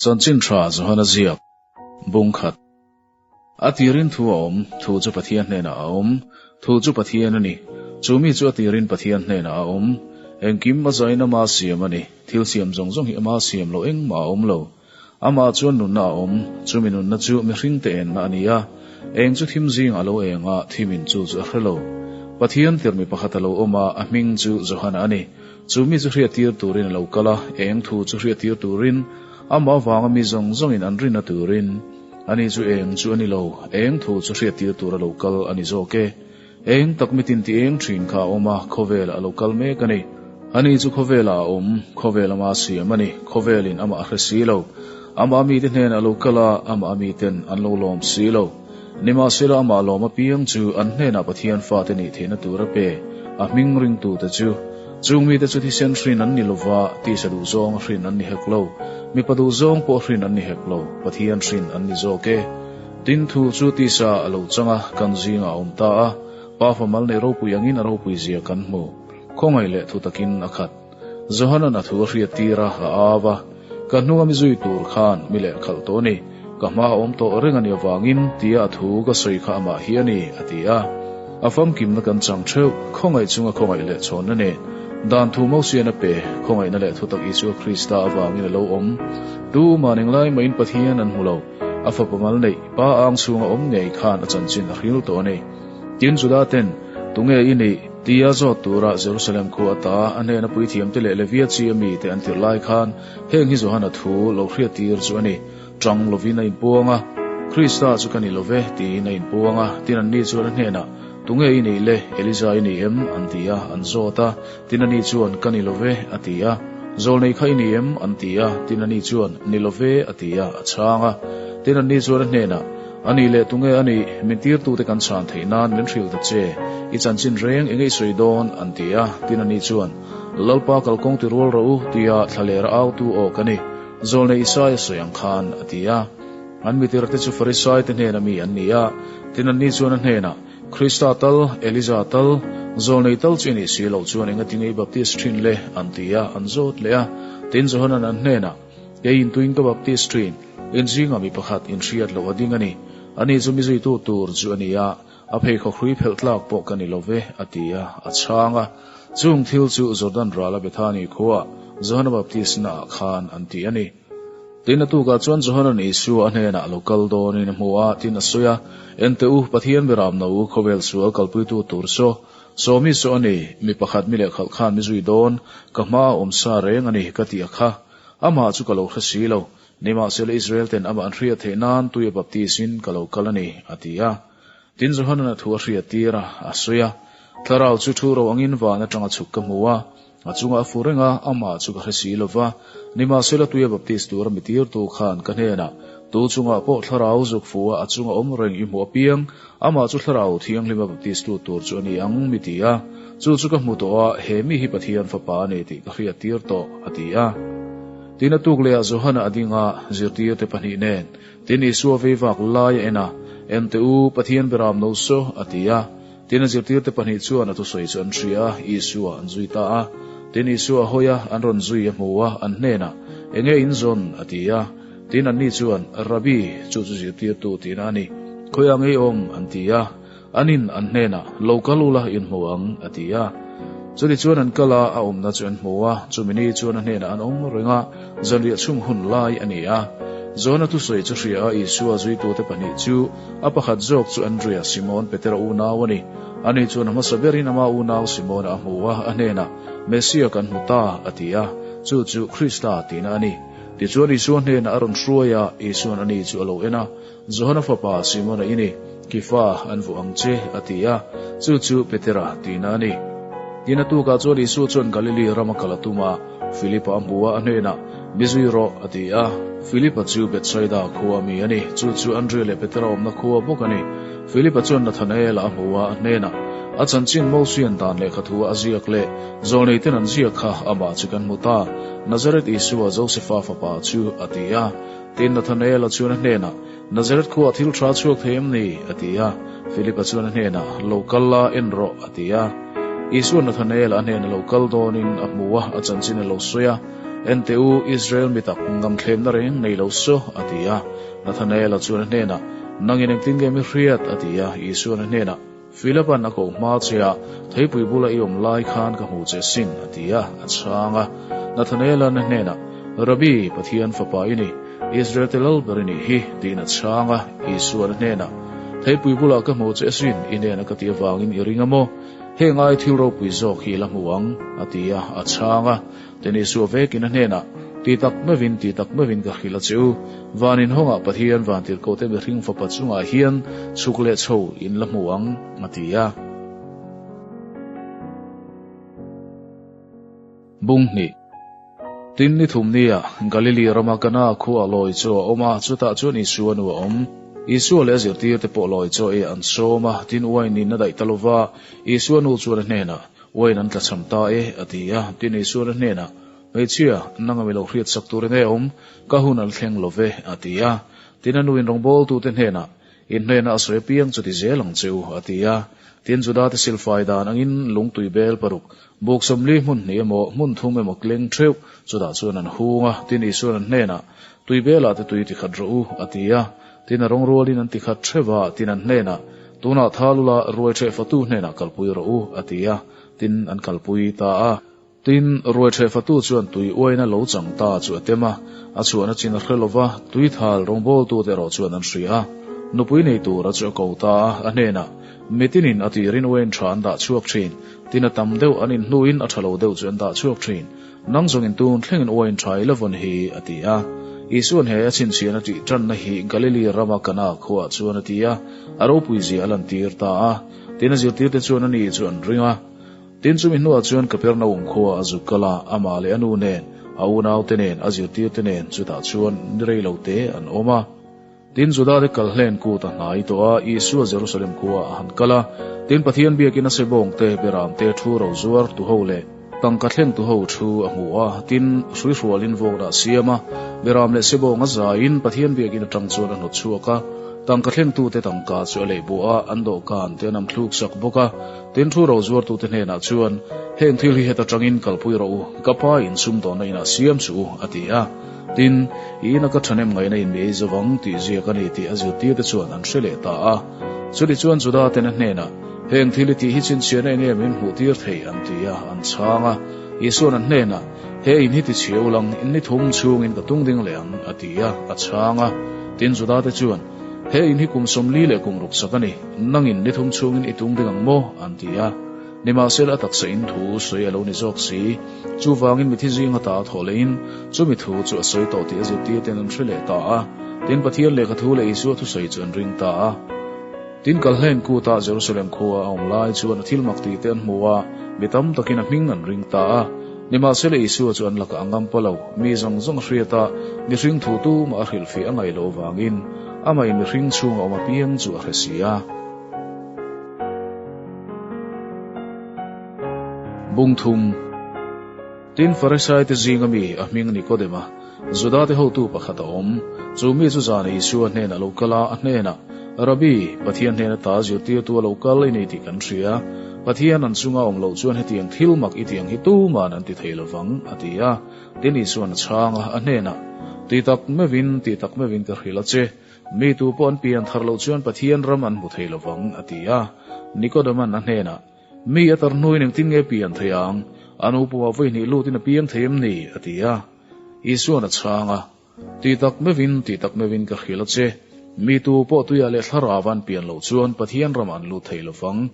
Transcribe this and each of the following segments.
Chanchin tha Johana ziak, Bung khat. A tirin thu a awm, thu chu Pathian hnenah a awm, thu chu Pathian a ni. Chu mi chu a tirin Pathian hnenah a awm. Engkim a zain ama siam a ni, thil siam zawng zawng hi ama siam loh engmah a awm lo. Amah chuan nunna a awm, chumi nunna chu mihring te enna a ni a, eng chu thim zingah a lo eng a, thimin chu chu a hre lo. Pathian tirmi pakhat a lo awm a, a hming chu Johana a ni. Chu mi chu hriattir turin a lo kal a, eng thu chu hriattir turin, amah avanga mi zawng zawngin an rinna turin. Ani chu eng chu a ni lo, eng thu chu hriattir tur a lo kal a ni zawk e. Eng tak mitin ti eng thin kha a awm a, khawvelah a lo kal mek a ni. Ani chu khawvelah a awm, khawvel ama siam a ni, khawvelin amah a hre si lo. Amah mite hnenah a lo kal a, amah miten an lo lawm si lo. Nimahsela amah lawm apiang chu an hnenah Pathian fate nih theihna tur a pe, a hming ringtute chu. Chung mite chu thisen hrin an ni lova, tisa duhzawng a hrin an ni hek lo. Mipa duhzawng pawh hrin an ni hek lo, Pathian hrin an ni zawk e. Tin thu chu tisa a lo chang a, kan zingah a awm ta a, Pa famal nei ropui angin a ropui zia kan hmu. Khawngaih leh thu takin a khat. Johanan a thu a hriat tir a, a au a, Ka hnunga mi zui tur khan mi leh khalh tawh a ni, ka hma a awm tawh reng a nih avangin tia a thu ka sawi kha amah hi a ni, a ti a. A famkimna kan chang theuh, khawngaih chunga khawngaih leh chhawnna nen. Dan thu Mosian a pe, khawngaihna leh thutak Isua Krista avangin a lo awm. Tu mah ning lai mahin Pathian an hmu lo. A fapa mal neih, pa ang chhunga awm ngei khan a chanchin a hril tawh a ni. Tin, Juda ten, Tunge i nih? tia zawt tura Jerusalem khua ata a hnena puithiamte leh Levia chi a mite an tirh lai khan heng hi Johana thu lo hriattir chu a ni. Tang lovin a inpuang a, Krista chu ka ni lo ve, tiin a inpuang a. Tin, anni chuan a hnenah, Tunge i nih le? Elija i ni em? an ti a, an zawt a. Tin, ani chuan, Ka ni lo ve, a ti a. Zawlnei kha i ni em? an ti a. Tin, ani chuan, Ni lo ve, a ti a, a chhang a. Tin, anni chuan a hnenah, A nih leh tunge a nih? Min tirtute kan chhan theih nan min hrilh ta che. I chanchin reng eng ei sawi dawn? an ti a. Tin, ani chuan, Lalpa kalkawng ti rual rawh u, tia thlalera autu aw ka ni. Zawlnei Isaia sawi ang khan, a ti a. An mitirte chu Farisaite hnena mi an ni a. Tin, anni chuan a hnenah, Krista tal, Elija tal, Zawlnei tal chu i nih si loh chuan enga tinge i baptist thin le? an ti a, an zawt leh a. Tin, Johanan an hnenah, Kei intuin ka baptist thin, in zingah mi pakhat inhriat loh a ding a ni. Ani chu mi zuitu tur chu a ni a, a pheikhawk hrui phelh tlak pawh ka ni lo ve, a ti a, a chhang a. Chung thil chu Jordan rala Bethani khuaah Johana baptist-naah khan an ti a ni. Tin, a tukah chuan Johanan Isua a hnenah lo kal dawnin a hmu a, tin a sawi a, Ente u, Pathian Biram no u, khawvel sual kalpuitu tur saw, sawmi saw a ni, mi pakhat mi lehkhalh khan mi zui dawn, ka hma a awm sa reng a ni, ka ti a kha. Amah chu ka lo hre si lo, nimahsela Israel ten amah an hriat theih nan tuia baptis-in ka lo kal a ni, a ti a. Tin, Johanan a thu a hriat tir a, a sawi a, Thlarau chu thu ro angin van atanga chhuk ka hmu a, A chunga a fu reng a, amah chu ka hre si lo va. Nimahsela tuia baptist tura mi tirtu khan ka hnenah, Tu chungah pawh thlarau zuk fu a, a chunga awm reng i hmuh apiang, amah chu thlarau thianghlima baptist tu tur chu a ni ang, mi ti a. Chu chu ka hmu tawh a, he mi hi Pathian fapa a ni tih ka hriat tir tawh, a ti a. Tin, a tuk lehah Johana a ding a, zirtirte pahnih nen, tin Isua veivak lai a en a, Ente u, Pathian beram no saw, a ti a. Tin, a zirtirte pahnih chuan a thusawi chu an hria a, Isua an zui ta a. Tin, Isua a hawi a, an rawn zui a hmu a, an hnenah, Enge in zawn? a ti a. Tin, anni chuan, Rabbi, chu chu zirtirtu tihna a ni. Khawiah ngei awm? an ti a. Anin an hnenah, Lo kal ula, in hmu ang, a ti a. Chutichuan an kal a, a awmna chu an hmu a, chumi ni chuan a hnenah an awm reng a, zanriah chhung hun lai a ni a. Johana thusawi chu hria a, Isua zuitute pahnih chu, A pakhat zawk chu Andrea, Simon Petera unau a ni. Ani chuan a hmasa berin ama unau Simona a hmu a, a hnenah, Messia kan hmu ta, a ti a. Chu chu Krista tihna a ni. Tichuan Isua hnenah a rawn hruai a, Isuan ani chu a lo en a, Johana fapa Simona i ni, Kifa an vuah ang che, a ti a. Chu chu Petera tihna a ni. Tin, a tukah chuan Isua chuan Galili rama kal a tum a, Philipa a hmu a, a hnenah, Mi zui rawh, a ti a. Philipa chu Bethsaida khua mi a ni, chu chu Andria leh Petera awmna khua bawk a ni. Philipa chuan Nathanaela a hmu a, a hnenah, A chanchin Mosian dan lehkha thu a ziak leh zawlneiten an ziak kha amah chu kan hmu ta, Nazareth Isua, Josefa fapa chu, a ti a. Tin, Nathanaela chuan a hnenah, Nazareth khuaah thil tha chhuak thei em ni? a ti a. Philipa chuan a hnenah, Lo kal la, en rawh, a ti a. Isua Nathanael a hnena lo kal dawnin a hmu a, a chanchin a lo sawi a. En teh u, Israel mi tak ngamthlemna reng nei lo saw, a ti a. Nathanaela chuan a hnenah, Nangin engtin nge mi hriat? a ti a. Isuan a hnenah, Philipa'n a koh hma che a, theipui bula i awm lai khan ka hmu che sin, a ti a, a chhang a. Nathanaela'n a hnenah, Rabbi, Pathian Fapa i ni, Israel te lal ber i nih hi, tiin a chhang a. Isuan a hnenah, Theipui bulah ka hmu che sin, i hnena ka ti avangin i ring a maw? Heng ai thil ropui zawk hi i la hmu ang, a ti a, a chhang a. Tin Isua vekin a hnenah, Ti tak meuhin, ti tak meuhin ka hrilh a che u, van inhawngah Pathian vantirhkohte mihring fapa chungah hian chhuk leh chho in la hmu ang, a ti a. Bung hnih. Tin ni thum nia Galili rama Kana khua lawi chu a awm a, chutah chuan Isua nu a awm. Isua leh a zirtirte pawh lawi chaw ei an sawm a, tin uain in a daih ta lova, Isua nu chuan a hnenah, Uain an tlachham ta e, a ti a. Tin Isuan a hnenah, Hmeichhia, nanga mi lo hriat sak tur enge awm? Ka hun an thleng lo ve, a ti a. Tin a nuin rawngbawltute hnenah, In hnenah a sawi apiang chu ti zel ang che u, a ti a. Tin Judate silfai dan angin lungtui bel paruk, buk 40 hmun hnih emaw, hmun thum emaw kleng theuh, chutah chuan an hung a. Tin Isuan an hnenah, Tui belah te tui tikhat rawh u, a ti a. Tin a rawngrualin an tikhat theuh a, tin an hnenah, Tunah tha lula ruai ṭheh fatu hnenah kalpui rawh u, a ti a, tin an kalpui ta a. Tin, ruai ṭheh fatu chuan tui uaina lo chang ta chu a tem a, a chhuahna chin a hre lo va, tui thal rawngbawltute erawh chuan an hria a. Nupui nei tura chu a ko ta a, a hnenah, Mitinin a tirin uain ṭha an dah chhuak ṭhin, tin a tam deuh an inhnuin a ṭha lo deuh chu an dah chhuak ṭhin. Nang zawngin tun thlengin uain ṭha i la vawn hi, a ti a. Isua'n he a chhinchhiahna tih ṭanna hi Galili rama Kana khuaah chuan a ti a, a ropui zia a lantir ta a. Tin a zirtirte chuan ani chu an ring a. Tin chumi hnuah chuan Kapernaum khua a zuk kal a, amah leh a nu nen, a unaute nen, a zirtirte nen chutah chuan ni rei lo te an awm a. Tin Judate kal hlen kut a hnai tawh a, Isua Jerusalem khua a han kal a. Tin Pathian biakin a sebawngte, beramte, thu ro zuar tu ho leh tangka thleng tu ho thu a hmu a. Tin, hruihrualin vawk dah siam a, beram leh sebawng a zaiin Pathian biakin atang chuan a hnawt chhuak a. Tangka thlengtute tangka chu a leh buah a, an dawhkan te an am thluk sak bawk a. Tin thu ro zuartute hnenah chuan, Heng thil hi heta tangin kalpui rawh u, ka pa in sumdawnna inah siam suh u, a ti a. Tin, i ina ka ṭhahnem ngaihna in mi ei zo vang tih ziak a ni tih a zirtirte chuan an hre leh ta a. Chutih chuan Juda ten a hnenah, Heng thil i tih hi chhinchhiahna eng nge min hmuh tir thei? an ti a, an chhang a. Isua'n an hnenah, He in hi ti chhia ulang, in ni thum chhungin ka tung ding leh ang, a ti a, a chhang a. Tin, Juda te chuan, He in hi kum 40 leh kum ruk sak a ni, nangin ni thum chhungin i tung ding ang maw? an ti a. Nimahsela a taksa in thu sawi a lo ni zawk si. Chuvangin mithi zinga ta a thawh lehin chumi thu chu a sawi tawh tih a zirtir ten an hre leh ta a. Tin, Pathian lehkha thu leh Isua thusawi chu an ring ta a. Tin, Kalhlen kuta Jerusalem khua a awm lai chuan a thil mak tih te an hmu a, mi tam takin a hming an ring ta a. Nimahsela Isua chu an lakah a ngam pa lo, mi zawng zawng a hriat a, mihring thu tumah a hrilhfiah a ngaih loh vangin amah in mihring chhunga awm apiang chu a hre si a. Bung thum. Tin, Farisaite zinga mi a hming Nikodema, Judate hotu pakhat a awm. Chu mi chu zan Isua hnenah lo kal a, a hnenah, Rabbi, Pathian hnena ta zirtirtu a lo kal i ni tih kan hria. Pathian an chunga awm loh chuan hetiang thil mak i tiang hi tuman an ti thei lovang, a ti a. Tin, Isuan a chhang a, a hnenah, Ti tak meuhin, ti tak meuhin ka hrilh a che. Mi tu pawh an pian thar loh chuan Pathian ram an hmu thei lovang, a ti a. Nikodeman a hnenah, Mi a tar hnuin engtin nge pian thei ang? A nu pumah vawi hnih lutin a piang thei em ni? a ti a. Isuan a chhang a, Ti tak meuhin, ti tak meuhin ka hrilh a che. Mi tu pawh tuiah leh thlarau an pian loh chuan Pathian ramah an lut thei lovang.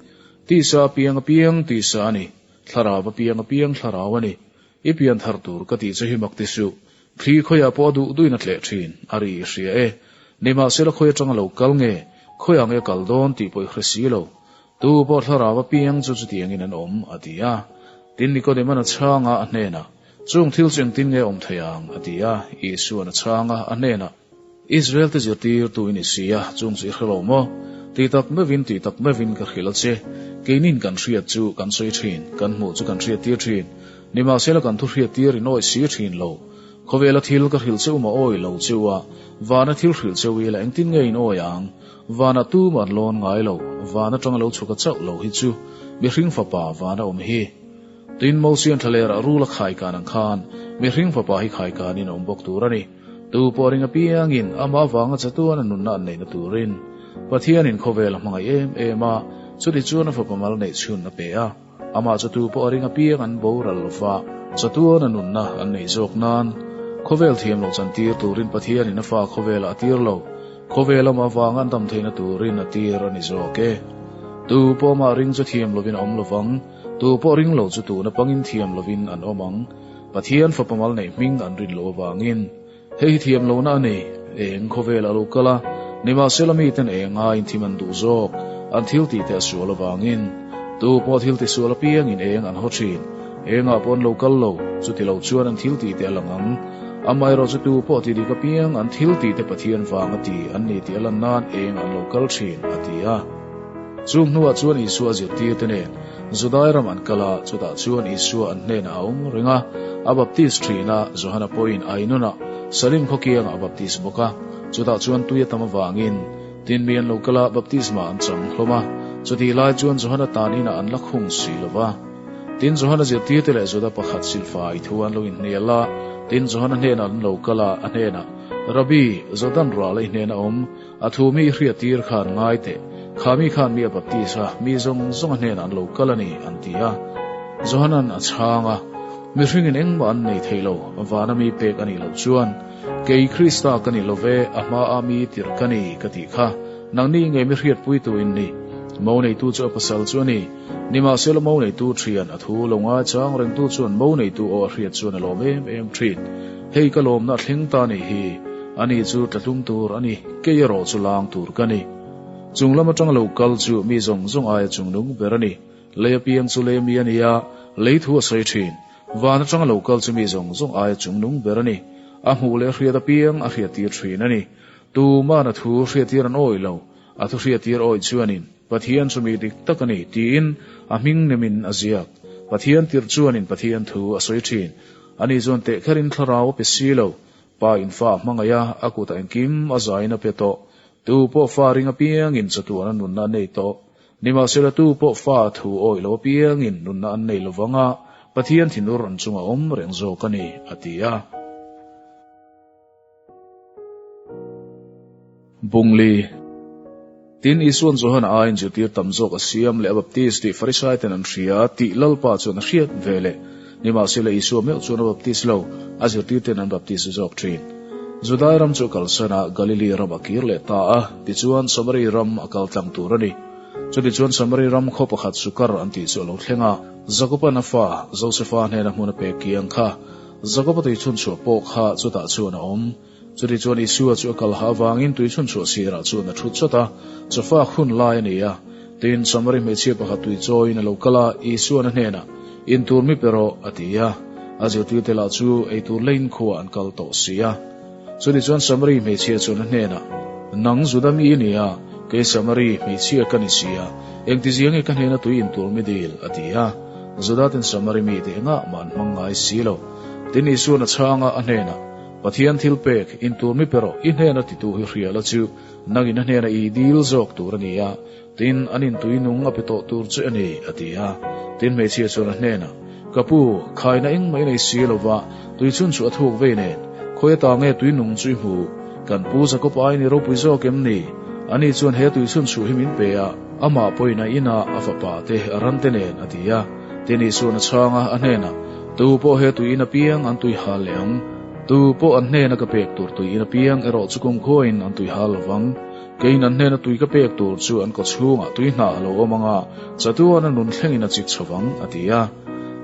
Tisa a piang a piang tisa a ni, thlarau a piang a piang thlarau a ni. I pian thar tur ka tih che hi mak ti suh. Thli khawiah pawh a duh duhin a tleh thin, a ri i hria e. Nimahsela khawi atanga lo kal nge, khawiah nge kal dawn tih pawh i hre si lo. Tu pawh thlarau apiang chu chutiangin an awm, a ti a. Tin Nikodema'n a chhang a, a hnenah, Chung thil chu engtin nge awm thei ang? a ti a. Isua'n a chhang a, a hnenah, Israel te zirtirtu i ni si a, chung chu i hre lo maw? Ti tak meuhin, ti tak meuhin ka hrilh a che. Keinin kan hriat chu kan sawi thin, kan hmuh chu kan hriattir thin. Nimahsela kan thu hriattir in awi si thin lo. Khawvela thil ka hrilh cheu maw awi lo cheu a, vana thil hrilh cheu ila engtin nge in awi ang? Vanah tumah an lawn ngai lo, van atanga lo chhuka chauh lo hi chu mihring fapa vana awm hi. Tin, Mosian thlalerah rul a khai kan ang khan, Mihring Fapa hi khaikanin a awm bawk tur a ni. Tu pawh ring apiangin amah avanga chatuan a nunna an neihna turin Pathianin khawvel a hmangaih em em a, chuti chuan a Fapa mal neih chhun a pe a. Amah chu tu pawh a ring apiang an boral lo va, chatuan a nunna an neih zawk nan khawvel thiam lo chantir turin Pathianin a fa khawvelah a tir lo. Khawvel amah avanga an dam theihna turin a tir a ni zawk e. Tu pawh amah ring chu thiam lovin a awm lo vang, tu pawh ring lo chu tuna pangin thiam lovin an awm ang. Pathian fapa mal neih hming an rin loh avangin hei hi thiam lohna a ni. Eng khawvel a lo kal a, nimahsela miten eng aiin thim an duh zawk, an thil tih te a sual avangin. Tu pawh thil tisual apiangin eng an haw thin. Engah pawh an lo kal lo, chuti lo chuan an thil tih te a lang ang. Amaherawh chu tu pawh ti dik apiang an thil tih te Pathian vang a ti an ni tih a lan nan eng an lo kal thin, a ti a. Chung hnuah chuan Isua zirtir te nen Judai ram an kal a, chutah chuan Isua an hnenah a awm reng a, a baptis thin a, Johana pawhin Ainunah Salim khaw kiangah a baptis bawk a, chutah chuan tui a tam avangin tin mi an lo kal a, baptisma an chang hlawm a, chutih lai chuan Johana tan inah an la khung si lo va. Tin, Johana zirtirte leh Juda pakhat silfa i thu an lo inhnial a, tin, Johana hnenah an lo kal a, a hnenah, Rabbi, Jordan ral a i hnena awm, a thu mi i hriattir khan ngai teh, kha mi khan mi a baptis a, mi zawng zawng a hnenah an lo kal a ni, an ti a. Johana'n a chhang a, Mihringin engmah an nei thei lo, vana mi pek a nih loh chuan, Kei Krista ka ni lo ve, a hmaa mi tirh ka ni, ka tih kha, nangni ngei mi hriatpuitu in ni. Mo neitu chu a pasal chu a ni. Nimahsela mo neitu thian a thu lo ngaichang rengtu chuan mo neitu aw a hriat chuan a lawm em em thin. Hei ka lawmna a thleng ta nih hi, ani chu tlatlum tur a ni, kei erawh chu lang tur ka ni. Chung lam atanga lo kal chu mi zawng zawng aia chungnung ber a ni. Lei apiang chu lei ami a ni a, lei thu a sawi thin. Van atanga lo kal chu mi zawng zawng aia chungnung ber a ni. A hmuh leh a hriat apiang a hriattir thin a ni. Tuman a thu hriattir an awih lo, a thu hriattir awih chuanin Pathian chu mi dik tak a ni tiin a hming nemin a ziak. Pathian tirh chuanin Pathian thu a sawi thin. Ani chuan tehkherin thlarau a pe si lo. Pa in fa a hmangaih a, a kutah engkim a zaiin a pe tawh. Tu pawh fa ring apiangin chatuan a nunna a nei tawh. Nimahsela tu pawh fa thu awih lo apiangin nunna an nei lovang a, Pathian thinur an chunga awm reng zawk a ni, a ti a. Bungli. Tin, Isua'n Johana aiin zirtir tam zawk a siam leh a baptis tih Farisaiten an hria tih Lalpa chuan a hriat ve leh. Nimahsela Isua meuh chuan a baptis lo, a zirtirten an baptis zawk thin. Judai ram chu a kalsan a, Galili ram a kir leh ta a, tichuan Samari ram a kal tlang tur a ni. Chutichuan Samari ram khaw pakhat Sukar an tih chu a lo thleng a, Jakoba'n a fa Josefa hnena hmun a pek kiang kha Jakoba tui chhunchhuah pawh kha chutah chuan a awm. Chuti chuan Isua chu a kal ha avangin tui chhunchhuah sirah chuan a thut chawt a, chawfak hun lai a ni a. Tin, Samari hmeichhia pakhat tui chawiin a lo kal a, Isua'n a hnenah, In tur mi pe rawh, a ti a. A zirtirte lah chu ei tur leiin khuaah an kal tawh si a. Chuti chuan Samari hmeichhia chuan a hnenah, Nang Juda mi i ni a, kei Samari hmeichhia ka ni si a, engtizia nge ka hnena tui in tur mi dil? a ti a. Judaten Samari mite engah mah an hmang ngai si lo. Tin, Isua'n a chhang a, a hnenah, Pathian thil pek, in tur mi pe rawh, i hnena titu hi hria la chu, nangin a hnena i dil zawk tur a ni a, tin, an in tui nung a pe tawh tur che a ni, a ti a. Tin, hmeichhia chuan a hnenah, Ka pu, khaina engmah i nei si lo va, tui chhun chu a thuk vei nen, khawi ata nge tui nung chu i hmu? Kan pu Jakob aiin i ropui zawk em ni? Ani chuan he tui chhun chhuh hi min pe a, amah pawhin a inah a fapa te a ran te nen, a ti a. Tin, Isua'n a chhang a, a hnenah, Tu pawh he tui in apiang an tui hal leh ang. Tu pawh an hnena ka pek tur tui in apiang erawh chu kumkhuain an tui hal lovang. Keiin an hnena tui ka pek tur chu an kawchhungah tui hnah a lo awm ang a, chatuan a nun thlengin a chik chho vang, a ti a.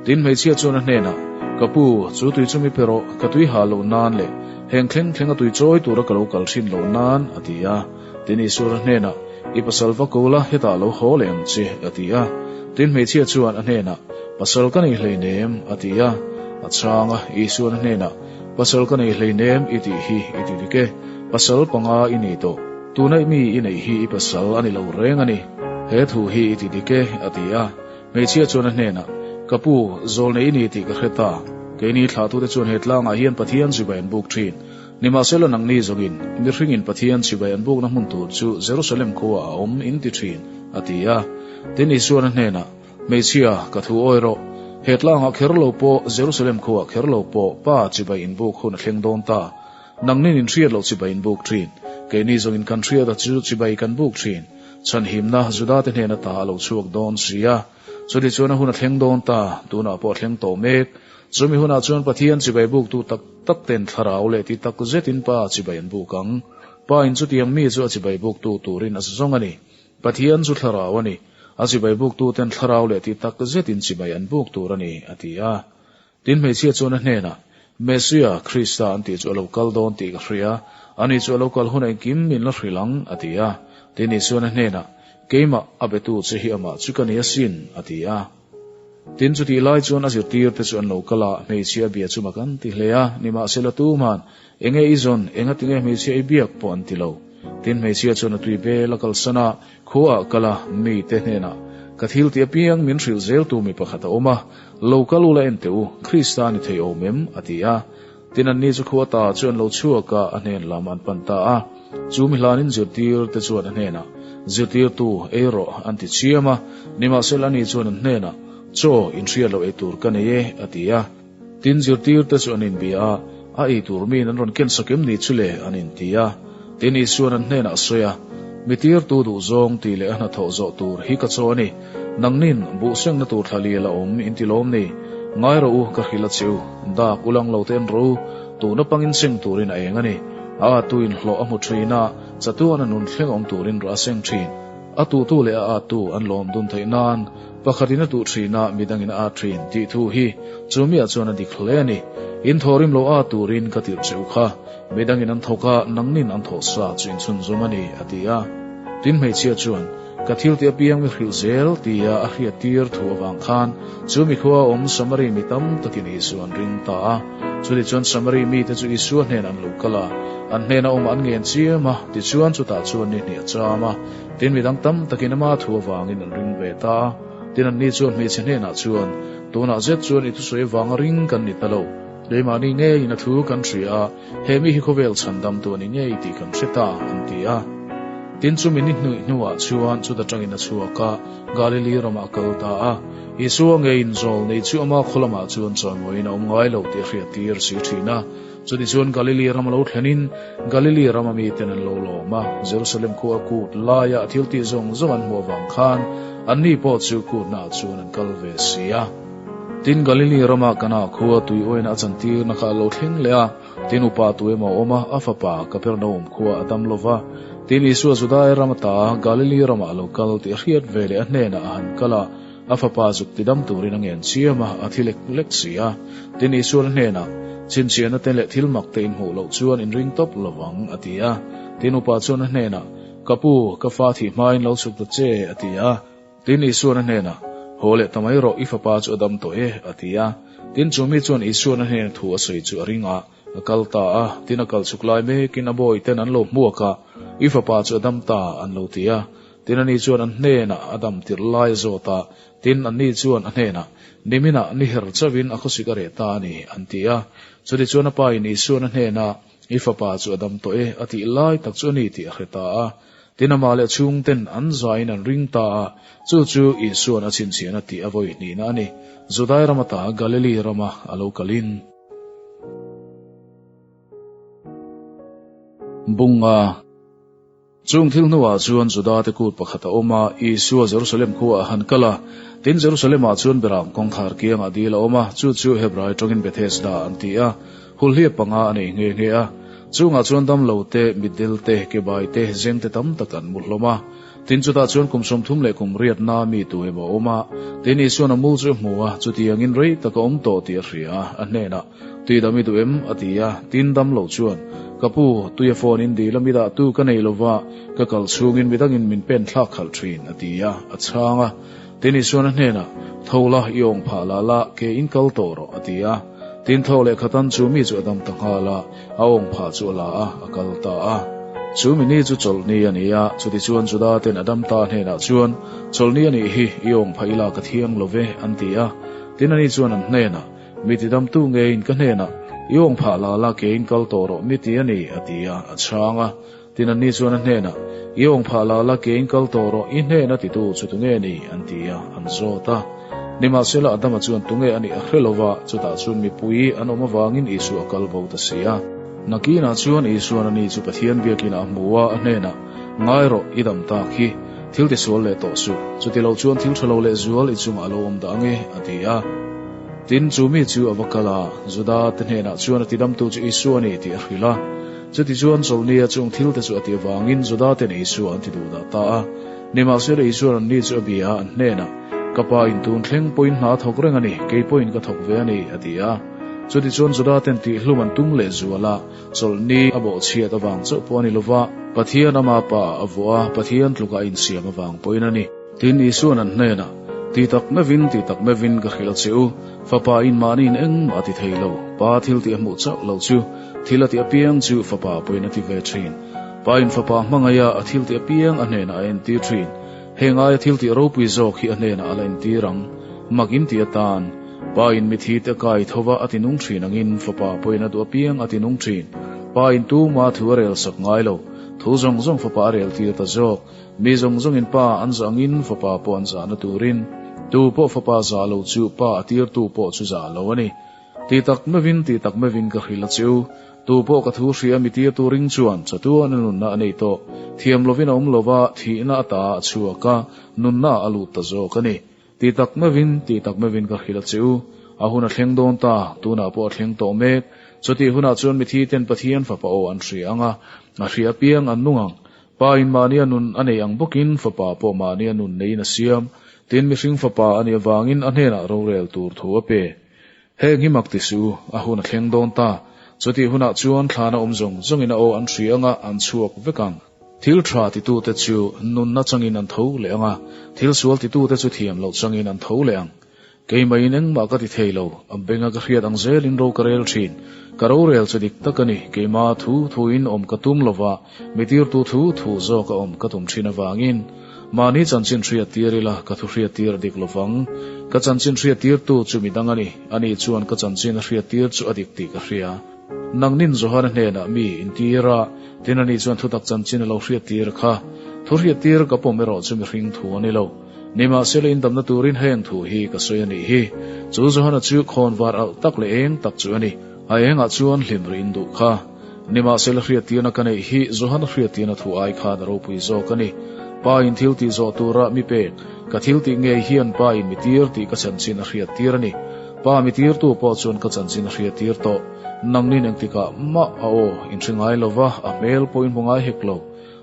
Tin, hmeichhia chuan a hnenah, Ka pu, chu tui chu mi pe rawh, ka tui hal loh nan leh heng thleng thleng a tui chawi tura ka lo kal thin loh nan, a ti a. Tin, Isua hnenah, I pasal va ko la, hetah lo haw leh ang che, a ti a. Tin, hmeichhia chuan a hnenah, Pasal ka nei hleinem, a ti a. A chhang a, Isua'n a hnenah, Pasal ka nei hleinem i tih hi i ti dik e, pasal panga i nei tawh, tunah mi i neih hi i pasal a ni lo reng a ni, he thu hi i ti dik e, a ti a. Hmeichhia chuan a hnenah, Ka pu, zawlnei i ni tih ka hre ta, keini thlahtute chuan he tlangah hian Pathian chibai an buk thin. Nimahsela nangni zawngin, mihringin Pathian chibai an bukna hmun tur chu Jerusalem khuaah a awm in ti thin, a ti a. Tin, Isua'n a hnenah, Hmeichhia, ka thu awi rawh. He tlangah kher lo pawh, Jerusalem khuaah kher lo pawh, Pa chibai inbuk hun a thleng dawn ta. Nangnin in hriat loh chibai inbuk thin. Keini zawngin kan hriat a chu chibai kan buk thin. Chhanhimna Judate hnen ata a lo chhuak dawn si a. Chutichuan a hun a thleng dawn ta, tunah pawh a thleng tawh mek. Chumi hunah chuan Pathian chibai buktu tak tak ten thlarau leh ti tak zetin Pa chibai an buk ang. Pa in chutiang mi chu a chibai buktu turin a zawng a ni. Pathian chu thlarau a ni. A chibai buktu ten thlarau leh ti tak zetin chibai an buk tur a ni, a ti a. Tin hmeichhia chuan a hnenah, Messia, Krista an tih chu a lo kal dawn tih ka hria, ani chu a lo kal hun engkim min la hrilh ang, a ti a. Tin Isuan a hnenah, Keimah, a betu che hi amah chu ka ni asin, a ti a. Tin chutih lai chuan a zirtirte chu an lo kal a, hmeichhia bia chu mak an ti hle a, nimahsela tuman, Enge i zawn, enga tinge hmeichhia i biak pawh an ti lo. Tin hmeichhia chuan a tui bel a kalsan a, khuaah kal a, mite hnenah, Ka thil tih apiang min hrilh zeltu mi pakhat a awm a, lo kal ula en teh u, Krista ni thei awm em? a ti a. Tin anni chu khua ta chu an lo chhuak a, a hnen lam an pan ta a. Chu mi hlanin zirtir te chuan a hnenah, Zirtirtu, ei rawh, an ti chiam a. Nimahsela ani chuan an hnenah, Chaw, inhriat loh ei tur ka nei e, a ti a. Tin zirtir te chu an inbia a, A ei tur miin an rawn ken sak em ni chu le? an inti a. Tin Isuan an hnenah a sawi a, Mi tirtu duh zawng tih leh a hnathawh zawh tur hi ka chaw a ni. Nangnin buhsengna tur thla lial a awm inti lawm ni? Ngai rawh u, ka hrilh a che u. Dak ulang lo te en rawh u, tuna pangin seng turin a eng a ni. A atu in hlawh a hmu thin a, chatuan a nun thleng awm turin rah a seng thin. A tutu leh a atu an lawm dun theih nan pakhatin a tuh thin a, midangin a at thin tih thu hi chu miah chuan a dik hle a ni. In thawhrim lo a turin ka tirh che u kha. Midangin an thawk a, nangnin an thawh sa chu inchhunzawm a ni, a ti a. Tin hmeichhia chuan, Ka thil tih apiang mi hrilh zel, tia a hriattir thu avang khan chu mikhua a awm Samari mi tam takin Isua an ring ta a. Chutichuan Samari mite chu Isua hnenah an lo kal a, an hnena awmah an ngen chiam a, tichuan chutah chuan ni hnih a cham a. Tin midang tam takin ama thu avangin an ring ve ta a. Tin anni chuan hmeichhe hnenah chuan, Tunah zet chuan i thusawi avanga ring kan ni ta lo. Keimahni ngeiin a thu kan hria a, he mi hi khawvel chhandamtu a ni ngei tih kan hre ta, an ti a. Tin chumi ni hnuih hnuah chuan chuta tangin a chhuak a, Galili ramah a kal ta a. Isua ngeiin zawl nei chu ama khaw lamah chuan chawimawiin a awm ngai lo tih a hriattir si thin a. Chutichuan Galili ram a lo thlenin Galili rama miten an lo lawm a, Jerusalem khua a kut laia a thiltih zawng zawng an hmuh avang khan anni pawh chu kutnaah chuan an kal ve si a. Tin, Galili rama Kana khua tui uaina a chantirna kha a lo thleng leh a, tin upa tu emaw a awm a, a fapa Kapernaum khua a dam lo va. Tin, Isua Judai ram ata Galili ramah a lo kal tih a hriat ve leh a hnenah a han kal a, a fapa zuk tidam turin a ngen chiam a, a thi lek lek si a. Tin, Isuan a hnenah, Chhinchhiahna te leh thil mak te inhmuh loh chuan inring tawp lo vang, a ti a. Tin, upa chuan a hnenah, Ka pu, ka fa thih hmain lo chhuk ta che, a ti a. Tin, Isuan a hnenah, Haw leh ta mai rawh, i fapa chu a dam tawh e, a ti a. Tin, chu mi chuan Isuan a hnena thu a sawi chu a ring a, a kal ta a. Tin, a kal chhuk lai mekin a bawiten an lo hmuak a, I fapa chu a dam ta, an lo ti a. Tin, ani chuan an hnenah a dam tirh lai a zawt a. Tin, anni chuan a hnenah, Niminah ni her chauhin a khawsik a reh ta a ni, an ti a. Chutichuan a pa in Isuan a hnenah, I fapa chu a dam tawh e, a tih lai tak chu a ni tih a hre ta a. Tin amah leh chhungten an zain an ring ta a, chu chu Isuan a chhinchhiahna tih a vawi hnihna a ni. Judai ram ata Galili rama a lo kalin. Bunga. Chung thil hnuah chuan Judate kut pakhat a awm a, Isua Jerusalem khuaah a han kal a. Tin, Jerusalem-ah chuan Beram kawngkhar kiangah dil a awm a, chu chu Hebrai tawngin Bethesda an ti a, hulhliap panga a nei nghe nghe a. Chungah chuan damlo te, mitdel te, kebai te, zeng te tam tak an mu hlawm a. Tin, chutah chuan kum 30 leh kum riatna mi tu emaw a awm a. Tin, Isuan a mul chu a hmu a, chutiangin rei tak a awm tawh tih a hria a, a hnenah, Tui dam i duh em? a ti a. Tin, damlo chuan, Ka pu, tui a phone in dil a mi dah tu ka nei lova, ka kal chhungin midangin min pen thlak khalh thin, a ti a, a chhang a. Tin, Isuan a hnenah, Tho la, i awng phah la la, ke in kal tawh rawh, a ti a. Tin, tho leh khatan chu mi chu a dam ta nghal a, a awng phah chu a la a, a kal ta a. Chu mi ni chu chawlhni a ni a, chutichuan Juda ten a dam ta hnenah chuan, Chawlhni a nih hi, i awng phah ila ka thiang lo ve, an ti a. Tin, ani chuan an hnenah, Mi tidamtu ngeiin ka hnenah, I awng phah la la, keiin kal tawh rawh, mi ti a ni, a ti a, a chhang a. Tin, anni chuan a hnenah, I awng phah la la, keiin kal tawh rawh, i hnena titu chu tunge ni? an ti a, an zawt a. Nimahsela Adama chuan tunge a nih a hre lova, chutah chuan mipui an awm avangin Isua a kal bo ta si a. Nakinah chuan Isuan ani chu Pathian biakin a hmu a, a hnenah, Ngai rawh, i dam tak hi, thil tisual leh tawh suh, chuti lo chuan thil tha lo leh zual i chungah a lo awm dah ange, a ti a. Tin, chu mi chu a va kal a, Juda te hnenah chuan a tidamtu chu Isua a ni tih a hrilh a. Chutichuan Chawlhnia chung thilte chu a ti avangin Juda ten Isua an ti duh dah ta a. Nimahsela Isuan anni chu a bia a, an hnenah, Ka pa in tun thleng pawhin hna a thawk reng a ni, kei pawhin ka thawk ve a ni, a ti a. Chutichuan Juda ten tihhlum an tum leh zual a, Chawlhni a bawhchhiat avang chauh pawh a ni lova, Pathian ama pa a vuah a, Pathian tluka a insiam avang pawhin a ni. Tin, Isuan an hnenah, Ti tak meuhin, ti tak meuhin ka hrilh a che u, Fapa in mahni in engmah a ti thei lo, Pa thil tih a hmuh chauh lo chu, thil a tih apiang chu Fapa pawhin a ti ve thin. Pa in Fapa hmangaih a, a thil tih apiang a hnenah a entir thin. Heng aia thil tih ropui zawk hi a hnenah a la entir ang. Mak in tih atan, Pa in mithi te kai tho va a ti nung thin angin Fapa pawhin a duh apiang a ti nung thin. Pa in tuma thu a rel sak ngai lo, thu zawng zawng Fapa a rel tir ta zawk. Mi zawng zawngin Pa an zah angin Fapa pawh an zahna turin. Tu pawh Fapa zah lo chu Pa a tirtu pawh chu zah lo a ni. Ti tak meuhin, ti tak meuhin ka hrilh a che u. Tu pawh ka thu hria mi tirtu ring chuan chatuan a nunna a nei tawh. Thiam lovin a awm lova, thihna ata a chhuak a, nunna a lut ta zawk a ni. Ti tak meuhin, ti tak meuhin ka hrilh a che u. A hun a thleng dawn ta, tunah pawh a thleng tawh mek. Chutih hunah chuan mithi ten Pathian Fapa aw an hria ang a, a hria apiang an nung ang. Pa in mahnia nun a nei ang bawkin Fapa pawh mahnia nun neiin a siam. Tin, mihring Fapa a nih avangin a hnenah rorel tur thu a pe. Heng hi mak ti suh u, a hun a thleng dawn ta. Chutih hunah chuan thlana awm zawng zawngin a aw an hria anga an chhuak vek ang. Thil tha titute chu nunna changin an tho leh ang a, thil sual titute chu thiam loh changin an tho leh ang. Keimah-in engmah ka ti thei lo, a benga ka hriat ang zelin ro ka rel thin. Ka rorel chu dik tak a ni, keimah thu thuin awm ka tum lova, mi tirtu thu thu zawk a awm ka tum thin avangin. Mahni chanchin hriat tir ila, ka thu hriat tir a dik lovang. Ka chanchin hriat tirtu chu mi dang a ni, ani chuan ka chanchin a hriat tir chu a dik tih ka hria. Nangnin Johana hnenah mi intir a, tin ani chuan thutak chanchin a lo hriat tir kha. Thu hriat tir ka pawm erawh chu mihring thu a ni lo. Nimahsela indamna turin heng thu hi ka sawi a nih hi. Chu Johana chu khawnvar alh tak leh eng tak chu a ni. A engah chuan hlim rih in duh kha. Nimahsela hriattirna ka neih hi Johana hriattirna thu ai khan a ropui zawk a ni. Pa in thil tih zawh tura mi pek, ka thil tih ngei hian Pa in mi tir tih ka chanchin a hriattir a ni. Pa mi tirtu pawh chuan ka chanchin a hriattir tawh. Nangnin engtikah mah a aw in hre ngai lova, a hmel pawh in hmu ngai hek lo.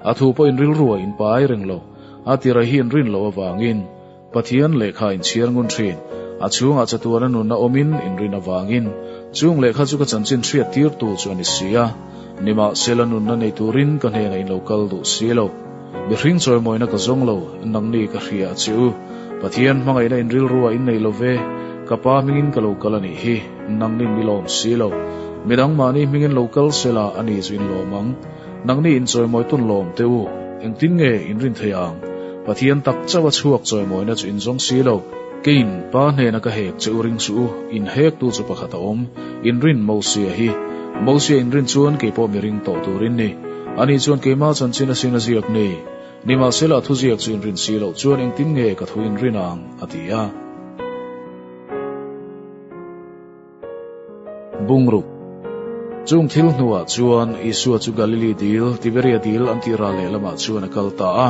A thu pawh in rilru a in pai reng lo. A tira hi in rin loh avangin Pathian lehkha in chhiar ngun thin. A chhungah chatuana nunna awmin in rin avangin chung lehkha chu ka chanchin hriat tirtu chu a ni si a. Nimahsela nunna nei turin ka hnenah in lo kal duh si lo. Mihring chawimawina ka zawng lo, nangni ka hria a che u. Pathian hmangaihna in rilru ah in nei lo ve, ka pa hmingin ka lo kal a nih hi, nangnin mi lawm si lo. Midang mahni hmingin lo kal sela a ni chu in lawm ang. Nangni in chawimawi tun lawm teh u, engtin nge in rin thei ang? Pathian tak chauh a chhuak chawimawina chu in zawng si lo. Keiin Pa hnena ka hek che u ring suh u, in hektu chu pakhat a awm, in rin Mosia hi. Mosia in rin chuan kei pawh mi ring tawh tur in ni. Ani chuan keimah chanchin asin a ziak ni. Nimahsela a thuziak chu in rin si loh chuan engtin nge ka thu in rin ang? a ti a. Bungruk. Chung thil hnuah chuan Isua chu Galili dil, Tiberia dil an tih ral lehlamah chuan a kal ta a.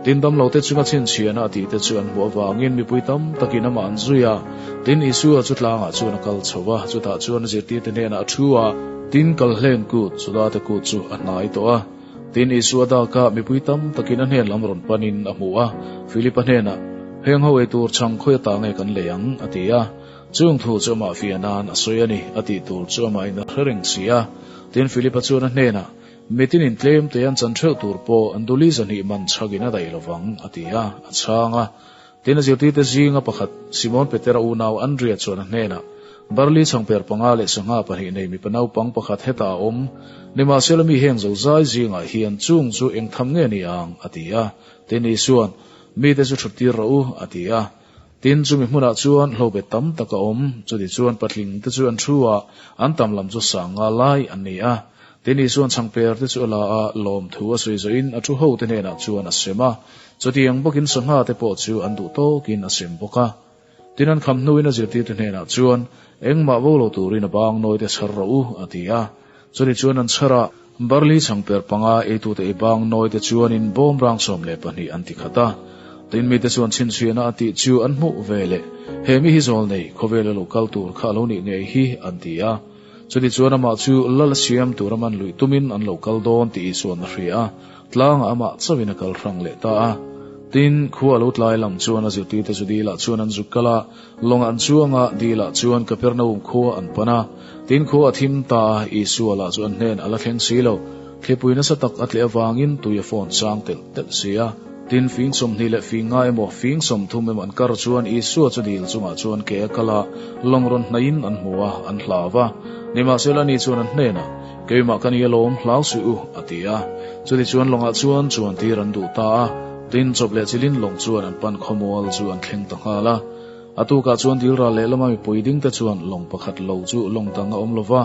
Tin damlote chunga chhinchhiahna a tihte chu an hmuh avangin mipui tam takin amah an zui a. Tin Isua chu tlangah chuan a kal chho a, chutah chuan a zirtirte hnenah a thu a. Tin Kalhlen kut, Judate kut chu a hnai tawh a. Tin Isua daka mipui tam takin a hnen lam rawn panin a hmu a, Filipa hnenah, Heng ho ei tur chhang khawi ata nge kan lei ang? a ti a. Chung thu chu amah fiah nan a sawi a ni, a tih tur chu amahin a hre reng si a. Tin, Philip-a chuan a hnenah, Mitinin tlem te an chan theuh tur pawh an duli zahnih man chhakin a daih lovang, a ti a, a chhang a. Tin, a zirtirte zinga pakhat, Simon Petera unau Andria chuan a hnenah, Barli chhangper panga leh sangha pahnih nei mipa naupang pakhat hetah a awm. Nimahsela mi heng zozai zingah hian chung chu eng tham nge ni ang? a ti a. Tin, Isuan, Mite chu thuttir rawh u, a ti a. Tin, chumi hmunah chuan hlobet tam tak a awm, chuti chuan patling te chu an thu a, an tam lam chu sang nga lai an ni a. Tin, Isuan chhangper te chu a la a, lawmthu a sawi zawhin a thu ho te hnenah chuan a sem a. Chutiang bawkin sangha te pawh chu an duh tawkin a sem bawk a. Tin an kham hnuin a zirtirte hnenah chuan, Engmah bo lo turin a bang nawite chhar rawh u, a ti a. Chutih chuan an chhar a, barli changper panga eitute i bang nawite chuanin bawm rang 12 an ti khat a. Tin mite chuan chhinchhiahna a tih chu an hmuh ve leh, He mi hi zawl nei, khawvela lo kal tur kha a lo nih ngei hi, an ti a. Chutih chuan amah chu lal a siam tur a man luih tumin an lo kal dawn tih Isua'n a hria a, tlangah amah chauhin a kal hrang leh ta a. Tin, khua lo tlai lam chuan a zirtirte chu dilah chuan an zuk kal a, lawngah an chuang a, dilah chuan Kapernaum khua an pan a. Tin, khua a thim ta a, Isua lah chu an hnen a la thleng si lo. Thlipui nasa tak a tleh avangin tui a fawn chang telh telh si a. Tin, fing 20 leh fing nga emaw, fing 30 emaw an kar chuan Isua chu dil chungah chuan ke a kal a, lawng rawn hnaihin an hmu a, an hlau a. Nimahsela ani chuan an hnenah, Keimah ka ni alawm, hlau suih u, a ti a. Chutichuan lawngah chuan chuan tir an duh ta a. Tin, chawp leh chilin lawng chuan an pan khawmual chu an thleng ta nghal a. A tukah chuan dil ral lehlama mipui dingte chuan lawng pakhat lo chu lawng dang a awm lo va.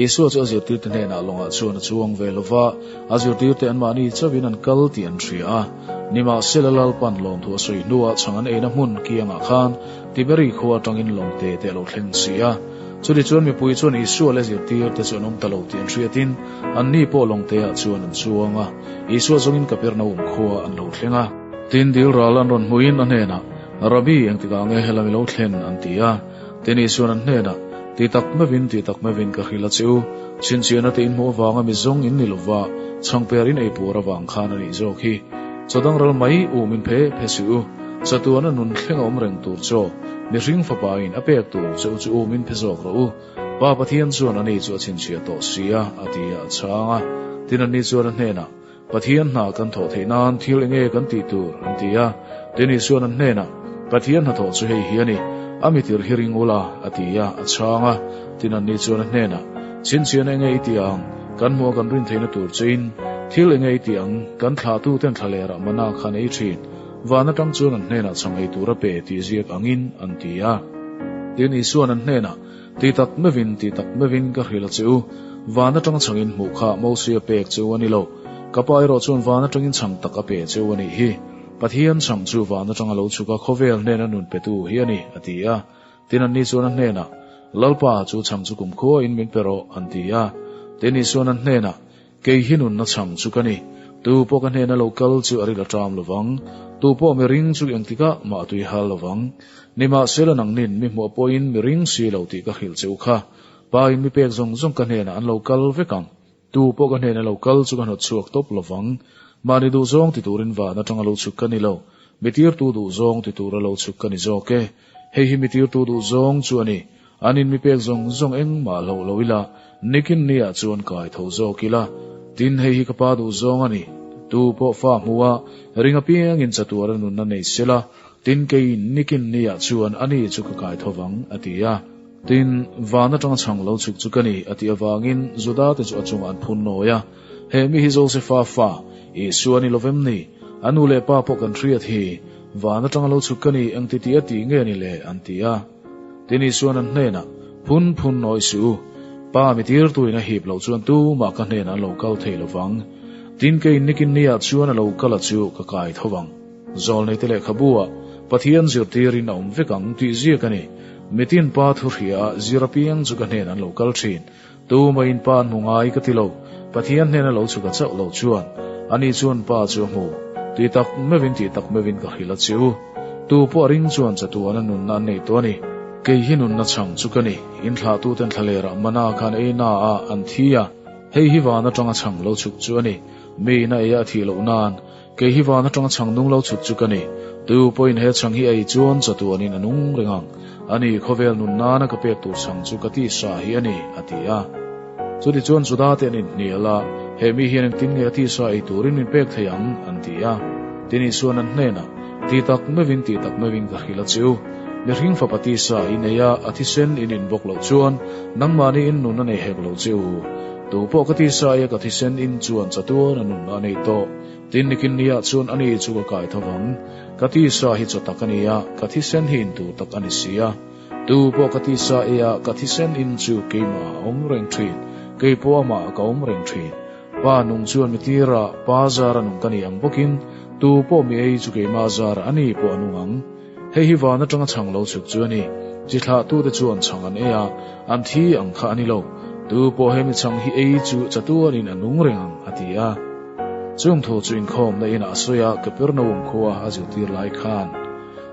Isua chu a zirtirte hnenah lawngah chuan a chuang ve lo va, a zirtirte anmahni chauhin an kal tih an hria a. Nimahsela Lalpan lawmthu a sawi hnuah chhang an eina hmun kiangah khan Tiberi khua atangin lawng te te a lo thleng si a. Chutichuan mipui chuan Isua leh zirtirte chu an awm ta lo tih an hriatin anni pawh lawng teah chuan an chuang a. Isua zawngin Kapernaum khua an lo thleng a. Tin, dil ral an rawn hmuhin a hnenah, Rabbi, engtikah nge helam i lo thlen? an ti a. Tin, Isua'n an hnenah, Ti tak meuhin, ti tak meuhin ka hrilh a che u, chhinchhiahna te in hmuh avanga mi zawng in ni lova, chhangper in ei puar avang khan a nih zawk hi. Chaw dang ral mai um in phe phe suh u, chatuana nun thleng a awm reng tur chaw, mihring fapain a pek tur che u chu um in phe zawk rawh u. Pa Pathian chuan ani chu a chhinchhiah tawh si a, a ti a, a chhang a. Tin, anni chuan a hnenah, Pathian hna kan thawh theih nan thil enge kan tih tur? an ti a. Tin, Isua'n an hnenah, Pathian hnathawh chu hei hi a ni, a mitir hi ring ula, a ti a, a chhang a. Tin, anni chuan a hnenah, Chhinchhiahna enge i tih ang? Kan hmuh a kan rin theihna tur chein thil enge i tih ang? Kan thlahtuten thlalerah mana khan ei thin. Van atang chuan an hnenah chhang ei tur a pe tih ziak angin, an ti a. Tin, Isua'n an hnenah, Ti tak meuhin, ti tak meuhin ka hrilh a che u, van atanga chhangin hmuh kha Mosia pek che u a ni lo. Ka pa erawh chuan van atangin chhang tak a pe che u a nih hi. Pathian chhang chu van atanga lo chhuk a khawvel hnena nun petu hi a ni, a ti a. Tin anni chuan a hnenah, Lalpa, chu chhang chu kumkhua in min pe rawh, an ti a. Tin Isuan an hnenah, Kei hi nunna chhang chu ka ni. Tu pawh ka hnena lo kal chu a ril a ṭam lo vang. Tu pawh mi ring chu engtikah mah a tui hal lo vang. Nimahsela nangnin mi hmuh pawhin mi ring si lo tih ka hrilh che u kha. Pa in mi pek zawng zawng ka hnenah an lo kal vek ang. Tu pawh ka hnena lo kal chu ka hnawt chhuak tawp lo vang. Mahni duhzawng ti turin van aṭanga lo chhuk ka ni lo. Mi tirtu duhzawng ti tura lo chhuk ka ni zawk e. Hei hi mi tirtu duhzawng chu a ni. An in mi pek zawng zawng engmah hlauh lo ila, nikin niah chuan kai tho zawk ila. Tin, hei hi ka pa duh zawng a ni. Tu pawh fa hmu a, ring apiangin chatuara nunna nei sela, tin keiin nikin niah chuan ani chu ka kai tho vang, a ti a. Tin, van atanga chhang lo chhuk chu ka ni, a tih avangin Juda te chu a chungah an phun nawi a. He mi hi Josefa fa, Isua ni lovem ni? A nu leh pa pawh kan hriat hi. Van atanga lo chhuk ka ni, engti tih a tih nge ni le? an ti a. Tin Isua'n an hnenah, Phun phun nawi suh u, Pa mi tirtuin a hip loh chuan tumah ka hnenah an lo kal thei lo vang. Tin kei nikin niah chuan a lo kal a chu ka kai tho vang. Zawlneite lehkhabu-ah Pathian zirtirin a awm vek ang tih ziak a ni. Mitin Pa thu hria a zir apiang chu ka hnenah an lo kal thin. Tumah-in Pa an hmu ngai ka ti lo, Pathian hnena lo chhuk a chauh lo chuan, ani chuan Pa chu a hmu. Ti tak meuhin ti tak meuhin ka hrilh a che u. Tu pawh a ring chuan chatuana nunna an nei tawh a ni. Kei hi nunna chhang chu ka ni, in thlahtuten thlalerah mana khan ei na a an thi a, hei hi van atanga chhang lo chhuk chu a ni, mi in a ei a a thih loh nan, Kei hi van atanga chhang nung lo chhuk chu ka ni. Tu pawhin he chhang hi ei chuan chatuanin a nung reng ang. Ani, khawvel nun nana ka pek tur chhang chu ka tisa hi a ni, a ti a. Chuti chuan Juda te an inhnial a, He mi hian engtin nge a tisa ei turin min pek thei ang? an ti a. Tin Isua'n an hnenah, Ti tak meuhin, ti tak meuhin ka hrilh a che u. Mihring fapa tisa i nei a, a thisen in in bawk loh chuan nangmahni in nun a nei hek lo che u. Tu pawh ka tisa ei a ka thisen in chuan chatuan a nun a nei tawh. Tin nikin niah chuan ani chu ka kai tho vang. Ka tisa hi chaw tak a ni a, ka thisen hi in tur tak a ni si a. Tu pawh ka tisa ei a, ka thisen in chu keimah a awm reng thin, kei pawh amah ka awm reng thin. Pa nung chuan mi tirah pa zara nung ka ni ang bawkin, tu pawh mi ei chu keimah zara ani pawh a nung ang. Hei hi van atanga chhang lo chhuk chu a ni. Chi thlahtute chuan chhang an ei a, an thi ang kha a ni lo. Tu pawh hemi chhang hi ei chu chatuanin a nung reng ang, a ti a. Chung thu chu inkhawmna inah a sawi a, Kapernaum khua a zirtir lai khan.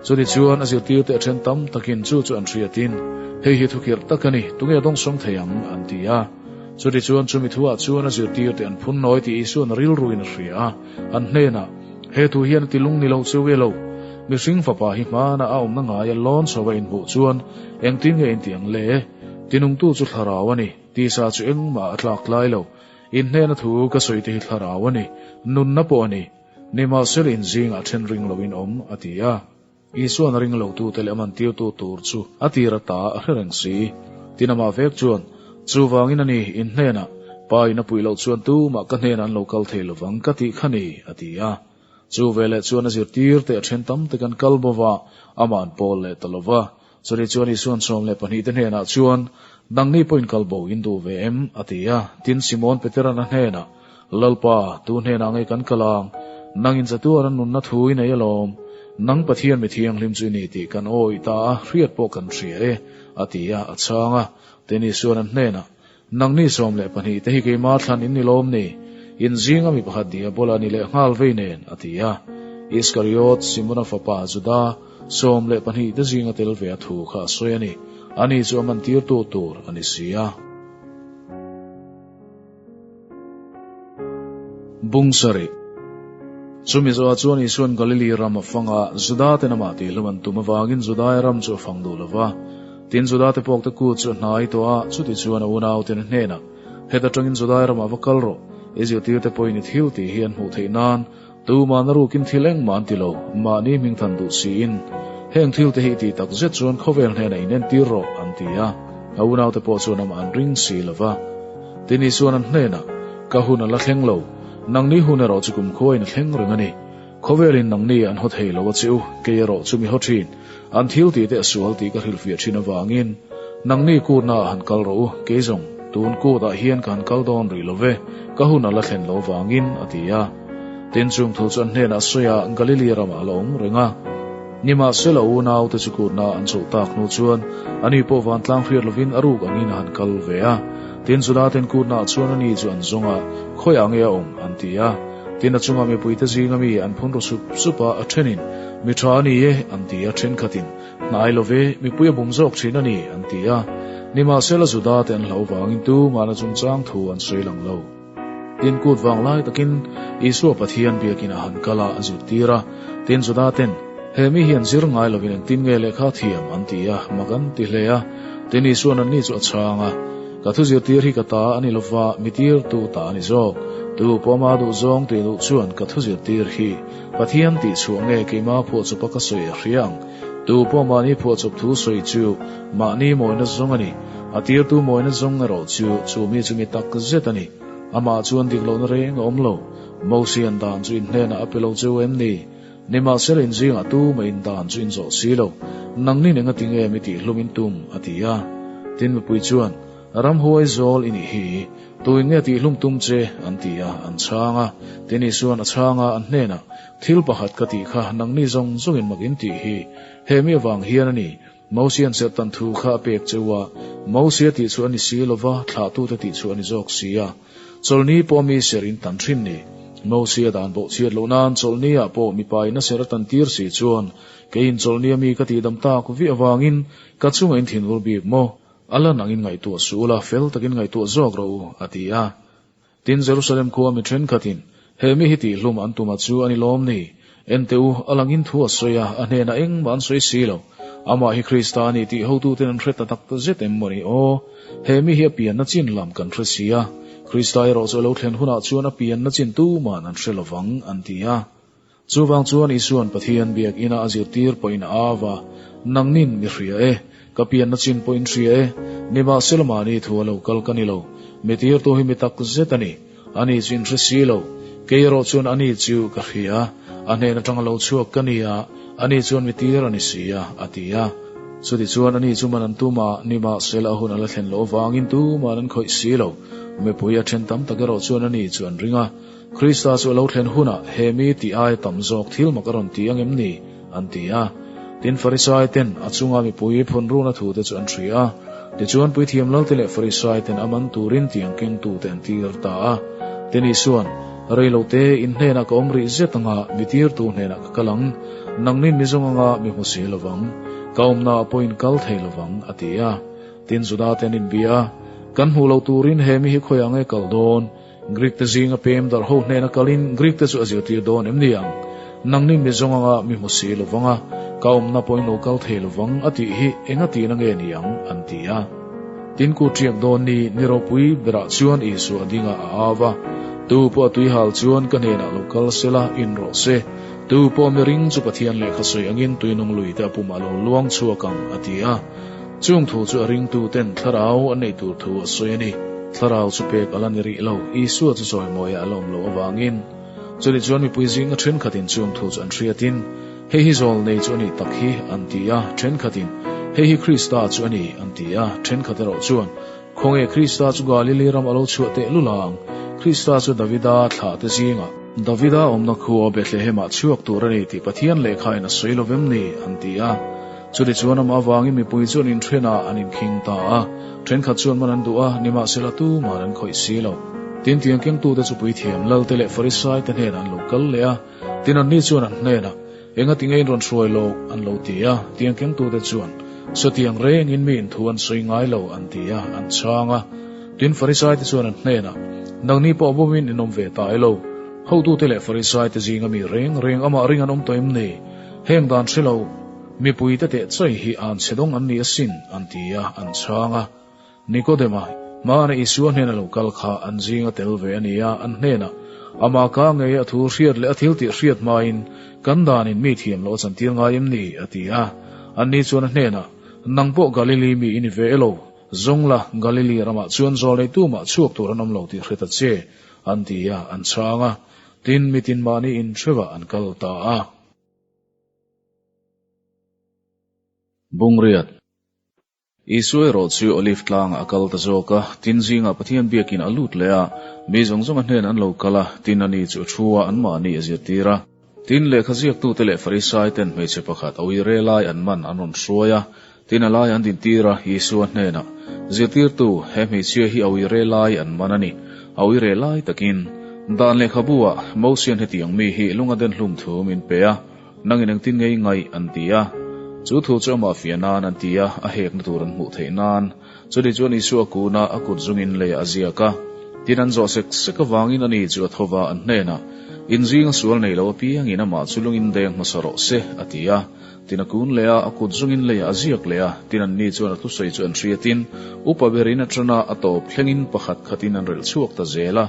Chutichuan a zirtirte a then tam takin chu chu an hriatin, Hei hi thukhirh tak a ni, tunge dawngsawng thei ang? an ti a. Chutichuan chumi thuah chuan a zirtirte an phun nawi tih Isua'n rilruin a hria a, an hnenah, He thu hian a ti lung ni lo chu e lo. Mihring fapa hi hmana a awmna ngaia lawn chho a inhmuh chuan engtin nge inti ang le? Tinungtu chu thlarau a ni, tisa chu engmah a tlak tlai lo. In hnena thu ka sawi te hi thlarau a ni, nunna pawh a ni. Nimahsela in zingah then ring loin awm, a ti a. Isua'n a ring lotute leh a mantirtu tur chu a tir ata a hre reng si. Tin amah vek chuan, Chuvangin a ni, in hnenah, Pa in a puih loh chuan tumah ka hnenah an lo kal thei lovang ka tih kha ni, a ti a. Chu veleh chuan a zirtirte a then tam tak an kal bo va, amah an pawl leh ta lo va. Chutih chuan Isua'n 12 te hnenah chuan, Nangni pawhin kal bo in duh ve em? a ti a. Tin, Simon Petera'n a hnenah, Lalpa, tu hnenah nge kan kal ang? Nangin chatuan a nunna thu i nei alawm. Nang Pathian mi thianghlim chu i ni tih kan awih ta a, hriat pawh kan hria e, a ti a, a chhang a. Tin, Isua'n an hnenah, Nangni 12 te hi keimah thlan in ni lawm ni? In zinga mi pakhat Diabola ni leh nghal vei nen, a ti a. Iskariot, Simona fapa Juda, 12 te zinga tel ve a thu kha a sawi a ni. Ani chu a mantirtu tur a ni si a. Bung sarih. Chumi zawhah chuan Isua'n Galili ram a fang a, Juda ten amah tihhlum an tum avangin Judai ram chu a fang duh lo va. Tin, Judate pawkte kut chu a hnai tawh a, chuti chuan a unauten a hnenah, Heta tangin Judai ramah va kal rawh, i zirtirte pawhin i thil tih hi an hmuh theih nan, tumah na rukin thil engmah an ti lo, mahni hmingthan duh siin. Heng thilte hi i tih tak zet chuan khawvel hnenah in entir rawh, an ti a. A unaute pawh chuan amah an ring si lo va. Tin, Isua'n an hnenah, Ka hun a la thleng lo, nangni hun erawh chu kumkhuain a thleng reng a ni. Khawvelin nangni an haw thei lo a che u, kei erawh chu mi haw thin, an thil tih te a sual tih ka hrilhfiah thin avangin, nangni kutna ah han kal rawh u, kei zawng, tun kut ah hian ka han kal dawn rih lo ve, ka hun a la thlen lo vangin, a ti a. Tin chung thu chu an hnenah a sawi a, Galili ramah a la awm reng a. Nimahsela unaute chu kutna an chhoh tak hnu chuan, ani pawh vantlang hriat lovin a ruk angin a han kal ve a. Tin Judaten kutna ah chuan ani chu an zawng a, khawiah nge a awm? an ti a. Tin a chunga mipuite zinga mi an phun ru sup sup a, a thenin, Mi tha a ni e, an ti a, thenkhatin, Hnai lo ve, mipui a bum zawk thin a ni, an ti a. Nimahsela Judate an hlauh vangin tumahna chungchang thu an sawi lang lo. Tin kut vang lai takin Isua Pathian biakin a han kal a, a zirtir a. Tin Judaten, He mi hian zir ngai lovin engtin nge lehkha thiam? an ti a, mak an ti hle a. Tin Isua'n anni chu a chhang a. Ka thu zirtir hi ka ta a ni lova, mi tirtu ta a ni zawk. Tu pawh ama duh zawng tih duh chuan ka thu zirtir hi Pathian tih chhuah nge keima phuahchawpa ka sawi a hria ang. Tu pawh mahni phuahchawp thu sawi chu mahni mawina zawng a ni. A tirtu mawina zawng erawh chu chu mi chu mi tak zet a ni. Amah chuan dik lohna reng a awm lo. Mosian dan chu in hnenah a pe lo cheu em ni? Nimahsela in zingah tu mah in dan chu in zawh si lo, nangni nen ngati nge mi tih hlum in tum? a ti a. Tin mipui chuan, Ramhuai zawl i nih hi, tuin nge tih hlum tum che? an ti a, an chhang a. Tin Isua'n a chhang a, an hnenah, Thil pakhat ka tih kha nangni zawng zawngin mak in tih hi, he mi avang hian a ni, Mosian serhtan thu kha a pek cheu a, Mosia tih chu a ni si lova, thlahtute tih chu a ni zawk si a. Chawlhni pawh mi serh in tan thin ni. Mosia dan bawh chhiat loh nan chawlhni ah pawh mipa in a serh a tan tir si chuan keiin chawlhni a mi ka tihdam tak viah avangin ka chungah in thinur bik maw? A la nangin ngaihtuah suh ula, fel takin ngaihtuah zawk rawh u, a ti a. Tin, Jerusalem khua mi thenkhatin, He mi hi tihhlum an tuma chu a ni lawm ni? Ente u, a langin thu a sawi a, a hnenah engmah an sawi si lo. Amah hi Krista a ni tih hotuten an hre ta tak zet em maw ni aw? He mi hi a pianna chin lam kan hre si a, Krista erawh chu a lo thlen hunah chuan a pianna chin tuman an hre lovang, an ti a. Chuvang chuan Isua'n Pathian biak ina a zirtir pawhin a au a, Nangnin mi hria e, ka pianna chin pawhin hria e, nimahsela mahni thu a lo kal ka ni lo, mi tirtu hi mi tak zet a ni, ani chu in hre si lo, kei erawh chuan ani chu ka hria, a hnen atanga lo chhuak ka ni a, ani chuan mi tir a ni si a, a ti a. Chutichuan ani chu man an tum a, nimahsela a hun a la thlen loh avangin tuman an khawih si lo, mipui a then tam tak erawh chuan ani chu an ring a. Krista chu a lo thlen hunah he mi tih aia tam zawk thil mak a rawn ti ang em ni? an ti a. Tin, Farisai ten a chunga mipui phun runa thu te chu an hria a. Tichuan, Puithiam Lalte leh Farisai ten a man turin tiang kengtute an tir ta a. Tin, Isua'n, Rei lo te, in hnenah ka awm rih zet anga mi tirtu hnenah ka kal ang, nangnin mi zawng anga mi hmu si lovang, ka awmnaah pawh in kal thei lovang, a ti a. Tin, Juda te an inbia a, Kan hmuh loh turin he mi hi khawiah nge kal dawn? Greek te zinga pem darh ho hnena kalin Greek te chu a zirtir dawn em ni ang? Nangni mi zawng anga mi hmu si lovang a, ka awmna pawhin lo kal thei lovang a tih hi enga tihna nge ni ang? an ti a. Tin ku ṭiak dawn ni ni ropui berah chuan Isua a ding a, a au va, Tu pawh a tuihal chuan ka hnenah lo kal sela, in rawh se. Tu pawh mi ring chu Pathian lehkha sawi angin tuinung lui te a pumah lo luang chhuak ang, a ti a. Chung thu chu a ringtuten thlarau an neih tur thu a sawi a ni. Thlarau chu pek a la ni rih lo, Isua chu chawimawiah a la awm loh avangin. Chutih chuan mipui zinga thenkhatin chung thu chu an hriatin, Hei hi zawl nei chu a nih tak hi, an ti a, thenkhatin, Hei hi Krista chu a ni, an ti a, thenkhat erawh chuan, Khawnge Krista chu Galili ram a lo chhuah teh lul ang? Krista chu Davida thlahte zingah. Davida awmna khua Bethlehemah chhuak tur a ni tih Pathian lehkhain a sawi lo vem ni? an ti a. Chutichuan amah avangin mipui chu an inthen a, an inkhing ta a. Thenkhat chuan man an duh a, nimahsela tuman an khawih si lo. Tin, tiang kengtute chu puithiam Lalte leh Farisaite hnenah an lo kal leh a. Tin, anni chuan an hnenah, Engati nge in rawn hruai lo? an lo ti a. Tiang kengtute chuan, Sawtiang rengin mi inthu an sawi ngai lo, an ti a, an chhang a. Tin, Farisaite chuan an hnenah, Nangni pawh bawmin in awm ve ta e lo? Hotute leh Farisaite zinga mi reng reng amah ring an awm tawh em ni? Heng dan hre lo, mipuite teh chai hi an chhe dawng an ni asin, an ti a, an chhang a. Nikodema, hmana Isua hnena lo kal kha an zinga tel ve a ni a, an hnenah, Amah ka ngei a thu hriat leh a thil tih hriat hmain kan danin mi thiam loh a chantir ngai em ni? a ti a. Anni chuan a hnenah, Nang pawh Galili mi i ni ve elo? Zawng la, Galili ramah chuan zawl nei tumah chhuak tur an awm lo tih hre ta che, an ti a, an chhang a. Tin, mitin mahni inhrevah an kal ta a. Bungriat. Isua erawh chu Olive tlangah a kal ta zawk a, tin zingah Pathian biakin a lut leh a, mi zawng zawng a hnen an lo kal a, tin ani chu a thu a, anmahni a zirtir a. Tin, lehkha ziaktute leh Farisai ten hmeichhe pakhat a uire lai an man an rawn hruai a, tin a lai an dintir a, Isua hnenah, Zirtirtu, he hmeichhia hi a uire lai an man a ni, a uire lai takin, dan lehkhabu ah Mosian hetiang mi hi lunga den hlum thu min pe a, Nangin engtin nge i ngaih? an ti a. Chu thu chu amah fiah nan an ti a, a hekna tur an hmuh theih nan. Chutih chuan Isua kuna a kut zungin leiah a ziak a. Tin an zawh sek sek avangin ani chu a tho va, an hnenah, Inzing a sual nei lo apiangin amah chu lungin deng hmasa rawh se, a ti a. Tin a kun leh a, a kut zungin leiah a ziak leh a. Tin anni chuan a thusawi chu an hriatin, upa berin a ṭan a, a tawp thlengin pakhat khatin an relh chhuak ta zel a.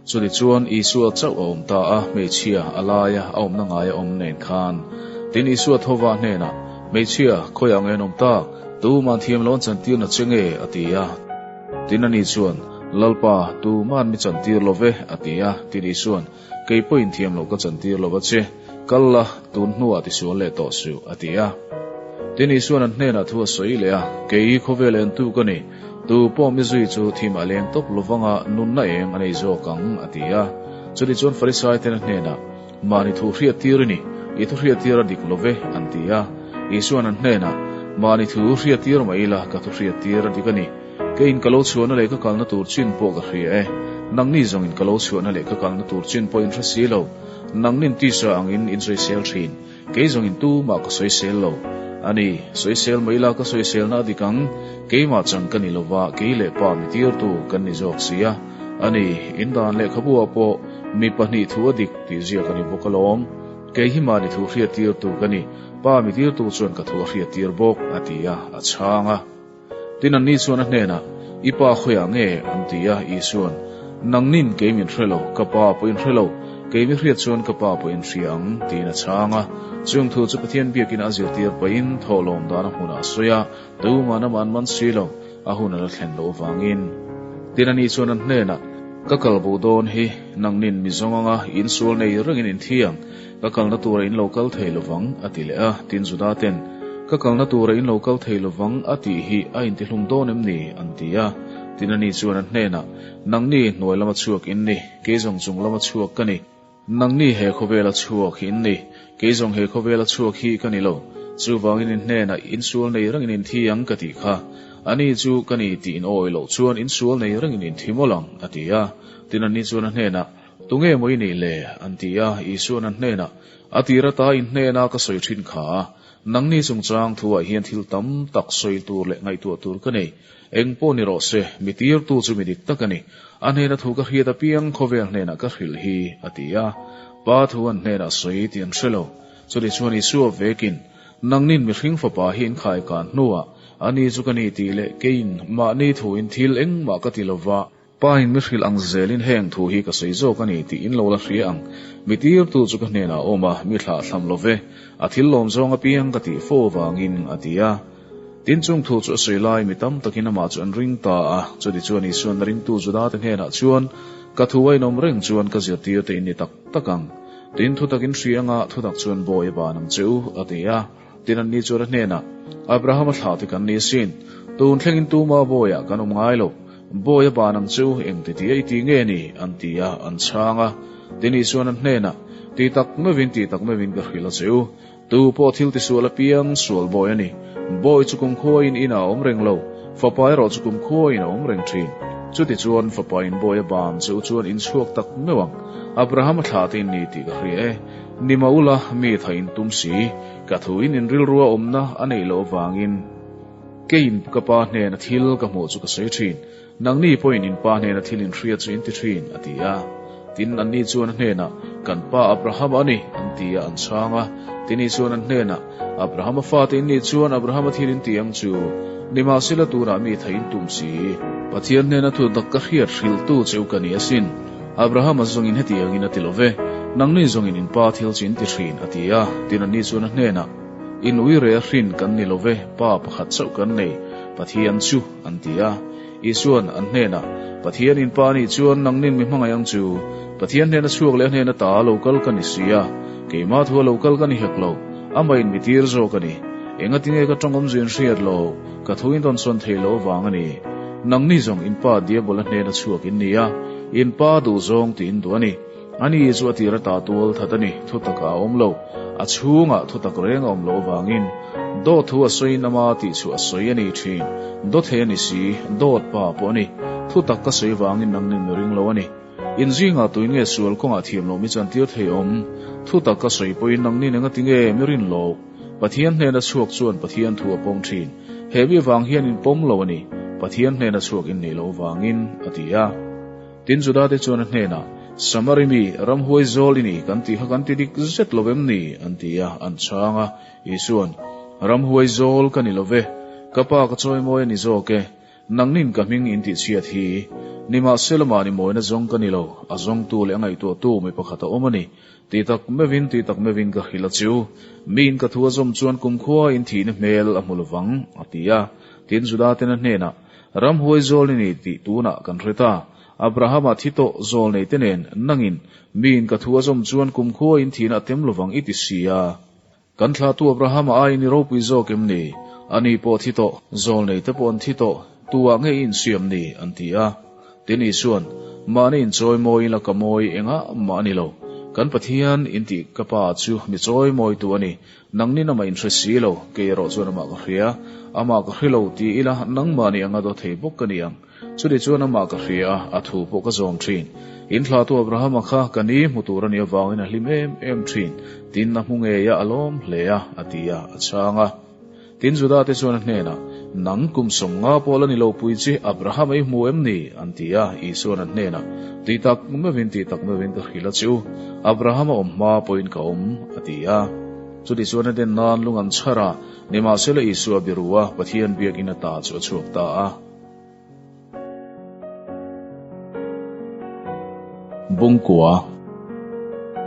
Chutih chuan Isua chauh a awm ta a, hmeichhia a laia a awmna ngai a awm nen khan. Tin, Isua thova hnenah, Hmeichhia, khawiah nge an awm tak? Tuman thiam lo an chantir na che nge? a ti a. Tin, ani chuan, Lalpa, tuman mi chantir lo ve, a ti a. Tin, Isuan, Kei pawhin thiam lo ka chantir lo va che, kal la, tun hnuah tisual leh tawh suh, a ti a. Tin, Isuan an hnenah thu a sawi leh a, Kei khawvel entu ka ni. Tu pawh mi zui chu thim a leng tawp lovanga nunna eng a nei zawk ang, a ti a. Chutih chuan Farisai ten a hnenah, Mahni thu hriat tir i ni, i thu hriat tir a dik lo ve, an ti a. Isuan an hnenah, Mahni thu hriat tir mah ila, ka thu hriat tir a dik a ni. Keiin ka lo chhuahna leh ka kalna tur chin pawh ka hria e. Nangni zawngin ka lo chhuahna leh ka kalna tur chin pawh in hre si lo. Nangnin tisa angin in sawisel thin. Kei zawngin tumah ka sawisel lo. A ni, sawisel mai ila ka sawiselna a dik ang, keimah chang ka ni lova, kei leh pa mi tirtu kan ni zawk si a. A ni, in dan lehkhabu-ah pawh mi pahnih thu a dik tih ziak a ni bawk alawm. Kei hi mahni thu hriattirtu ka ni, pa mi tirtu chuan ka thu a hriattir bawk, a ti a, a chhang a. Tin, anni chuan a hnenah, I pa khawiah nge? an ti a. Isua'n, Nangnin kei min hre lo, ka pa pawh in hre lo, kei mi hriat chuan ka pa pawh in hria ang, tiin a chhang a. Chung thu chu Pathian biakin a zirtir pahin thawhlawm dan a hmunah a sawi a, tuman amah an man si lo, a hun a la thlen loh avangin. Tin, ani chuan an hnenah, Ka kal bo dawn hi, nangnin mi zawng anga in sual nei rengin in thi ang, Ka kalna tura in lo kal thei lovang, a ti leh a. Tin, Juda ten, Ka kalna tura in lo kal thei lovang, a tih hi a intihlum dawn em ni? an ti a. Tin, ani chuan an hnenah, Nangni hnuai lama chhuak in ni, kei zawng chung lama chhuak ka ni. Nangni he khawvela chhuak hi in ni, kei zawng he khawvela chhuak hi ka ni lo. Chuvangin in hnenah in sual nei rengin in thi ang ka tih kha. Ani chu ka ni tih in awi loh chuan in sual nei rengin in thi mawlh ang, a ti a. Tin anni chuan a hnenah, Tunge maw i nih le? an ti a. Isua'n an hnenah, A tir ata in hnena ka sawi thin kha. Nangni chungchang thuah hian thil tam tak sawi tur leh ngaihtuah tur ka nei. Eng pawh ni rawh se, mi tirtu chu mi dik tak a ni. A hnena thu ka hriat apiang khawvel hnenah ka hrilh hi, a ti a. Pa thu an hnenah sawi tih an hre lo. Chutih chuan Isua vekin, Nangnin mihring fapa hi in khaikan hnuah, ani chu ka ni tih leh keiin mahni thuin thil engmah ka ti lova, Pa in mi hrilh ang zelin heng thu hi ka sawi zawk a ni tih in lo la hria ang. Mi tirtu chu ka hnenah a awm a, mi thlah thlam lo ve. A thil lawm zawng apiang ka tih fo avangin, a ti a. Tin chung thu chu a sawi lai mi tam takin amah chu an ring ta a. Chuti chuan Isuan a ringtu Judate hnenah chuan, Ka thu a inawm reng chuan ka zirtirte in ni tak tak ang. Tin thutak in hria anga thutak chuan bawi a ban ang che u, a ti a. Tin anni chuan a hnenah, Abrahama thlah te kan ni asin, tun thlengin tuma bawiah kan awm ngai lo, bawi a ban ang chu eng ti tia i ti nge ni? an ti a, an chhang a. Tin Isuan an hnenah, Ti tak meuhin, ti tak meuhin ka hrilh a che u, tu pawh thil tisual apiang sual bawi a ni, bawi chu kumkhuain inah a awm reng lo, fapa erawh chu kumkhuain a awm reng thin. Chutichuan fapa in bawi a ban che u chuan in chhuak tak meuh ang, Abrahama thlah te in ni tih ka hria e. Ni mah ula, mi tha in tum si, ka thu in in rilrua awmna a neih loh avangin keiin ka pa hnena thil ka hmuh chu ka sawi thin, nangni pawhin in pa hnena thil in hria chu in ti thin, a ti a. Tin, anni chuan a hnenah, Kan pa Abrahama a ni, an ti a, an chhang a. Tini chuan an hnenah, Abrahama fate in nih chuan Abrahama thil in ti ang chu, nimahsela tunah mi tha in tum si. Pathian hnena thu dak ka hriat hrilhtu cheu ka ni asin. Abrahama zawngin hetiangin a ti lo ve, Nangni zawngin in pa thil chu in ti thin, a ti a. Tin anni chuan a hnenah, In ui reh a hrin kan ni lo ve, pa pakhat chauh kan nei, Pathian chu, an ti a. Isua'n an hnenah, Pathian in pa nih chuan nangnin mi hmangaih ang chu, Pathian hnena chhuak leh a hnena ta lo kal ka ni si a, keimah thua lo kal ka ni hek lo, amah in mi tir zawk a ni. Engatinge ka tawng awmzia in hriat lo, ka thu in rawn sawn thei lo avang a ni. Nangni zawng in pa Diabola hnena chhuak in ni a, in pa duh zawng tih in duh a ni. Ani chu a tir ata tual that a ni, thutak a awm lo. A chhungah thutak reng a awm loh avangin dawt thu a sawiin ama tih chu a sawi a ni thin. Dawthei a ni si, dawt pa pawh a ni. Thutak ka sawi vangin nangni mi ring lo a ni. In zingah tuin nge sual kawngah thiam loh mi chantir thei awm? Thutak ka sawi pawhin nangni engati nge mi rin loh? Pathian hnena chhuak chuan Pathian thu a pawm thin. He mi vang hian in pawm lo a ni, Pathian hnena chhuak in nih loh vangin, a ti a. Tin Judate chuan a hnenah, Samari mi, ramhuai zawl i ni kan tih kha kan ti dik zet lo em ni? an ti a, an chhang a. Isua'n, Ramhuai zawl ka ni lo ve, ka pa ka chawimawi a ni zawk e, Nangnin ka hming in tihchhiat hi, nimahsela mahni mawina zawng ka ni lo, a zawngtu leh a ngaihtuahtu mi pakhat a awm a ni. Ti tak meuhin, ti tak meuhin ka hrilh a chu. Miin ka thu a zawm chuan kumkhua in thihna hmel a hmu lovang, a ti a. Tin, Juda-ten a hnenah, Ramhuai zawl i ni tih tunah kan hre ta. Abrahama thi tawh zawl nei te nen, nangin, miin ka thu a zawm chuan kumkhua in thihna a tem lovang i ti si a. Kan thlahtu Abrahama aiin i ropui zawk em ni? Ani pawh thi tawh, zawlnei te pawh an thi tawh, tuah nge i insiam ni? an ti a. Tin Isua'n, Mahni inchawi mawi ila ka mawi engah mah a ni lo. Kan Pathian intih ka Pa chu mi chawi mawitu a ni. Nangnin amah inhre si lo, kei erawh chuan amah ka hria. Amah ka hre lo ti ila nangmahni anga daw thei bawk ka ni ang. Chutih chuan amah ka hria a, a thu pawh ka zawm thin. In thlahtu Abrahama kha ka ni hmu tur a nih avangin a hlim em em thin, tin a hmu ngei a, a lawm hle a, a ti a, a chhang a. Tin Judate chuan a hnenah, Nang kum 50 pawh la ni lo pui chi Abrahama i hmu em ni? an ti a. Isua'n a hnenah, Ti tak meuhin, ti tak meuhin ka hrilh a chu, Abrahama awm hma pawhin ka awm, a ti a. Chutih chuan a den nan lung an chhar a, nimahsela Isua biru a, Pathian biakinn ata chu a chhuak ta a. Bungkua.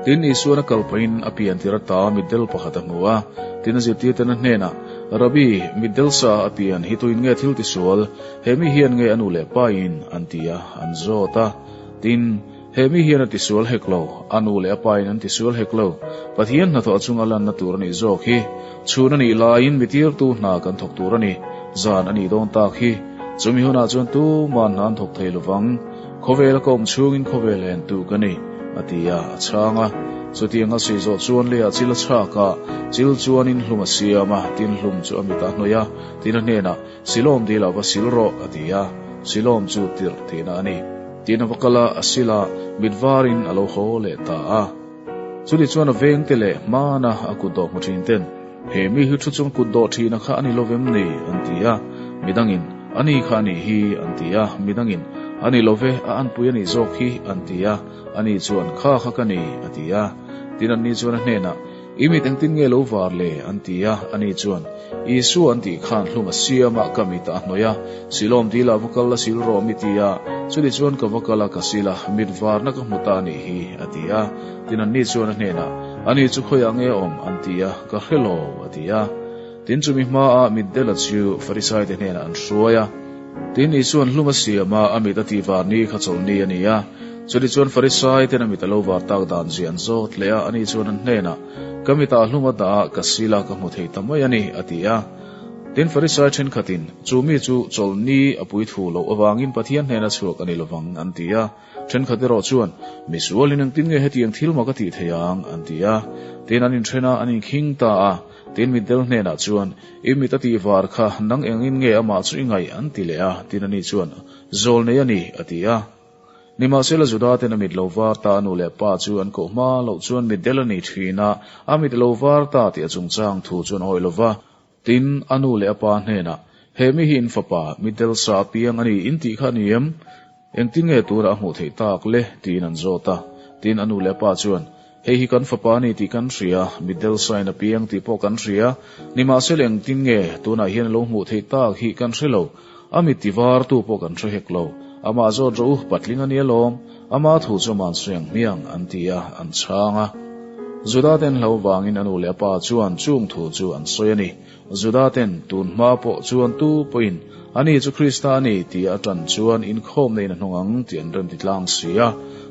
Tin, Isuan a kal pahin a pian tir ata mitdel pakhat a hmu a. Tin, a zirtirten a hnenah, Rabbi, mitdel sa a pian hi tuin nge thil tisual? He mi hian nge a nu leh pa in? an ti a, an zawt a. Tin, He mi hian a tisual hek lo, a nu leh a pa in an tisual hek lo. Pathian hnathawh chunga lanna tur a nih zawk hi. Chhun a nih laiin mi tirtu hna kan thawk tur a ni. Zan a nih dawn tak hi. Chumi hunah chuan tuman hna an thawk thei lovang. Khawvel a ka awm chhungin khawvel en tu ka ni, a ti a, a chhang a. Chutiang a sawi zawh chuan leiah chil a chhak a, chil chuanin hlum a siam a, tin hlum chu a mitah a hnawih a, tin a hnenah, Silawm dilah va sil rawh, a ti a. Silawm chu tirh tihna a ni. Tin a va kal a, a sil a, mit varin a lo haw leh ta a. Chuni chuan a vengte leh hmana a kut dawh hmu thin ten, He mi hi thu chung kut dawh thina kha a ni lovem ni? an ti a. Midangin, A ni kha a nih hi, an ti a. Midangin, A ni love, a anpui a nih zawk hi, an ti a. Ani chuan, Kha kha ka ni, a ti a. Tin anni chuan a hnenah, I mit engtin nge lo var le? an ti a. Ani chuan, Isua an tih khan hlum a siam a, ka mitah a hnawih a, Silawm dilah va kal la sil rawh mi ti a. Chuni chuan ka va kal a, ka sil a, mit varna ka hmu ta a nih hi, a ti a. Tin anni chuan a hnenah, Ani chu khawiah nge a awm? an ti a, Ka hre lo, a ti a. Tin chumi hmaah mitdela chu Farisaite hnenah an hruai a. Tin Isua'n hlum a siam a, a mit a tih var ni kha chawlh ni a ni a. Chuni chuan Farisaiten a mit a lo var tak dan zia an zawt leh a, ani chuan an hnenah, Ka mitah hlum a dah a, ka sil a, ka hmu thei ta mai a ni, a ti a. Tin Farisai thenkhatin, Chu mi chu chawlh ni a pui thu loh avangin Pathian hnena chhuak a ni lovang, an ti a. Thenkhat erawh chuan, Misualin engtin nge hetiang thil mak a tih thei ang? an ti a. Tin an inthen a, an inkhing ta a. Tin mitdel hnenah chuan, I mit a tih var kha, nang engin nge amah chu i ngaih? an ti leh a. Tin ani chuan, Zawl nei a ni, a ti a. Nimahsela Juda ten a mit lo var ta a nu leh pa chu an koh hma loh chuan mitdel a ni thin a, a mit lo var ta tih a chungchang thu chu an awih lo va. Tin, a nu leh a pa hnenah, He mi hi in fapa, mitdel sa a piang a ni in tih kha a ni em? Engtin nge tura a hmuh theih tak le? tiin an zawt a. Tin, a nu leh a pa chuan, Hei hi kan fapa a ni tih kan hria, mitdel sain a piang tih pawh kan hria. Nimahsela engtin nge tunah hian a lo hmuh theih tak hi kan hre lo. A mit ti vartu pawh kan hre hek lo. Amah zawt rawh u, patling a ni alawm. Ama thu chu aman sawi ang hmiang, an ti a, an chhang a. Juda ten hlo vangin a nu leh a pa chuan chung thu chu an sawi a ni. Juda ten tun hma pawh chuan tu pawhin ani chu Krista a ni tia a tan chuan inkhawm neiin a hnawng ang tih an rem ti tlang si a.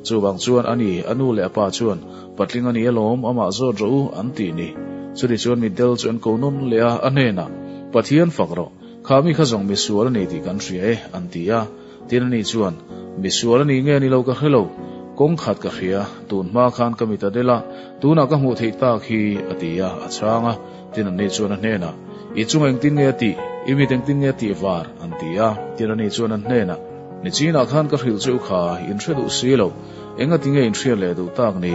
Chuvang chuan ani, a nu leh a pa chuan, Patling a ni alawm, amah zawt rawh u, an ti ni. Chuti chuan mitdel chu an ko nawn leh a, a hnenah, Pathian fak rawh, kha mi kha zawng misual a ni tih kan hria e, an ti a. Tin ani chuan, Misual a ni nge ni lo ka hre lo, kawng khat ka hria, tun hma khan ka mit a del a, tunah ka hmuh theih tak hi, a ti a, a chhang a. Tin anni chuan a hnenah, I chung engtin nge a tih? I mit engtin nge a tih var? an ti a. Tin ani chuan an hnenah, Nichinah khan ka hrilh che u kha, in hre duh si lo, engati nge in hriat leh duh tak ni?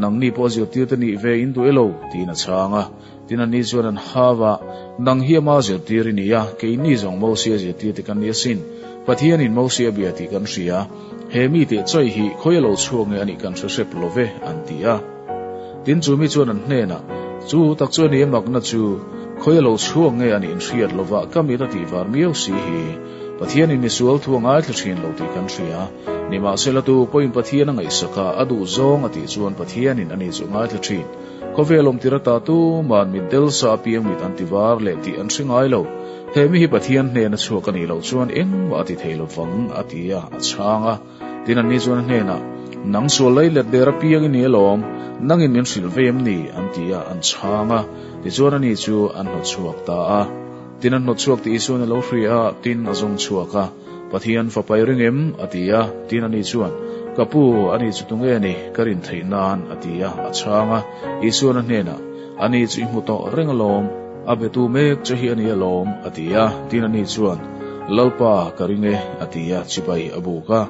Nangni pawh zirtirte nih ve in duh e lo, tiin a chhang a. Tin anni chuan an hau a, Nang hi ama zirtir i ni a, keini zawng Mosia zirtirte kan ni asin. Pathianin Mosia bia tih kan hria. He mi teh chawi hi khawi a lo chhuak nge a nih kan hre hrep lo ve, an ti a. Tin chu mi chuan an hnenah, Chu tak chu a ni emakna chu, khawi a lo chhuak nge a nih in hriat lova ka mit a tih var miau si hi. Pathianin misual thu a ngaithla thin lo tih kan hria. Nimahsela tu pawhin Pathian a ngaihsak a, a duh zawng a tih chuan Pathianin ani chu a ngaithla thin. Khawvel awm tir ata tuman mit del sa apiang mit an ti var leh tih an hre ngai lo. He mi hi Pathian hnena chhuak a nih loh chuan engmah a ti thei lovang, a ti a, a chhang a. Tin anni chuan a hnenah, Nang sual lei let der apiang i ni alawm, nangin min hrilh vei em ni? an ti a, an chhang a. Tichuan ani chu an hnawtchhuak ta a. Tin an hnawtchhuak tih Isuan a lo hria a, tin a zawng chhuak a. Pathian fapa i ring em? a ti a. Tin ani chuan, Ka pu, ani chu tunge a ni? Ka rin theih nan, a ti a, a chhang a. Isuan a hnenah, Ani chu i hmu tawh reng alawm, a betu mek che hi a ni alawm, a ti a. Tin ani chuan, Lalpa, ka ring e, a ti a, chibai a buk a.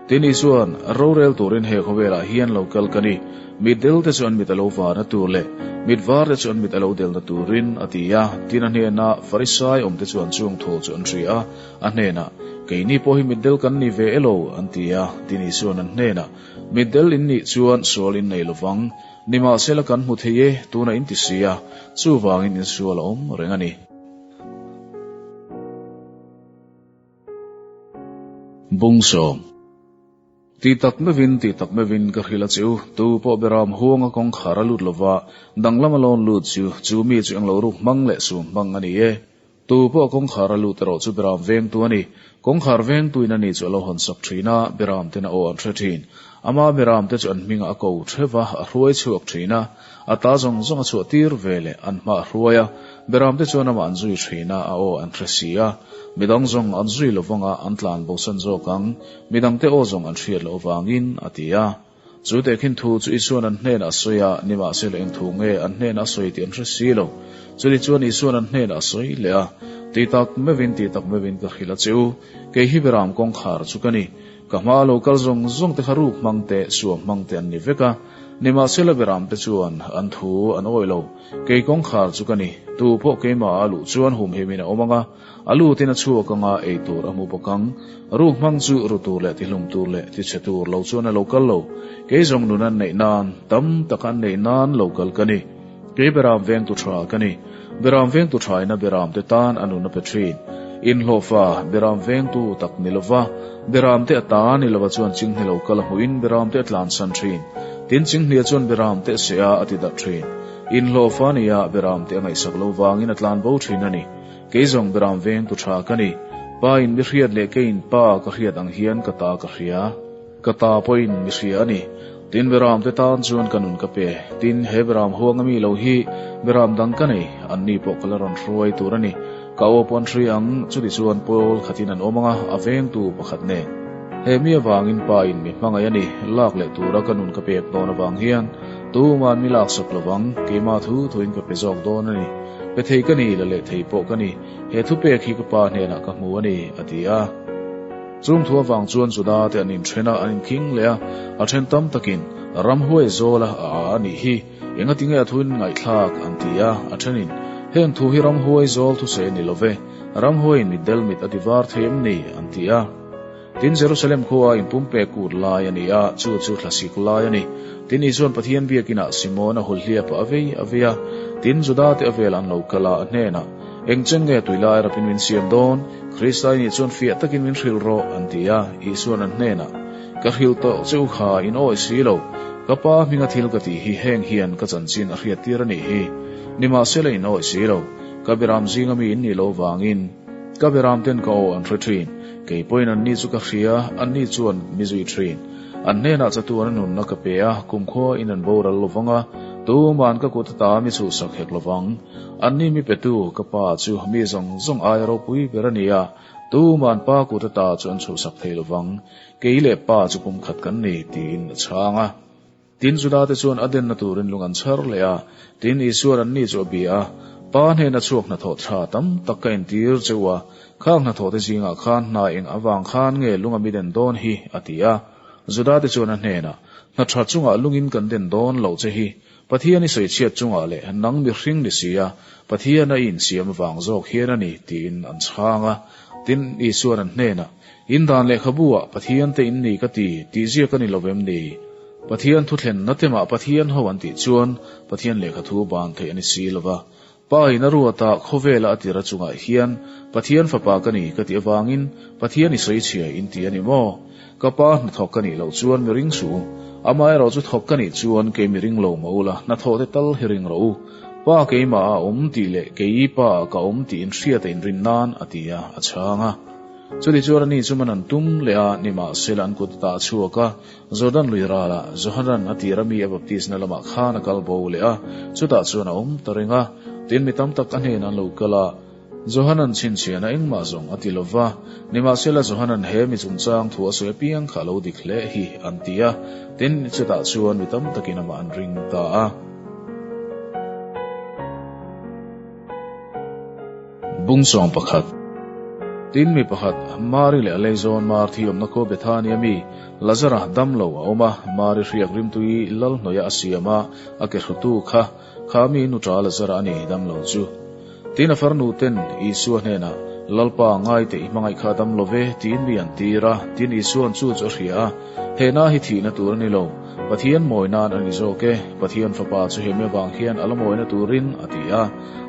Tin Isuan, Rorel turin he khawvelah hian lo kal ka ni, mit delte chu an mit a lo varna tur leh mit varte chu an mit a lo delna turin, a ti a. Tin a hnena Farisai awmte chuan chung thu chu an hria a, a hnenah, Keini pawh hi mitdel kan ni ve elo? an ti a. Tin Isuan an hnenah, Mitdel in nih chuan sual in nei lovang, nimahsela kan hmu thei e, tunah in ti si a, chuvangin in sual a awm reng a ni. Bungsawm. Ti tak meuhin, ti tak meuhin ka hrilh a che u, tu pawh beram huanga kawngkhar a lut lova, danglam a lawn lut chu, chu mi chu englo ruk hmang leh sum hmang a ni e. Tu pawh kawngkhar a lut erawh chu beram vengtu a ni. Kawngkhar vengtuin a ni chu a lo hawn sak thin a, beram ten a aw an hre thin. Ama beram te chu an hmingah a ko theuh va, a hruai chhuak thin a. A ta zawng zawng a chhuah tir ve leh an hma a hruai a, beramte chuan amah an zui thin a, a aw an hre si a. Midang zawng an zui lo vang a, an tlan bosan zawk ang. Midangte aw zawng an hriat loh avangin, a ti a. Chu tehkhin thu chu Isuan an hnenah a sawi a, nimahsela eng thu nge an hnenah a sawi tih an hre si lo. Chutichuan Isuan an hnenah a sawi leh a, Ti tak meuhin, ti tak meuhin ka hrilh a che u, kei hi beram kawngkhar chu ka ni. Ka hmaa lo kal zawng zawng te kha ruk hmang te, suam hmang te an ni vek a, nimahsela beram te chuan an thu an awih lo. Kei kawngkhar chu ka ni, tu pawh keimah a luh chuan humhimin a awm ang a, a lutin a chhuak anga ei tur a hmu bawk ang. Ruk hmang chu ru tur leh tihlum tur leh tichhe tur lo chuan a lo kal lo. Kei zawng nun an neih nan, tam tak an neih nan lo kal ka ni. Kei beram vengtu tha ka ni. Beram vengtu thaina beram te tan a nun a pe thin. Inhlawhfa beram vengtu tak ni lova, beram te a ta ni lova chuan chinghne lo kal a hmuhin beram te a tlansan thin. Tin chinghnia chuan beram te a seh a, a ti darh thin. Inhlawhfa nia beram te a ngaihsak lo vangin a tlan bo thin a ni. Kei zawng beram vengtu tha ka ni. Pa in mi hriat leh keiin pa ka hriat ang hian ka ta ka hria. Ka ta pawhin mi hria a ni. Tin, Beram te tan chuan ka nun ka pe. Tin, he Beram huanga mi lo hi Beram dang ka nei, anni pawh ka la rawn hruai tur a ni. Ka aw pawh an hria ang, chuti chuan pawl khatin an awm ang a, a vengtu pakhat nen. He mi avangin pa in mi hmangaih a ni, lak leh tura ka nun ka pek dawn avang hian tuman mi laksak lovang, keimah thu thuin ka pe zawk dawn a ni. Pe thei ka ni, la leh thei pawh ka ni. He thupek hi ka pa hnenah ka hmu a ni, a ti a. Chung thu avang chuan Juda te an inthen a, an inkhing leh a, a then tam takin, Ramhuai zawla a a a nih hi, engatinge a thuin ngaihthlak? an ti a, a thenin, Heng thu hi ramhuai zawl thusei a ni lo ve, ramhuaiin mitdel mit a ti var thei em ni? an ti a. Tin, Jerusalem khua inpumpek kut lai a ni a, chu chu thlasik lai a ni. Tin, Isuan Pathian biakinah Simona hulhliapa a vei a vei a, tin, Juda te a vel an lo kal a, a hnenah, Eng chen nge tui lai rapin min siam dawn? Krista i nih chuan fiah takin min hrilh rawh, an ti a. Isua'n an hnenah, Ka hrilh tawh che u kha, in awih si lo. Ka Pa hminga thil ka tih hi heng hian ka chanchin a hriattir a nih hi. Nimahsela in awih si lo. Ka beram zinga mi in nih loh vangin ka beram ten ka aw an hre thin. Kei pawhin anni chu ka hria, anni chuan mi zui thin. An hnenah chatuan a nunna ka pe a, kumkhua in an boral lovang a, tuma'n ka kut ata mi chhuhsak hek lovang. Anni mi petu ka pa chu mi zawng zawng aia ropui ber a ni a, tuma'n pa kut ata chu an chhuhsak thei lovang. Kei leh pa chu pum khat kan ni, tiin a chhang a. Tin, Judate chuan a denna turin lung an chhar leh a, tin, Isua'n anni chu a bia a, Pa hnena chhuak hnathawh tha tam tak ka entir che u a, khang hnathawhte zingah khan hna eng avang khan nge lung a mi den dawn hi? a ti a. Judate chuan a hnenah, Hna tha chungah lungin kan den dawn loh che hi, Pathian i sawichhiat chungah leh nang mihring ni si a, Pathian a i insiam avang zawk hian a ni, tiin an chhang a. Tin, Isua'n an hnenah, In dan lehkhabu ah Pathian te in ni ka ti, tih ziak a ni lo vem ni? Pathian thuthlenna temah Pathian ho an tih chuan Pathian lehkhathu ban theih a ni si lo va. Pa in a ruat a, khawvela a tira chungah hian Pathian fapa ka ni ka tih avangin Pathian i sawichhia in ti a ni maw? Ka pa hnathawk ka nih loh chuan mi ring suh u. Amaherawh chu thawk ka nih chuan kei mi ring lo mah ula, hnathawh te tal hi ring rawh u. Pa keimah a awm tih leh kei pa ah ka awm tih inhriat a inrin nan a ti a, a chhang a. Chutichuan ani chu man an tum leh a, nimahsela an kut a tah chhuak a, Jordan lui ralah Johanan a tir a mi a baptisna lamah khan a kal bo leh a, chutah chuan a awm ta reng a. Tin, mi tam tak a hnenah an lo kal a, Johanan chhinchhiahna engmah zawng a ti lo va, nimahsela Johanan he mi chungchang thu a sawi apiang kha a lo dik hle hi an ti a. Tin, chutah chuan mi tam takin amah an ring ta a. Bung sawng pakhat. Tin mi pakhat, Mari leh a leizawn Marthi awmna khua Bethania mi, Lazara dam lo a awm a, Mari hriak rimtui lal hnuaia a siam a, a ke hrutu kha, kha mi nu ṭa Lazara a ni dam lo chu. Tin a farnu ten Isua hnenah, Lalpa, ngaite i hmangaih kha a dam lo ve, tiin mi an tir a, tin Isua'n chu chu a hria a, He na hi thihna tur a ni lo, Pathian mawi nan a ni zawk e, Pathian Fapa chu hemi avang hian a la mawina turin, a ti a.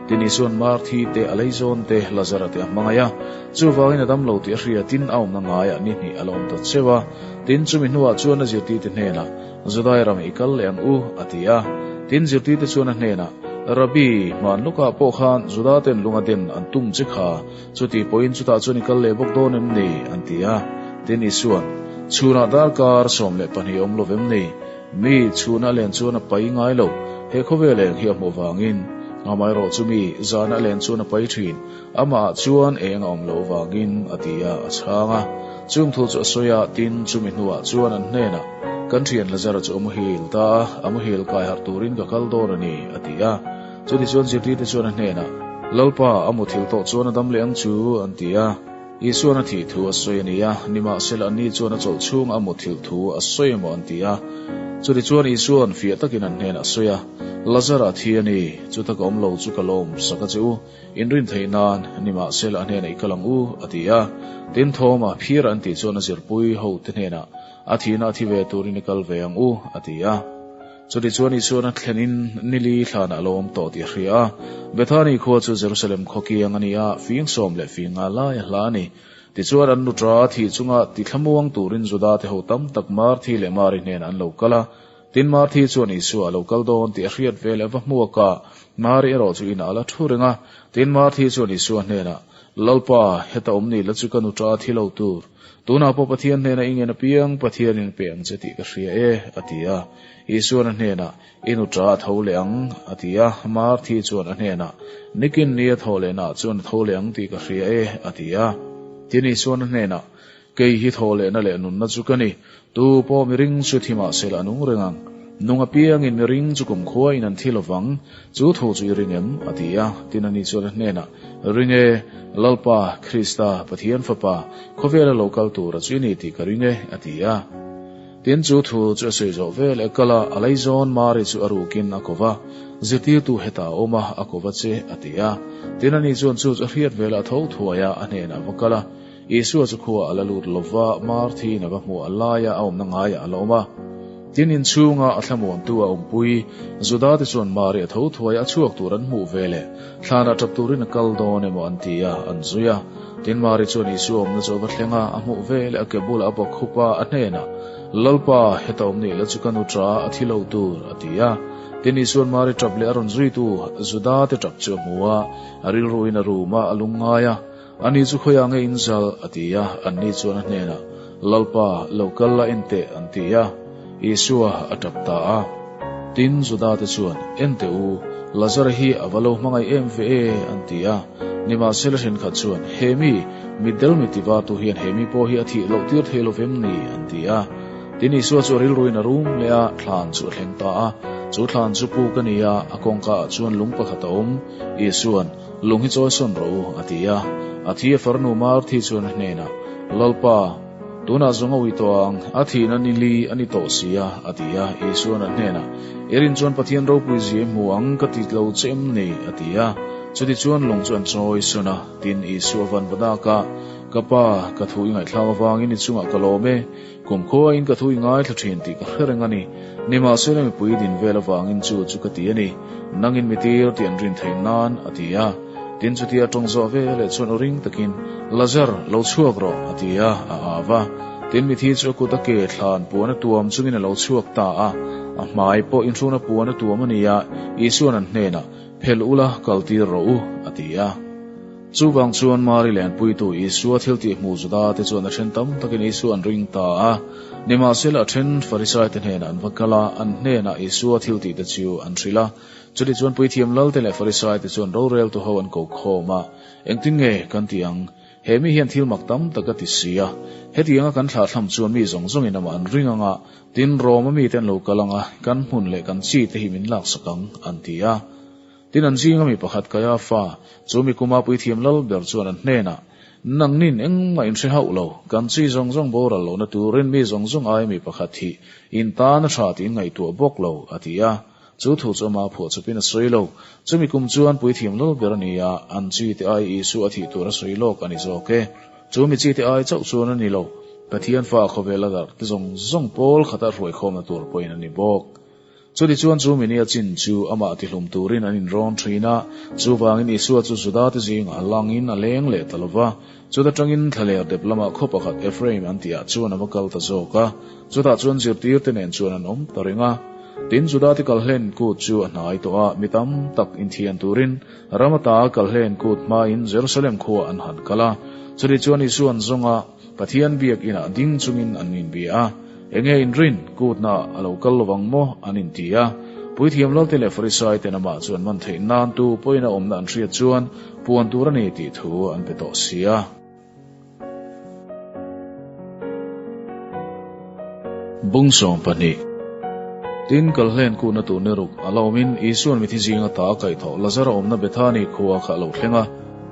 Tin Isua'n Marthi te, a leizawn te, Lazara te a hmangaih a. Chuvangin a dam lo tih a hria, tin a awmna ngaiah ni hnih a la awm ta cheu a. Tin chumi hnuah chuan a zirtirte hnenah, Judai ram i kal leh ang u, a ti a. Tin zirtirte chuan a hnenah, Rabbi, hman lawkah pawh khan Juda ten lung a den an tum che kha, Chuti pawhin chutah chuan i kal leh bawk dawn em ni? an ti a. Tin Isua'n, Chhunah darkar 12 awm lo vem ni? Mi, chhunah len chuan a pai ngai lo, he khawvel eng hi a hmuh vangin. Amaherawh chu mi, zanah len chuan a pai thin, amahah chuan eng a awm loh vangin, a ti a, a chhang a. Chung thu chu a sawi a, tin chumi hnuah chuan an hnenah, Kan thian Lazara chu a muhil ta a, a muhil kai harh turin ka kal dawn a ni, a ti a. Chutichuan zirtirte chuan a hnenah, Lalpa, a muthilh tawh chuan a dam leh ang chu, an ti a. Isuan a thih thu a sawi a ni a, nimahsela anni chuan a chawlh chhunga a muthilh thu a sawi emaw an ti a. Chutichuan Isuan fiah takin an hnenah a sawi a, Lazara a thi a ni, chuta ka awm lo chu ka lawm sak a che u, in rin theih nan, nimahsela a hnenah i kal ang u, a ti a. Tin, Thawma phira an tih chuan a zirpui hote hnenah, A thihna a thi ve turin i kal ve ang u, a ti a. Chutichuan Isuan a thlenin nili thlanah a lo awm tawh tih a hria a. Bethani khua chu Jerusalem khaw kiang a ni a, fing 15 lai a hla a ni. Tichuan an nuṭa thih chunga ti thlamuang turin Juda te ho tam tak Marthi leh Mari hnenah an lo kal a. Tin, Marthi chuan Isua a lo kal dawn tih a hriat veleh va hmuak a, Mari erawh chu inah a la thu reng a. Tin, Marthi chuan Isua hnenah, Lalpa, heta awm ni la chu ka nuṭa thi lo tur. Tunah pawh Pathian hnenah i ngen apiang Pathianin pe ang che tih ka hria e, a ti a. Isuan a hnenah, I nuṭa a tho leh ang, a ti a. Marthi chuan a hnenah, Nikin ni a thawh lehnaah chuan a tho leh ang tih ka hria e, a ti a. Tin, Isuan a hnenah, Kei hi thawh lehna leh nunna chu ka ni. Tu pawh miring chu thi mah sela a nung reng ang. Nung apiangin miring chu kumkhuain an thi lovang. Chu thu chu i ring em? a ti a. Tin ani chuan a hnenah, Ring e, Lalpa, Krista, Pathian Fapa, khawvela lo kal tura chu i ni tih ka ring e, a ti a. Tin chu thu chu a sawi zawh vel e, kal a, a leizawn Mari chu a rukin a ko va, Zirtirtu hetah a awm a, a ko va che, a ti a. Tin ani chuan chu chu a hriat velah a tho thuai a, a hnenah a va kal a. Isua chu khuaah a la lut lo va, Marthiin a va hmuh a laia a awmna ngaiah a la awm a. Tin, inchhunga a thlamuantu a awmpui Juda te chuan Mari a tho thuai a chhuak tur an hmuh ve leh thlanah tap turin a kal dawn emaw an ti a, an zui a. Tin, Mari chuan Isua awmna chu a va thleng a, a hmuh ve leh a ke bulah a bawk khup a, a hnenah, Lalpa, heta awm nih la chu ka nu ṭa a thi lo tur, a ti a. Tin, Isua'n Mari ṭap leh a rawn zuitu Juda te ṭap chu a hmu a, a rilruin a rum a, a lungngai a. Ani chu khawiah nge in zal? a ti a. Anni chuan a hnenah, Lalpa, lo kal la en teh, an ti a. Isua a tap ta a. Tin, Juda te chuan, En teh u, Lazara hi a va lo hmangaih em ve e, an ti a. Nimahsela thenkhat chuan, He mi, mitdel mi tivatu hian he mi pawh hi a thih loh tir thei lo vem ni? an ti a. Tin, Isua chu a rilruin a rum leh a, thlan chu a thleng ta a. Chu thlan chu puk a ni a, a kawngkaah chuan lung pakhat a awm. Isua'n, Lung hi chawi sawn rawh u, a ti a. A thi a farnu Marthi chuan a hnenah, Lalpa, tunah zawng a ui tawh ang, a thihna ni li a ni tawh si a, a ti a. Isua'n a hnenah, I rin chuan Pathian ropui zia i hmu ang ka ti lo che em ni? a ti a. Chutichuan lung chu an chawi sawn a, tin Isua van va dak a, Ka Pa, ka thu i ngaihthlak avangin i chungah ka lawm e. Kumkhuain ka thu i ngaithla thin tih ka hre reng a ni. Nimahsela mipui din vel avangin chu chu ka ti a ni. Nangin mi tir tih an rin theih nan, a ti a. Tin chutia tawng zawh ve leh chuan aw ring takin, Lazar, lo chhuak rawh, a ti a, a au a. Tin mithi chu a kut a ke thlan puan a tuam chungin a lo chhuak ta a. A hmai pawh inhruna puan a tuam a ni a, Isua'n an hnenah, Phelh ula, kal tir rawh u, a ti a. Chuvang chuan Mari lenpuitu Isua thil tih hmuh Juda te chuan a then tam takin Isua an ring ta a. Nimahsela a then Farisai te hnenah an va kal a, an hnenah Isua thil tih te chu an hrilh a. Chutichuan Puithiam Lalte leh Farisai te chuan roreltu ho an ko khawm a, Engtin nge kan ti ang? He mi hian thil mak tam tak a ti si a. Hetianga kan thlahthlam chuan mi zawng zawngin amah an ring ang a, tin Roma mite an lo kal ang a, kan hmun leh kan chi te hi min laksak ang, an ti a. Tin, an zinga mi pakhat Kaiafa, chu mi kuma puithiam lal ber chuan an hnenah, Nangnin engmah in hre hauh lo, kan chi zawng zawng boral lohna turin mi zawng zawng aia mi pakhat hi in tan a tha tiin ngaihtuah bawk lo, a ti a. Chu thu chu amah phuah chawpin a sawi lo. Chumi kum chuan puithiam lal ber a ni a, an chi te ai Isua a thih tur a sawi lawk a ni zawk e. Chu mi chi te ai chauh chuan a ni lo, Pathian fa khawvel a darh te zawng zawng pawl khata hruaikhawmna tur pawhin a ni bawk. Chutichuan chu minia chin chu amah tihlum turin an inrawn thin a, chuvangin Isua chu Judate zingah a langin a leng leh ta lo va. Chuta tangin thlaler dep lamah khaw pakhat Ephraim an tihah chuan a va kal ta zawk a, chutah chuan zirtirte nen chuan an awm ta reng a. Tin, Judate kalhlen kut chu a hnai tawh a, mi tam tak inthian turin ram ata kalhlen kut hmain Jerusalem khuaah an han kal a. Chutichuan Isua an zawng a, Pathian biak inah ding chungin an inbia a. Enge in rin? Kutna a lo kal lovang maw? an inti a. Puithiam Lalte leh Farisai ten amah chu an man theih nan tu pawhin a awmna an hriat chuan puan tur a ni tih thu an pe tawh si a. Bung 12. Tin, Kalhlen kuhna tur ni ruk a la awmin Isua'n mithi zinga ta a kaihthawh Lazara awmna Bethani khua kha a lo thleng a.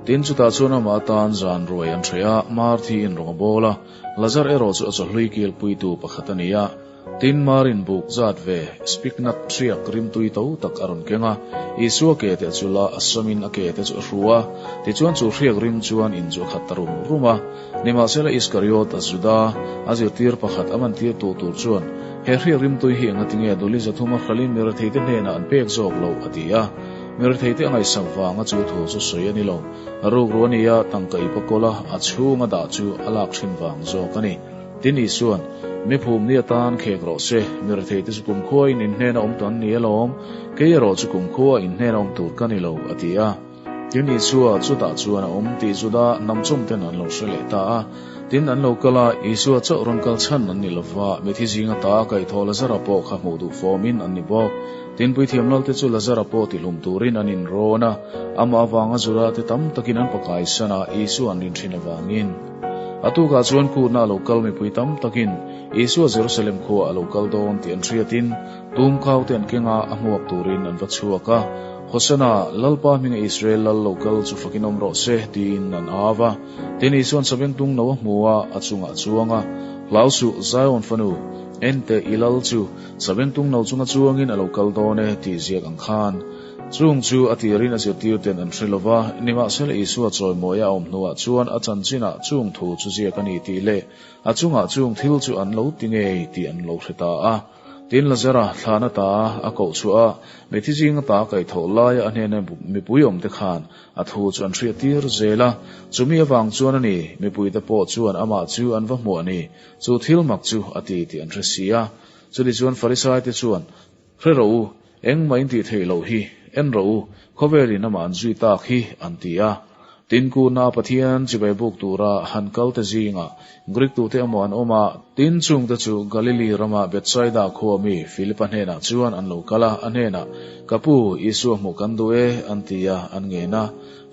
Tin, chutah chuan amah atan zan ruai an hreh a, Marthi in rawng a bawl a, Lazar erawh chu a chawhlui kilpuitu pakhat a ni a. Tin, Marin buk zat ve spiknat hriak rimtui to tak a rawn keng a, Isua ke te chu la a samin a ke te chu a hru a, tichuan chu hriak rim chuan in chu a khat ta rum rum a. Nimahsela Iskariot a Juda, a zirtir pakhat a mantir tu tur chuan, He hriak rimtui hi engatinge duli 300 a hralin mi retheite hnenah an pek zawk lo? a ti a. Mi retheite a ngaihsak vanga chu thu chu sawi a ni lo. Rukru a ni a, tangka ip a kawl a, a chhunga dah chu a lak thin vang zawk a ni. Tin Isua'n, Mi phum ni atan khek rawh se, mi retheite chu kumkhuain in hnena awm tur an ni alawm, kei erawh chu kumkhua in hnena awm tur ka ni lo, a ti a. Tin Isua chutah chuan a awm tih Juda hnam chungten an lo hre leh ta a. Tin an lo kal a, Isua chauh rawn kal chhan an ni lova, mithi zinga ta a kaihthawh Lazara pawh kha hmuh duh fawmin an ni bawk. Tin puithiam lalte chu Lazara pawh tihlum turin an inrawn a, amah avanga Juda te tam takin an pakaisan a, Isua an rin thin avangin. A tukah chuan kutna a lo kal mipui tam takin Isua Jerusalem khuaah a lo kal dawn tih an hriatin tumkau te an keng a, a hmuak turin an va chhuak a. Hosana, Lalpa hminga Israel lal lo kal chu fakin awm rawh se, tiin an au a. Tin Isua'n sabengtung no a hmu a, a chungah a chuang a. Hlau suh, Zion fanu, ente i lal chu sabengtung no chunga chuangin a lo kal dawn e, tih ziak ang khan. Chung chu a tirin a zirtirten an hre lo va, nimahsela Isua chawimawi a awm hnuah chuan a chanchinah chung thu chu ziak a ni tih leh a chungah chung thil chu an lo ti ngei tih an lo hre ta a. Tin, Lazara thlan ata a koh chhuah a, mithi zing ata a kaihthawh laia a hnena mipui awmte khan a thu chu an hriattir zel a. Chumi avang chuan a ni, mipuite pawh chuan amah chu an va hmuh a ni, chu thil mak chu a ti tih an hre si a. Chutichuan Farisaite chuan, Hre rawh u, engmah in tih theih loh hi, en rawh u, khawvelin amah an zui tak hi, an ti a. Tin kuna Pathian chibai buk tura han kal te zingah Greek tute emaw an awm a, tin chungte chu Galili rama Bethsaida khua mi Philipa hnenah chuan an lo kal a, a hnenah, Ka pu, Isua hmuh kan duh e, an ti a, an ngen a.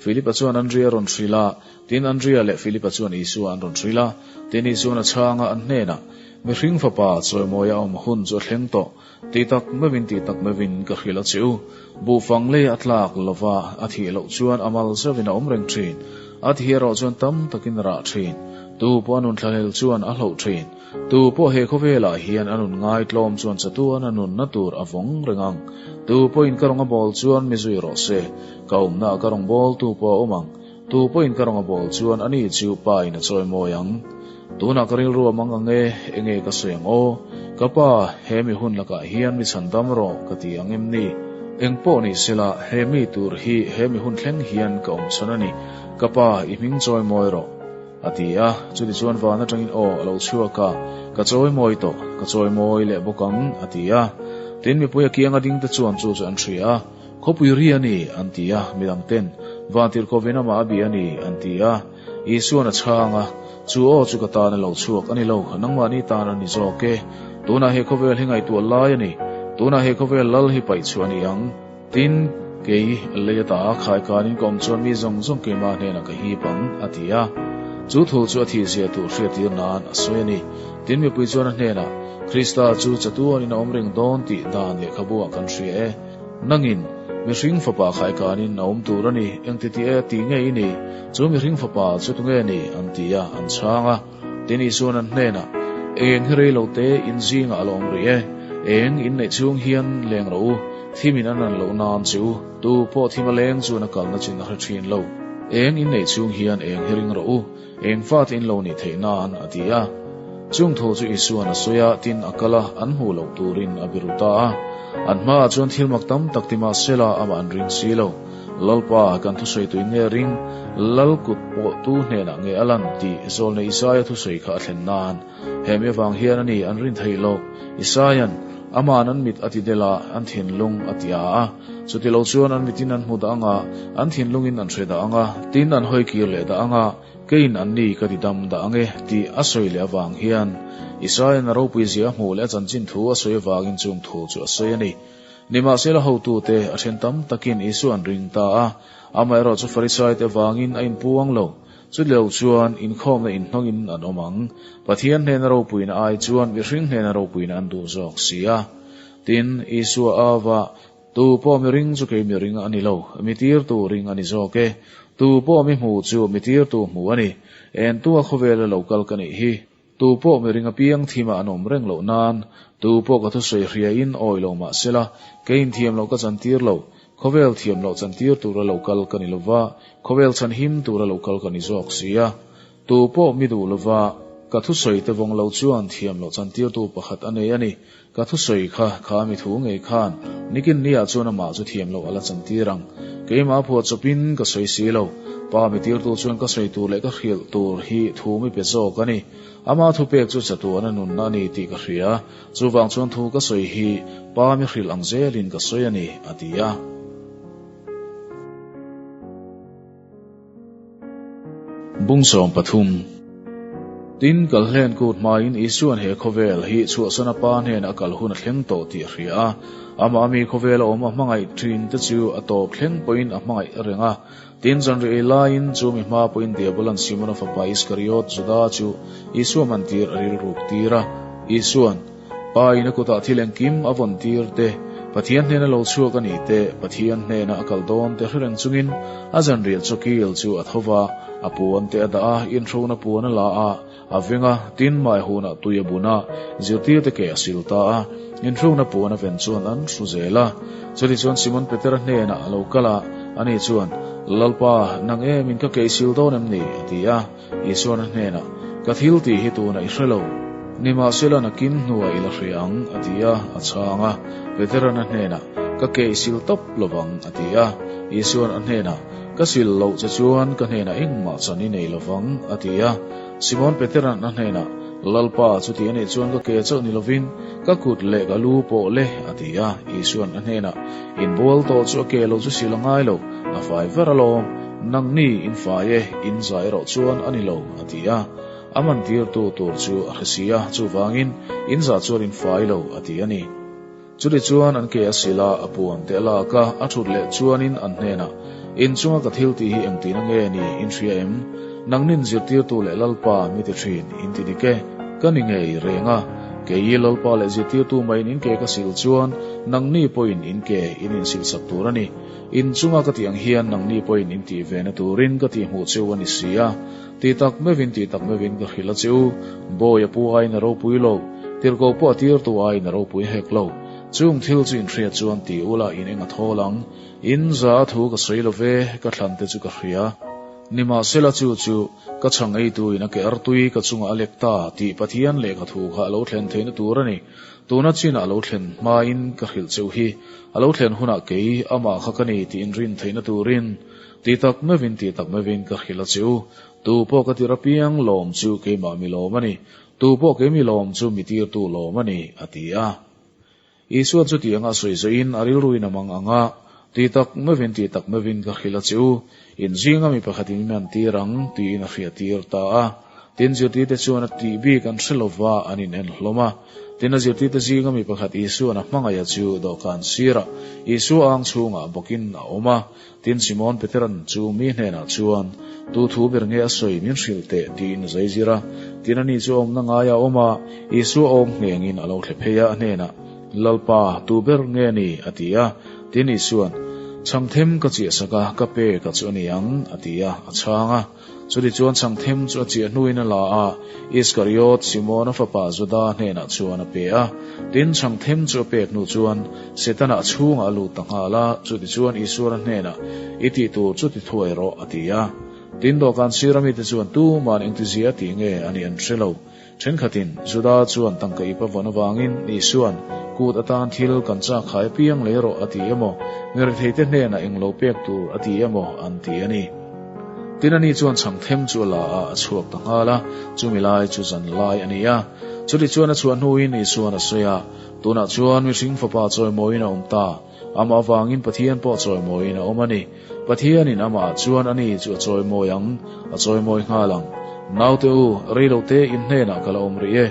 Philipa chuan Andria rawn hrilh a, tin Andria leh Philipa chuan Isua an rawn hrilh a. Tin Isuan a chhang a, an hnenah, Mihring fapa chawimawi a awm hun chu a thleng tawh. Ti tak meuhin ti tak meuhin ka hrilh a che u. Buhfang lei a tlak lova a thih loh chuan a mal zauhin a awm reng thin. A thi erawh chuan tam takin a rah thin. Tu pawh a nun thlahlel chuan a hloh thin. Tu pawh he khawvelah hian a nun ngaitlawm chuan chatuan a nunna tur a vawng reng ang. Tu pawhin ka rawng a bawl chuan mi zui rawh se. Ka awmnaah ka rawng bawl tu pawh a awm ang. Tu pawhin ka rawng a bawl chuan ani chu pa in a chawi mawi ang. Tunah ka rilru a mang ang e, enge ka sawi ang aw? Ka pa, he mi hun lakah hian mi chhan dam rawh ka ti ang em ni? Eng pawh ni sela, he mi tur hi he mi hun thleng hian ka awm chhan a ni. Ka pa, i hming chawi mawi rawh. A ti a, chutichuan van atangin aw a lo chhuak a, Ka chawi mawi tawh, ka chawi mawi leh bawk ang, a ti a. Tin, mipui a kianga dingte chuan chu chu an hria a. Khawpui ri a ni, an ti a, midang ten, Vantirhkohvin amah a bia a ni, an ti a. Isua'n a chhang a, Chu aw chu ka tan a lo chhuak a ni lo, nangmahni tan a ni zawk e. Tunah he khawvel hi ngaihtuah lai a ni, tunah he khawvel lal hi paih chhuah a ni ang. Tin, kei, lei ata a khaikanin ka awm chuan mi zawng zawng keimah hnenah ka hip ang, a ti a. Chu thu chu a thihzia tur hriattir nan a sawi a ni. Tin, mipui chuan a hnenah, Krista chu chatuanin a awm reng dawn tih dan lehkhabu ah kan hria e. Nangin, mihring fapa khaikanin a awm tur a ni, engti tih e tih nge i ni? Chu mihring fapa chu tunge ni? an ti a, an chhang a. Tin Isua'n an hnenah, Eng hi rei lo te in zingah a lo awm rih e, eng in neih chhung hian leng rawh u, thimin an ran loh nan che u, tu pawh thim a leng chuan a kalna chin a hre thin lo. Eng in neih chhung hian eng hi ring rawh u, eng fate in lo nih theih nan, a ti a. Chung thu chu Isua'n a sawi a, tin a kal a, an hmuh loh turin a biru ta a. An hmaah chuan thil mak tam tak ti mah sela amah an ring si lo. Lalpa, kan thusawi tuin nge ring? Lal kut pawh tu hnenah nge a lan? tih Zawlnei Isaia thusawi kha a thlen nan. Hemi avang hian a ni an rin theih loh. Isaia'n, Ama'n an mit a ti del a, an thinlung a ti a a. Chutilo chuan an mitin an hmu dah ang a, an thinlungin an hre dah ang a, tin an hawi kir leh dah ang a, keiin an ni ka ti dam dah ang e, tih a sawi leh avang hian Isaia'n a ropui zia a hmuh leh a chanchin thu a sawi avangin chung thu chu a sawi a ni. Nimahsela hotute a then tam takin Isua an ring ta a, amaherawhchu Farisaite vangin a inpuang lo. Chutilo chuan inkhawmna inhnawngin an awm ang. Pathian hnena ropuina ai chuan mihring hnena ropuina an duh zawk si a. Tin, Isua ava, Tu pawh mi ring chu kei mi ring a ni lo, mi tirtu ring a ni zawk e. Tu pawh mi hmu chu mi tirtu hmu a ni. Entu a khawvela lo kal ka nih hi. Tu pawh mi ring apiang thimah an awm reng loh nan, tu pawh ka thusawi hriain awi lo mah sela, kei inthiam loh ka chantir lo, khawvel thiam loh chantir tura lo kal ka ni lova, khawvel chhanhim tura lo kal ka ni zawk si a. Tu pawh mi duh lova, ka thusawi te vawng lo chuan thiam loh chantirtu pakhat a nei a ni. Ka thusawi kha, kha mi thu ngei khan, nikin niah chuan amah chu thiam loh a la chantir ang. Keimah phuah chawpin ka sawi si lo. Pa mi tirtu chuan ka sawi tur leh ka hrilh tur hi thu mi pe zawk a ni. Ama thupek chu chatuan a nunna a ni tih ka hria. Chuvang chuan thu ka sawi hi Pa mi hrilh ang zelin ka sawi a ni, a ti a. Bung 13. Tin, Kalhlen kut hmain Isua'n he khawvel hi chhuahsan a Pa hnenah a kal hun a thleng tawh tih a hria a. Amah mi khawvela awm a hmangaih thin te chu a tawp thleng pawhin a hmangaih reng a. Tin, zanriah ei laiin chu mi hma pawhin Diabolan Simona fapa Iskariot, Juda, chu Isua mantir a rilruk tir a. Isua'n, Pa in a kutah thil engkim a vawn tir te, Pathian hnena lo chhuak a nih te, Pathian hnena a kal dawn te hre reng chungin a zanriah chawkil chu a tho va, a puan te a dah a, inhrona puan a la a, a veng a, tin mai hunah tui a bun a, zirtirte ke a sil ta a, inhrona puan a ven chuan an hru zel a. Chutichuan Simon Petera hnenah a lo kal a, ani chuan, Lalpa, nang emin ka ke i sil dawn em ni? a ti a. Isuan a hnenah, Ka thil tih hi tunah i hre lo. Nimahsela nakin hnuah i la hria ang, a ti a, a chhang a. Peteran a hnenah, Ka ke i sil tawp lovang, a ti a. Isuan a hnenah, Ka sil loh che chuan ka hnenah engmah chan i nei lovang, a ti a. Simon Peteran a hnenah, Lalpa, chuti a nih chuan ka ke chauh ni lovin, ka kut leh ka lu pawh le, a ti a. Isuan a hnenah, Inbual tawh chu a ke lo chu sil a ngai lo, a fai ver alawm. Nangni in fai e, in zai erawh chuan a ni lo, a ti a. A mantirtu tur chu a hre si a, chuvangin, in zah chuan in fai lo, a ti a ni. Chutichuan an ke a sil a, a puan te a lak a, a thut leh chuanin an hnenah, In chunga ka thil tih hi engtin a nge ni, in hria em? Nangnin zirtirtu leh Lalpa mi ti thin, in ti dik e, ka ni ngei reng a. Kei Lalpa leh zirtirtu maiin in ke ka sil chuan, nangni pawhin in ke in insilsak tur a ni. In chunga ka tih ang hian nangni pawhin in tih ve na turin ka tih hmuh cheu a ni si a. Ti tak meuhin ti tak meuhin ka hrilh a che u, Bawi a pu aiin a ropui lo, tirhkoh pawh a tirtu aiin a ropui hek lo. Chung thil chu in hriat chuan ti ula in eng a thawl ang. In za a thu ka sawi lo ve, ka thlan te chu ka hria. Nimahsela chu chu ka chhang eitu in a ke artui ka chungah a lek ta tih Pathian lehkha thu kha a lo thlen theihna tur a ni. Tuna chinah a lo thlen hmain ka hrilh cheu hi, a lo thlen hunah kei amah kha ka ni tih inrin theihna turin ti tak meuhin ti tak meuhin ka hrilh a che u. Tu pawh ka tir apiang lawm chu keimah mi lawm a ni, tu pawh kei mi lawm chu mi tirtu lawm a ni, a ti a. Isua chu tianga sawi zawhin a rilruin a mang ang a, Ti tak meuhin ti tak meuhin ka hrilh a che u, in zinga mi pakhatin mi an tir ang, tiin a hriattir ta a. Tin, zirtirte chuan a tih bik an hre lova an in en hlawm a. Tin, a zirtirte zinga mi pakhat Isua'n a hmangaih a chu dawhkan sirah Isua ang chhungah bawkin a awm a. Tin, Simon Petera'n chu mi hnenah chuan, Tu thu ber nge a sawi min hrilh teh? tiin a zai zir a. Tin, ani chu awmna ngaia awm a, Isua awm nghengin a lo thle phei a, a hnenah, Lalpa, tu ber nge ni? a ti a. Tin, Isua'n, Chhangthem ka chiahsak a, ka pe ka chu a ni ang, a ti a, a chhang a. Chutichuan chhangthem chu a chiah hnuin a la a, Iskariot, Simona fapa Juda hnenah chuan a pe a. Tin, chhangthem chu a pek hnu chuan Setana a chhungah a lut ta nghal a, chutichuan Isuara hnenah, I tih tur chu ti thuai rawh, a ti a. Tin, dawhkan sira mite chuan tuman engtizia a tih nge a nih an hre lo. Thenkhatin, Juda chuan tangka ip a vawn avangin Isua'n, Kut atan thil kan chak khai apiang lei rawh a ti emaw, mi retheite hnenah englo pek tur a ti emaw an ti a ni. Tin ani chuan chhang them chu a la a, a chhuak ta nghal a, chumi lai chu zan lai a ni a. Chuti chuan a chhuah hnuin Isua'n a sawi a, Tunah chuan mihring fapa chawimawiin a awm ta, amah avangin Pathian pawh chawimawiin a awm a ni. Pathianin amah chuan ani chu a chawimawi ang, a chawimawi nghal ang. Naute u, reilote in hnenah ka la awm rih e.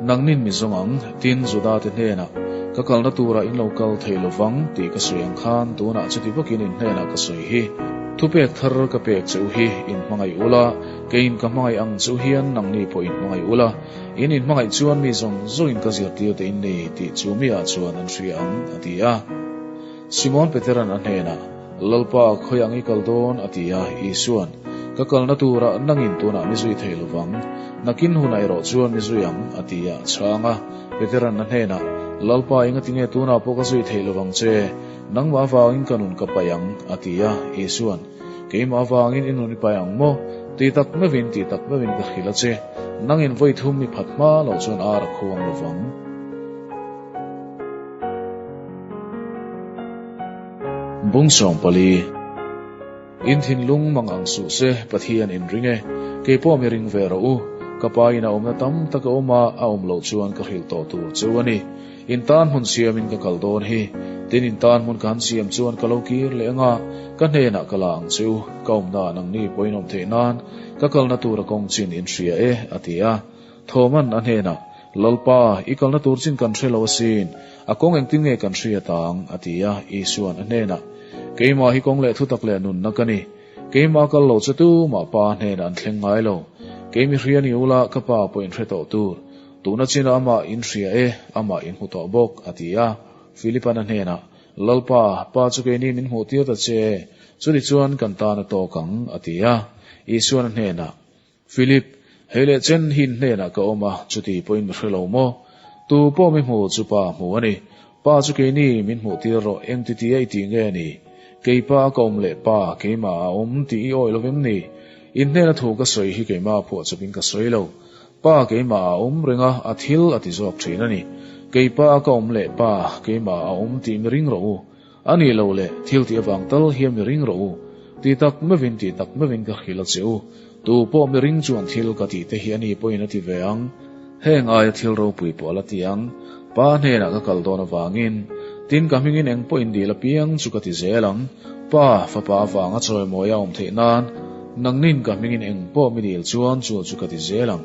Nangnin mi zawng ang, tin Judate hnenah, Ka kalna turah in lo kal thei lovang tih ka sawi ang khan tunah chuti vakin in hnenah ka sawi hi. Thupek thar ka pek che u hi, inhmangaih ula, keiin ka hmangaih ang che u hian nangni pawh inhmangaih ula, in inhmangaih chuan mi zawng zawngin ka zirtirte in nei tih chu miah chuan an hria ang, a ti a. Simon Peteran a hnenah, Lalpa, khawi ang i kal dawn? a ti a. Isuan, Ka kalna turah nangin tunah mi zui thei lovang, nakin hunah erawh chuan mi zui ang, a ti a, a chhang a. Peteran a hnenah, Lalpa, engatinge tunah pawh ka zui thei lovang che? Nangmah avangin ka nun ka paih ang, a ti a. Isuan, Keimah avangin i nun i paih ang maw? Ti tak meuhin, ti tak meuhin ka hrilh a che. Nangin vawi thum i phat hma loh chuan ar a khuang lovang. Bung 14. In thinlung mang ang suh se, Pathian in ring e. Kei pawh mi ring ve rawh u. Ka pa in a awmna tam tak a awm a, a awm loh chuan ka hrilh tawh tur cheu a ni. In tan hmun siamin ka kal dawn hi. Tin in tan hmun ka han siam chuan ka lo kir leh anga, ka hnenah ka la ang che u. Ka awmna nangni pawh in awm theih nan ka kalna tura kawng chin in hria e, a ti a. Thoman a hnenah, Lalpa, i kalna tur chin kan hre lo asin, a kawng engtin nge kan hriat ang? a ti a. Isuan a hnenah, Keimah hi kawng leh thutak leh nunna ka ni. Keimah kal lo che tumah Pa hnenah an thleng ngai lo. Kei mi hria ni ula, ka Pa pawh in hre tawh tur. Tuna chinah amah in hria e, amah in hmu tawh bawk, a ti a. Philipan a hnenah, Lalpa, Pa chu keini min hmuh tir ta che, chutichuan kan tan a tawk ang, a ti a. Isuan a hnenah, Philip, hei leh chen hi in hnenah ka awm a, chuti pawhin mi hre lo maw? Tu pawh mi hmu chu pa hmu a ni. Pa chu keini min hmuh tir rawh, eng ti tia i tih nge ni? Kei pa ka awm leh pa, keimah a awm tih i awih lovem ni? In hnena thu ka sawi hi keimah phuah chawpin ka sawi lo. Pa keimah a awm reng a, a thil a ti zawk thin a ni. Kei pa ka awm leh pa, keimah a awm tih mi ring rawh u. A nih loh le, thil tih avang tal hian mi ring rawh u. Ti tak meuhin, ti tak meuhin ka hrilh a che u. Tu pawh mi ring chuan thil ka tih te hi a ni pawhin a ti ve ang. Heng aia thil ropui pawh a la ti ang. Pa hnenah ka kal dawn avangin, tin ka hmingin eng pawhin dil apiang chu ka ti zel ang. Pa, fapa avanga chawimawi a awm theih nan, nangnin ka hmingin eng pawh mi dil chuan chu chu ka ti zel ang.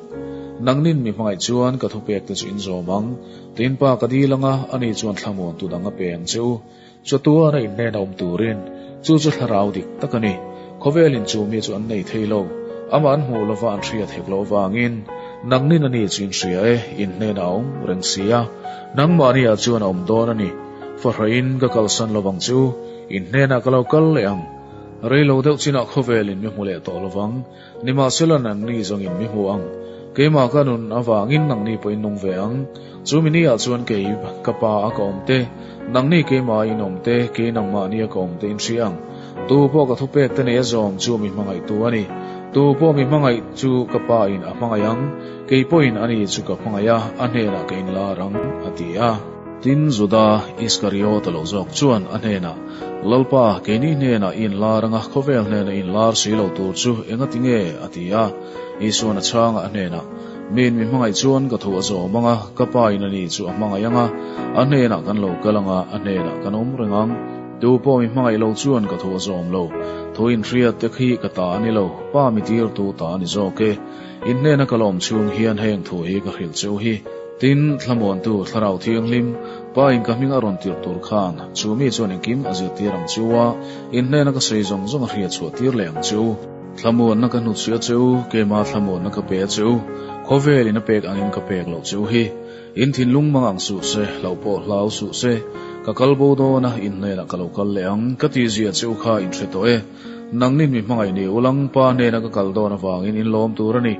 Nangnin mi hmangaih chuan ka thupek te chu in zawm ang. Tin pa ka dil anga, ani chuan thlamuan tu dang a pe ang che u. Chatuan a inhnen a awm turin, chu chu thlarau dik tak a ni. Khawvelin chu mi chu an nei thei lo. Amah an hmuh lova an hriat hek loh avangin, nangnin ani chu in hria e, inhnen a awm reng si a. Nangmahni ah chuan a awm dawn a ni. Fahrain ka kalsan lovang che u, inhnenah ka lo kal leh ang. Reilo deuh chinah khawvelin mi hmu leh tawh lovang. Nimahsela nangni zawngin mi hmu ang. Keimah ka nun avangin nangni pawhin nung ve ang. Chu mi niah chuan kei ka pa a ka awm te, nangni keimah in awm te, kei nangmahni a ka awm te in hria ang. Tu pawh ka thupek te nei a zawm chu mi hmangaihtu a ni. Tu pawh mi hmangaih chu ka pa in a hmangaih ang, kei pawhin ani chu ka hmangaih a, a hnenah ka inlar ang, a ti a. Tin, Juda Iskariota lo zawk chuan a hnenah, Lalpa, keini hnenah i inlar anga khawvel hnena i inlar si lo tur chu engati nge? a ti a. Isuan a chhangah a hnenah, Miin mi hmangaih chuan ka thu a zawm anga, ka Pa in ani chu a hmangaih anga, a hnenah kan lo kal anga, a hnenah kan awm reng ang. Tu pawh mi hmangaih lo chuan ka thu a zawm lo. Thu inhriat te khi ka ta a ni lo, Pa mi tirtu ta a ni zawk e. In hnena ka lawm chhung hian heng thu hi ka hrilh cheu hi. Tin, thlamuantu Thlarau Thianghlim, Pa in ka hming a rawn tirh tur khan, chu mi chuan engkim a zirtir ang chu a, in hnena ka sawi zawng zawng a hriat chhuah tir leh ang chu. Thlamuanna ka hnutchhuah che u, keimah thlamuanna ka pe a che u, khawvel in a pek angin ka pek loh che u hi. In thinlung mang ang suh se, hlauh pawh hlau suh se, ka kal bo dawn a, in hnenah ka lo kal leh ang, ka tihzia che u kha in hre tawh e. Nangnin mi hmangaih ni ulang, Pa hnena ka kal dawn avangin in lawm tur a ni.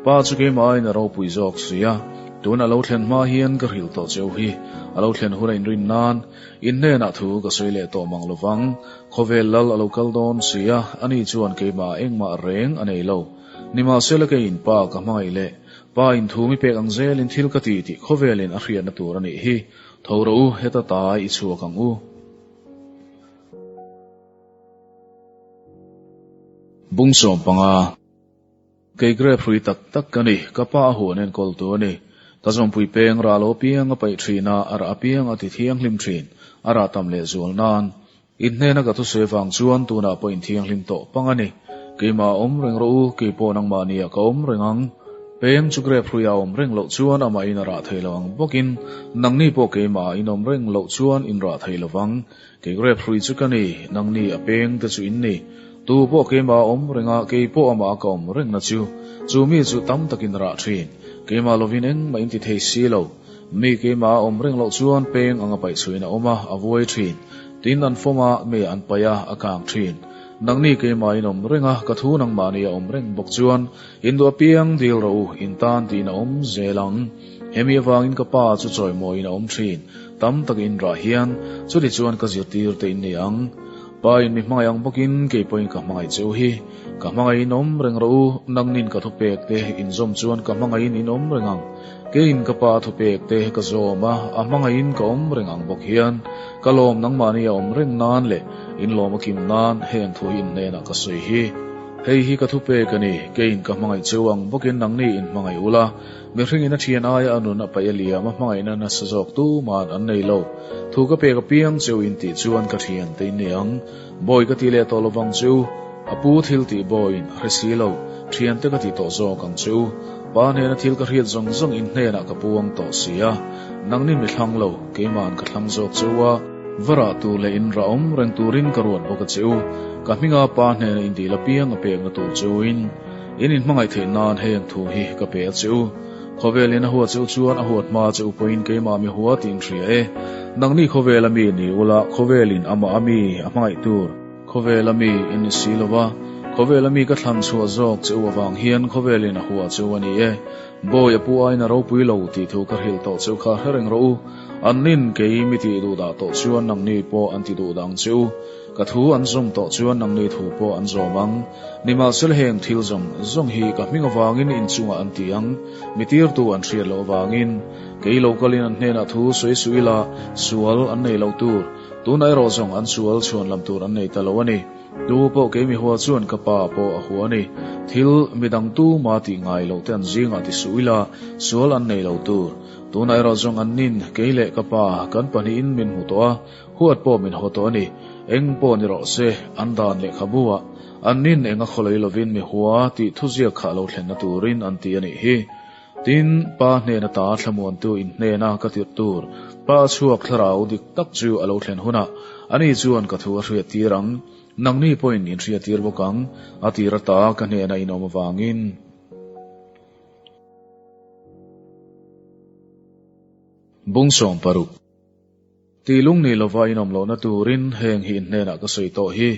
Pa chu keimah aiin a ropui zawk si a. Tuna a lo thlen hma hian ka hrilh tawh cheu hi. A lo thlen hun a inrin nan, in hnenah thu ka sawi leh tawh mang lovang. Khawvel lal a lo kal dawn si a, ani chuan keimah engmah reng a nei lo. Nimahsela keiin Pa ka hmangaih leh Pa in thu mi pek ang zelin thil ka ti tih khawvelin a hriatna tur a nih hi. Tho rawh u, heta tai i chhuak ang u. Bung 15. Kei grape hrui tak tak ka ni, ka pa a huan enkawl tu a ni. Ka zawmpui peng rah lo apiang a paih thin a, a rah apiang a ti thianghlim thin, a rah tam leh zual nan. In hnena ka thusawi avang chuan tunah pawh in thianghlim tawh pang a ni. Keimah a awm reng rawh u, kei pawh nangmahniah ka awm reng ang. Peng chu grape hruia a awm reng loh chuan amahin a rah thei lo ang bawkin nangni pawh keimah a inawm reng loh chuan in rah thei lovang. Kei grape hrui chu ka ni, nangni a peng te chu in ni. Tu pawh keimah a awm reng a, kei pawh amah ka awm rengna chu, chu mi chu tam takin rah thin. Keimah lovin engmah in ti thei si lo. Mi keimah a awm reng loh chuan peng anga paih chhuin a awm a, a vuai thin. Tin, an fawm a, mei an paih a, a kang thin. Nangni keimah in awm reng a, ka thu nangmahni a awm reng bawk chuan, in duh apiang dil rawh u, in tan tiin a awm zel ang. Hemi avangin ka Pa chu chawimawiin a awm thin. Tam tak in rah hian, chuti chuan ka zirtir te in ni ang. Pa in mi hmangaih ang bawkin kei pawhin ka hmangaih che u hi. Ka hmangaihin awm reng rawh u, nangnin ka thupek te in zawm chuan ka hmangaihin in awm reng ang. Keiin ka Pa thupek te ka zawm a, a hmangaihin ka awm reng ang bawk hian, ka lawm nangmahni a awm reng nan leh in lawm a kim nan heng thu hi in hnenah ka sawi hi. Hei hi ka thupek a ni, keiin ka hmangaih che u ang bawkin nangni in hmangaih ula, Mihringin a thian aia a nun a paih a liam a hmangaihna nasa zawk tuman an nei lo. Thu ka pek apiang cheu in tih chuan ka thian te in ni ang. Bawi ka ti leh tawh lovang chu. A pu thil tih bawiin a hre si lo. Thian te ka ti tawh zawk ang chu. Pa hnena thil ka hriat zawng zawng in hnenah ka puang tawh si a. Nangni mi thlang lo, keima'n ka thlang zawk cheu a. Va rah tur leh in rah awm reng turin ka ruat bawk a cheu. Ka hminga pa hnena in dil apiang a pekna tur cheu in. In inhmangaih theih nan heng thu hi ka pe a che u. Khawvelin a huat che u chuan a huat hma che u pawhin keimah mi hua tih in hria e. Nangni khawvela mi ni ula, khawvelin amah a mi a hmangaih tur. Khawvela mi in ni si lo va, khawvela mi ka thlan chhuah zawk che u avang hian khawvelin a hua che u a ni e. Bawi a pu aiin a ropui lo tih thu ka hrilh tawh che u kha hre reng rawh u. An nin kei mi tih duh dah tawh chuan nangni pawh an ti duh dang che u. Ka thu an zawm tawh chuan nangni thu pawh an zawm ang. Nimahsela heng thil zawng zawng hi ka hming avangin in chungah an ti ang, mi tirtu an hriat loh avangin. Kei lo kalin an hnenah thu sawi suh ila, sual an nei loh tur. Tunah erawh zawng an sual chhuan lam tur an nei ta lo a ni. Tu pawh kei mi hua chuan ka pa pawh a hua a ni. Thil midang tuma tih ngai loh te an zingah ti suh ila, sual an nei lo tur. Tunah erawh zawng an nin, kei leh ka pa kan pahnihin min hmu tawh a, Huat pawh min haw tawh a ni. Eng pawh ni rawh se, an dan lehkhabu ah an nin eng a khawlei lovin mi hua tih thuziak kha lo thlenna turin an ti a nih hi. Tin, Pa hnena ta thlamuantu in hnena ka tirh tur Pa chhuak thlarau dik tak chu a lo thlen hunah ani chuan ka thu a hriattir ang. Nangni pawhin in hriattir bawk ang, a tir ata ka hnena in awm avangin. Bung 60. Tih lung ni lova in awm lohna turin heng hi in hnenah ka sawi tawh hi.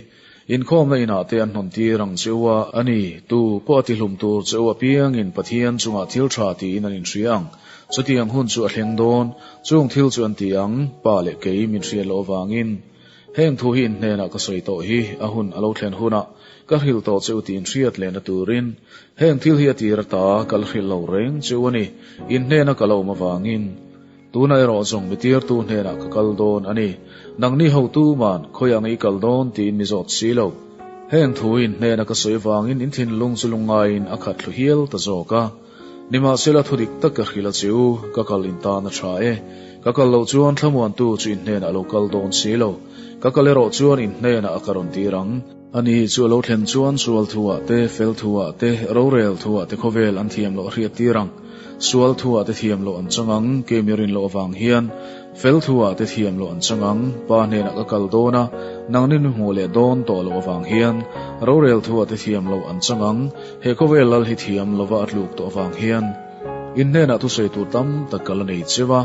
Inkhawmna inah te an hnawn tir ang che u a, a ni, tu pawh a tihlum tur che u apiangin Pathian chungah thil tha tiin an inhria ang. Chutiang hun chu a thleng dawn, chung thil chu an ti ang, Pa leh kei min hriat loh avangin. Heng thu hi in hnenah ka sawi tawh hi, a hun a lo thlen hunah ka hrilh tawh che u tih in hriat lehna turin. Heng thil hi a tir ata ka la hrilh lo reng che u a ni, in hnena ka la awm avangin. Tunah erawh zawng mi tirtu hnenah ka kal dawn a ni. Nangni hotu man khawiah nge i kal dawn tiin mi zawt si lo. Heng thu in hnena ka sawi avangin in thinlung chu lungngaiin a khat thlu hial ta zawk a. Nimahsela thu dik tak ka hrilh a che u, ka kal in tan a tha e. Ka kal loh chuan thlamuantu chu in hnenah a lo kal dawn si lo. Ka kal erawh chuan in hnenah a ka rawn tir ang. Ani chu a lo thlen chuan sual thuah te, fel thuah te, rorel thuah te khawvel an thiam loh a hriat tir ang. Sual thuah te thiam loh an chang ang, kei mi rin loh avang hian. Fel thuah te thiam loh an chang ang, Pa hnenah ka kal dawn a, nangni mi hmuh leh dawn tawh loh avang hian. Rorel thuah te thiam loh an chang ang, he khawvel lal hi thiam lova a tluk tawh avang hian. In hnenah thusawi tur tam tak ka la nei cheu a,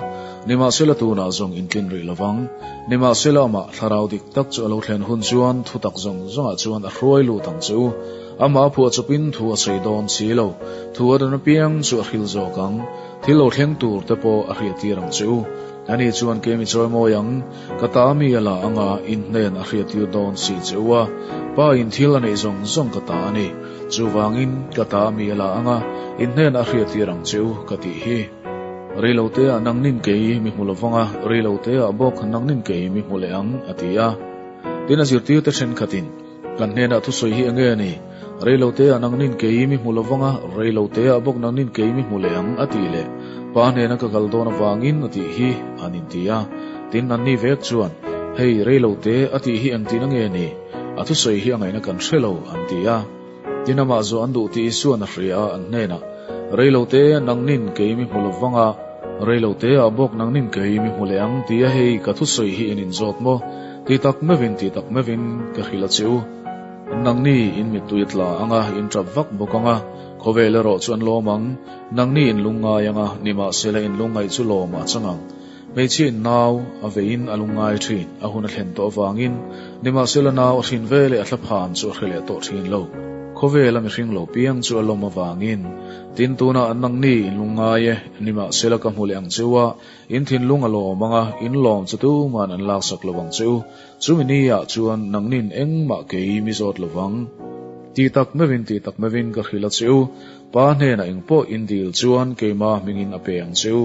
nimahsela tunah zawng in tlin rih lovang. Nimahsela amah thlarau dik tak chu a lo thlen hun chuan thutak zawng zawngah chuan a hruai lut ang che u. Amah a phuah chawpin thu a sawi dawn si lo. Thu a dawn apiang chu a hril zawk ang. Thil lo thleng tur te pawh a hriattir ang che u. Ani chuan kei mi chawimawi ang, ka ta mi a la anga in hnen a hriattir dawn si che u a. Pa in thil a neih zawng zawng ka ta a ni. Chuvangin ka ta mi a la anga in hnen a hriattir ang che u ka tih hi. Reiloteah nangnin kei mi hmu lovang a, reiloteah bawk nangnin kei mi hmu leh ang, a ti a. Tin a zirtirte thenkhatin, Kan hnenah thusawi hi enge a ni? Reiloteah nangnin kei mi hmu lovang a, reiloteah bawk nangnin kei mi hmu leh ang, a tih leh Pa hnena ka kal dawn avangin a tih hi an inti a. Tin anni vek chuan, Hei, reilote a tih hi engtin ange ni? A thusawi hi a ngaihna kan hre lo, an ti a. Tin amah zawh an duh tih Isua'n a hria a, an hnenah, Reilote, nangnin kei mi hmu lovang a, reiloteah bawk nangnin kei mi hmu leh ang, tia hei ka thusawi hi in inzawt maw? Ti tak meuhin, ti tak meuhin ka hrilh a che u. Nangni in mittui a tla ang a, in tap vak bawk ang a, khawvel erawh chu an lawm ang. Nangni in lungngai ang a, nimahsela in lungngaih chu lawm a chang ang. Hmeichhia in nau a veiin a lungngai thin, a hun a thlen tawh avangin, nimahsela nau a hrin ve leh a thlaphan chu a hre leh tawh thin lo. Khawvela mihring lo piang chu a lawm avangin, tin tunah an nangni in lungngai e, nimahsela ka hmu leh ang cheu a, in thinlung a lawm ang a, in lawm chu tuman an laksak lo ang che u. Chumi ni ah chuan nangnin engmah kei mi zawt lo vang. Ti tak meuhin ti tak meuhin ka hrilh a che u, Pa hnenah engpawh in dil chuan keimah hmingin a pe ang che u.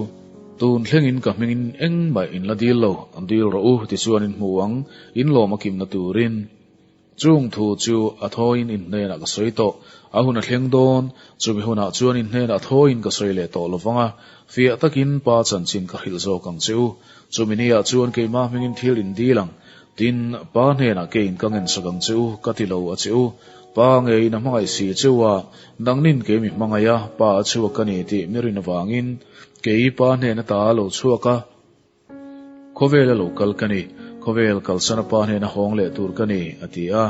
Tun thlengin ka hmingin engmah in la dil lo, an dil rawh u tichuan in hmu ang, in lawm a kimna turin. Chung thu chu a thawiin in hnenah ka sawi tawh, a hun a thleng dawn, chumi hunah chuan in hnenah thawiin ka sawi leh tawh lovang a, fiah takin Pa chanchin ka hrilh zawk ang che u. Chumi niah chuan keimah hmingin thil in dil ang, tin, Pa hnenah keiin ka ngensak ang che u, ka ti lo a che u. Pa ngeiin a hmangaih si cheu a, nangnin kei mi hmangaih a, Pa a chhuak ka ni tih mi rin avangin, Kei pa hnena ta lo chhuak a, khawvela lo kal ka ni, khawvel kalsana pa hnena hawng leh tur ka ni, a ti a.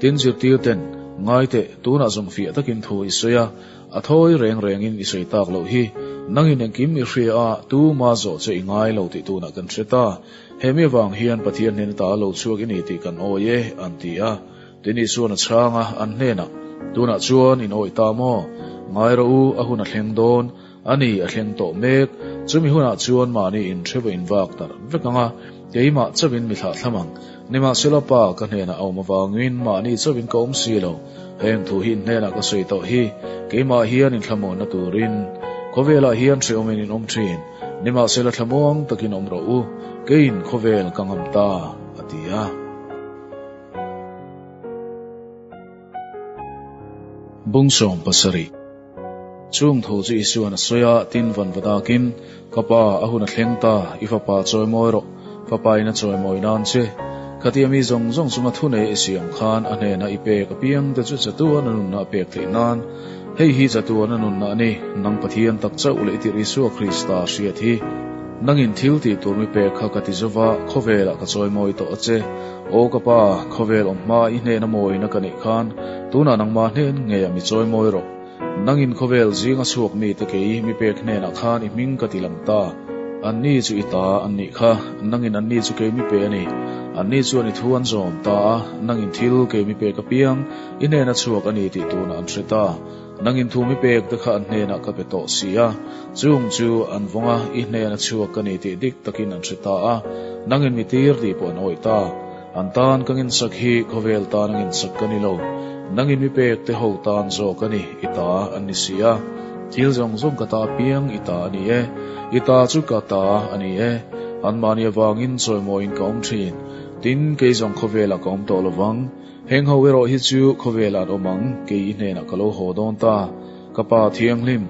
Tin, zirtir ten, Ngai teh, tunah zawng fiah takin thu i sawi a, a thawi reng rengin i sawi tak loh hi. Nangin engkim i hria a, tuma zawh che i ngai lo tih tunah kan hre ta. Hemi avang hian Pathian hnena ta lo chhuak i ni tih kan awi e, an ti a. Tin, Isua'n a chhang a, an hnenah, Tunah chuan in awih ta maw? Ngai rawh u, a hun a thleng dawn. A ni, a thleng tawh mek. Chumi hunah chuan mahni inhreva invak darh vek ang a, keimah chauhin mi thlah thlam ang. Nimahsela Pa ka hnenah a awm avangin mahni chauhin ka awm si lo. Heng thu hi in hnenah ka sawi tawh hi, keimah hian inthlamuanna turin. Khawvelah hian hrehawmin in awm thin. Nimahsela thlamuang takin awm rawh u, keiin khawvel ka ngam ta, a ti a. Bung 70. Chung thu chu Isua'n a sawi a, tin van va dakin, Ka Pa, a hun a thleng ta, i fapa chawimawi rawh, fapa in a chawimawi nan che. Khatia mi zawng zawng chunga thu nei i siam khan a hnena i pek apiang te chu chatuan a nunna a pek theih nan. Hei hi chatuan a nunna a ni, nang Pathian tak chauh leh i tirh Isua Krista hriat hi. Nangin thil tih tur mi pek kha ka ti zova, khawvelah ka chawimawi tawh a che. Aw ka Pa, khawvel awm hma i hnena mawina ka neih khan, tunah nangmah hnen ngeiah mi chawimawi rawh. Nangin khawvel zinga chhuak mite kei mi pek hnenah khan i hming ka ti lang ta. Anni chu i ta an nih kha, nangin anni chu kei mi pe a ni. Anni chuan i thu an zawm ta a, nangin thil kei mi pek apiang i hnena chhuak a ni tih tunah an hre ta. Nangin thu mi pek te kha an hnenah ka pe tawh si a, chung chu an vawng a, i hnena chhuak ka ni tih dik takin an hre ta a, nangin mi tir tih pawh an awih ta. An tan ka nginsak hi khawvel tan a nginsak ka ni lo, nangin mi pek te ho tan zawk a ni, i ta an ni si a. Thil zawng zawng ka ta apiang i ta a ni e, i ta chu ka ta a ni e, anmahni avangin chawimawiin ka awm thin, tin kei zawng khawvelah ka awm tawh lovang. Heng ho erawh hi chu khawvelah an awm ang, kei i hnenah ka lo haw dawn ta. Ka Pa Thianghlim,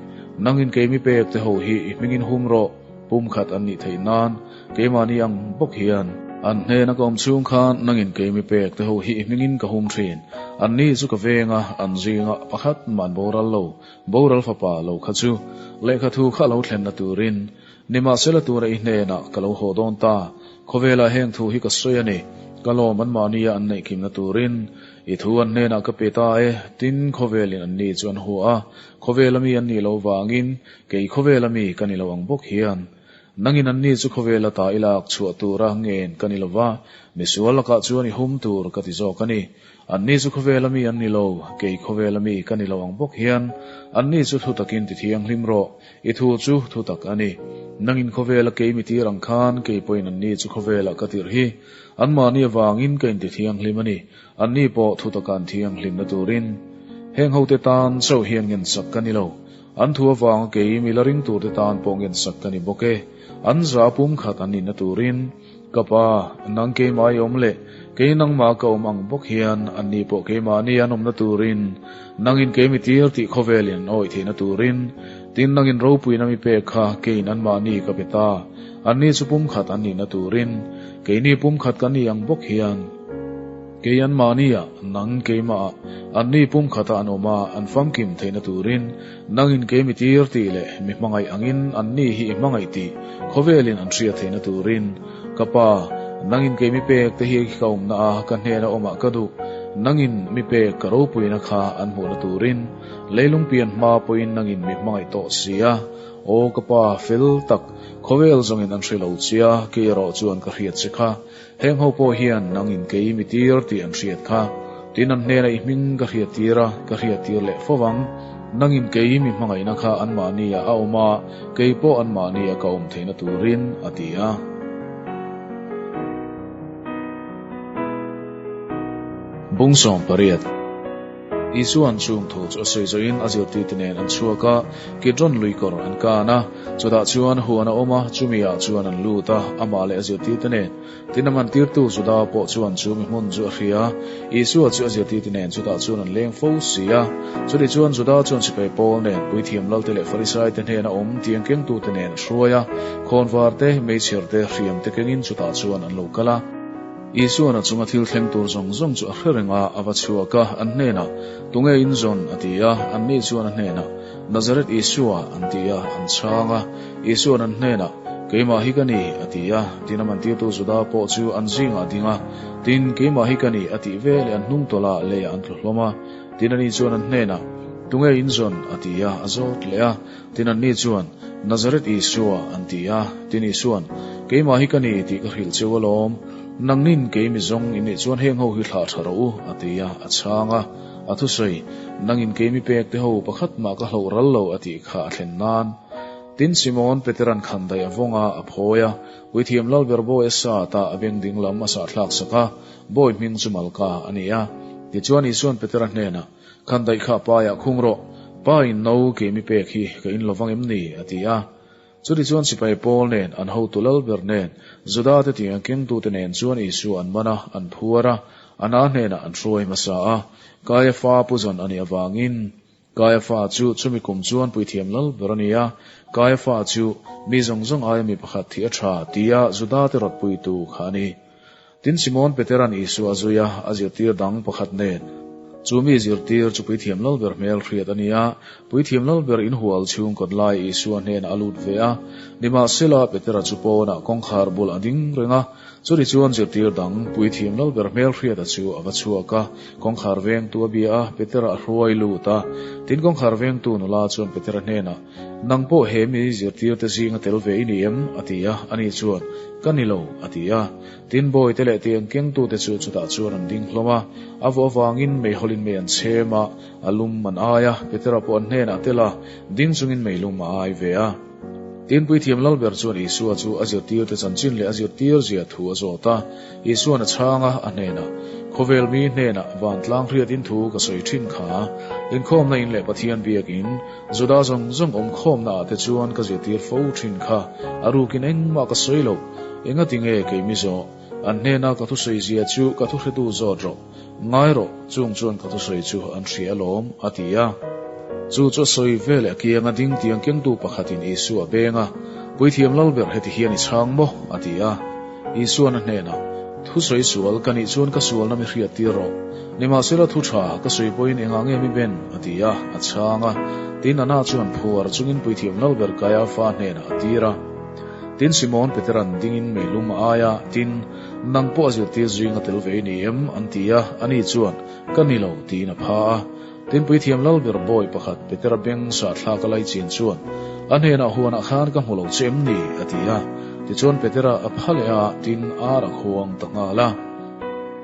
nangin kei mi pek te ho hi i hmingin hum rawh, pumkhat an nih theih nan, keimahni ang bawk hian. An hnena ka awm chhung khan nangin kei mi pek te ho hi i hmingin ka hum thin. Anni chu ka veng a, an zinga pakhat mah an boral lo, boral fapa lo kha chu. Lehkha thu kha a lo thlenna turin, Nimahsela tura i hnenah ka lo haw dawn ta, khawvelah heng thu hi ka sawi a ni, ka lawm anmahnia an neih kimna turin i thu an hnenah ka pe ta e, tin khawvelin anni chu an hua a, khawvela mi an nih loh vangin kei khawvela mi ka ni lo ang bawk hian. Nangin anni chu khawvela ta i lak chhuah tura ngen ka ni lova, misual lakah chuan i hum tur ka ti zawk a ni. Anni chu khawvela mi an ni lo, kei khawvela mi ka ni lo ang bawk hian, anni chu thu takin ti thianghlim rawh, i thu chu thu tak a ni. Nangin khawvela kei mi tir ang khan, kei pawhin anni chu khawvelah ka tirh hi. Anmahni avangin ka inti thianghlim a ni, anni pawh thu taka an thianghlimna turin. Heng hote tan chauh hian ngensak ka ni lo, an thu avanga kei mi la ring turte tan pawh ngensak ka ni bawk e, an za pumkhat an nihna turin. Ka pa, nang keimah i awm leh kei nangmah ka awm ang bawk hian anni pawh keimahni an awmna turin, nangin kei mi tir tih khawvelin an awih theihna turin, tin nangin ropuina mi pek kha keiin anmahni ka pe ta, anni chu pumkhat an nihna turin, keini pumkhat kan nih ang bawk hian. Kei anmahnia, nang keimahah, anni pumkhata an awm a, an famkim theihna turin, nangin kei mi tir tih leh mi hmangaih angin anni hi i hmangaih tih khawvelin an hriat theihna turin, ka Pa, nangin kei mi pek te hi ka awmna a, ka hnena awmah ka duh. Nangin mi pek ka ropuina kha an hmuhna turin leilung pian hma pawhin nangin mi hmangaih tawh si a. Aw ka Pa, fel tak, khawvel zawngin an hre lo chia, kei erawh chuan ka hriat che kha. Heng ho pawh hian nangin kei mi tir tih an hriat kha. Tin an hnenah i hming ka hriat tir a, ka hriat tir leh fo vang. Nangin kei mi hmangaihna kha anmahniah a awm a, kei pawh anmahniah ka awm theihna turin, a ti a. Bung 18. Isua'n chung thu chu a sawi zawhin a zirtirte nen an chhuak a, Kidron luikawr an kan a. Chutah chuan huan a awm a, chumi ah chuan an lut a, amah leh a zirtirte nen. Tin a mantirtu Juda pawh chuan chu mi hmun chu a hria. Isua chu a zirtirte nen chutah chuan an leng fo si a. Chutih chuan Juda chuan sipai Paul nen, Puithiam Lalte leh Farisaite hnena awm tiang kengtute nen a hruai a, khawnvar te, meichher te, hriam te kengin chutah chuan an lo kal a. Isua'n a chunga thil thleng tur zawng zawng chu a hre reng a, a va chhuak a, an hnenah, Tunge in zawn? a ti a. Anni chuan a hnenah, Nazareth Isua, an ti a, an chhang a. Isua'n an hnenah, Keimah hi ka ni, a ti a. Tin a mantirtu Juda pawh chu an zingah a ding a, Tin, keimah hi ka ni, a tih veleh an hnungtawlh a, leiah an tlu hlawm a. Tin ani chuan an hnenah, Tunge in zawn? a ti a, a zawt leh a. Tin anni chuan, Nazareth Isua, an ti a. Tin Isua'n, Keimah hi ka ni tih ka hrilh cheu alawm. Nangnin kei mi zawng in nih chuan heng ho hi thlah tha rawh u, a ti a, a chhang a. A thusawi, Nangin kei mi pek te ho pakhat mah ka hloh ral lo, a tih kha a thlen nan. Tin Simon Peteran khandaih a vawng a, a phawi a. Puithiam Lalber bawi a sat a, a beng ding lam a sahthlak sak a. Bawi hming chu Malka a ni a. Tichuan Isua'n Petera hnenah, Khandaih kha paiah khung rawh, Pa in no kei mi pek hi ka in lovang em ni? a ti a. Chutichuan sipai Paul nen, an hotu lalber nen, Juda te tiang kengtute nen chuan Isua an man a, an phuar a, Anna hnenah an hruai hmasa a. Kaiafa puzawn a nih avangin Kaiafa chu chumi kum chuan puithiam lalber a ni a, Kaiafa chu mi zawng zawng aia mi pakhat thih a tha tia Juda te rawtpuitu kha a ni. Tin Simon Petera'n Isua a zui a, a zirtir dang pakhat nen. Chu mi zirtir chu puithiam lalber hmel hriat a ni a, puithiam lalber inhual chhung kawt lai Isua hnenah a lut ve a. Nimahsela, Petera chu pawnah kawngkhar bul a ding reng a, Chutih chuan zirtir dang Puithiam Lalber hmelhriata chu a va chhuak a, kawngkhar vengtu a bia a, Petera a hruai lut a. Tin kawngkhar vengtu nula chuan Petera hnenah, Nang pawh he mi zirtirte zinga tel ve i ni em? a ti a, ani chuan, Ka ni lo, a ti a. Tin bawite leh tiang kengtute chu chutah chuan an ding hlawm a, a vawh avangin meihawlin mei an chhem a, a lum an ai a, Petera pawh an hnenah tel a, ding chungin meilum a ai ve a. Tin Puithiam Lalber chuan Isua chu a zirtirte chanchin leh a zirtir zia thu a zawt a. Isua'n a chhang a, a hnenah, Khawvel mi hnenah vantlang hriatin thu ka sawi thin kha. Inkhawmna in leh Pathian biakin, Juda zawng zawng awmkhawmna ah te chuan ka zirtir fo thin kha. A rukin engmah ka sawi lo. Engati nge kei mi zawh? An hnena ka thusawi zia chu ka thuhretu zawt rawh. Ngai rawh, chung chuan ka thusawi chu an hria alawm, a ti a. Chu chu a sawi veleh a kianga ding tiang kengtu pakhatin Isua a beng a, Puithiam Lalber heti hian i chhang maw? a ti a. Isua'n a hnenah, Thusawi sual ka nih chuan ka sualna mi hriat tir rawh. Nimahsela thu tha ka sawi pawhin engah nge mi ben? a ti a, a chhang a. Tin, Anna chuan phuar chungin Puithiam Lalber Kaiafa hnenah a tir a. Tin, Simon Petera'n dingin meilum a ai a, tin, Nang pawh a zirtir zing a tel ve i ni em? an ti a, ani chuan, Ka ni lo, tiin a pha a. Tin Puithiam Lalber bawi pakhat Petera beng sahthlak a laichin chuan, A hnenah huanah khan ka hmu lo che em ni? a ti a. Tichuan Petera a pha leh a, tin ar a khuang ta nghal a.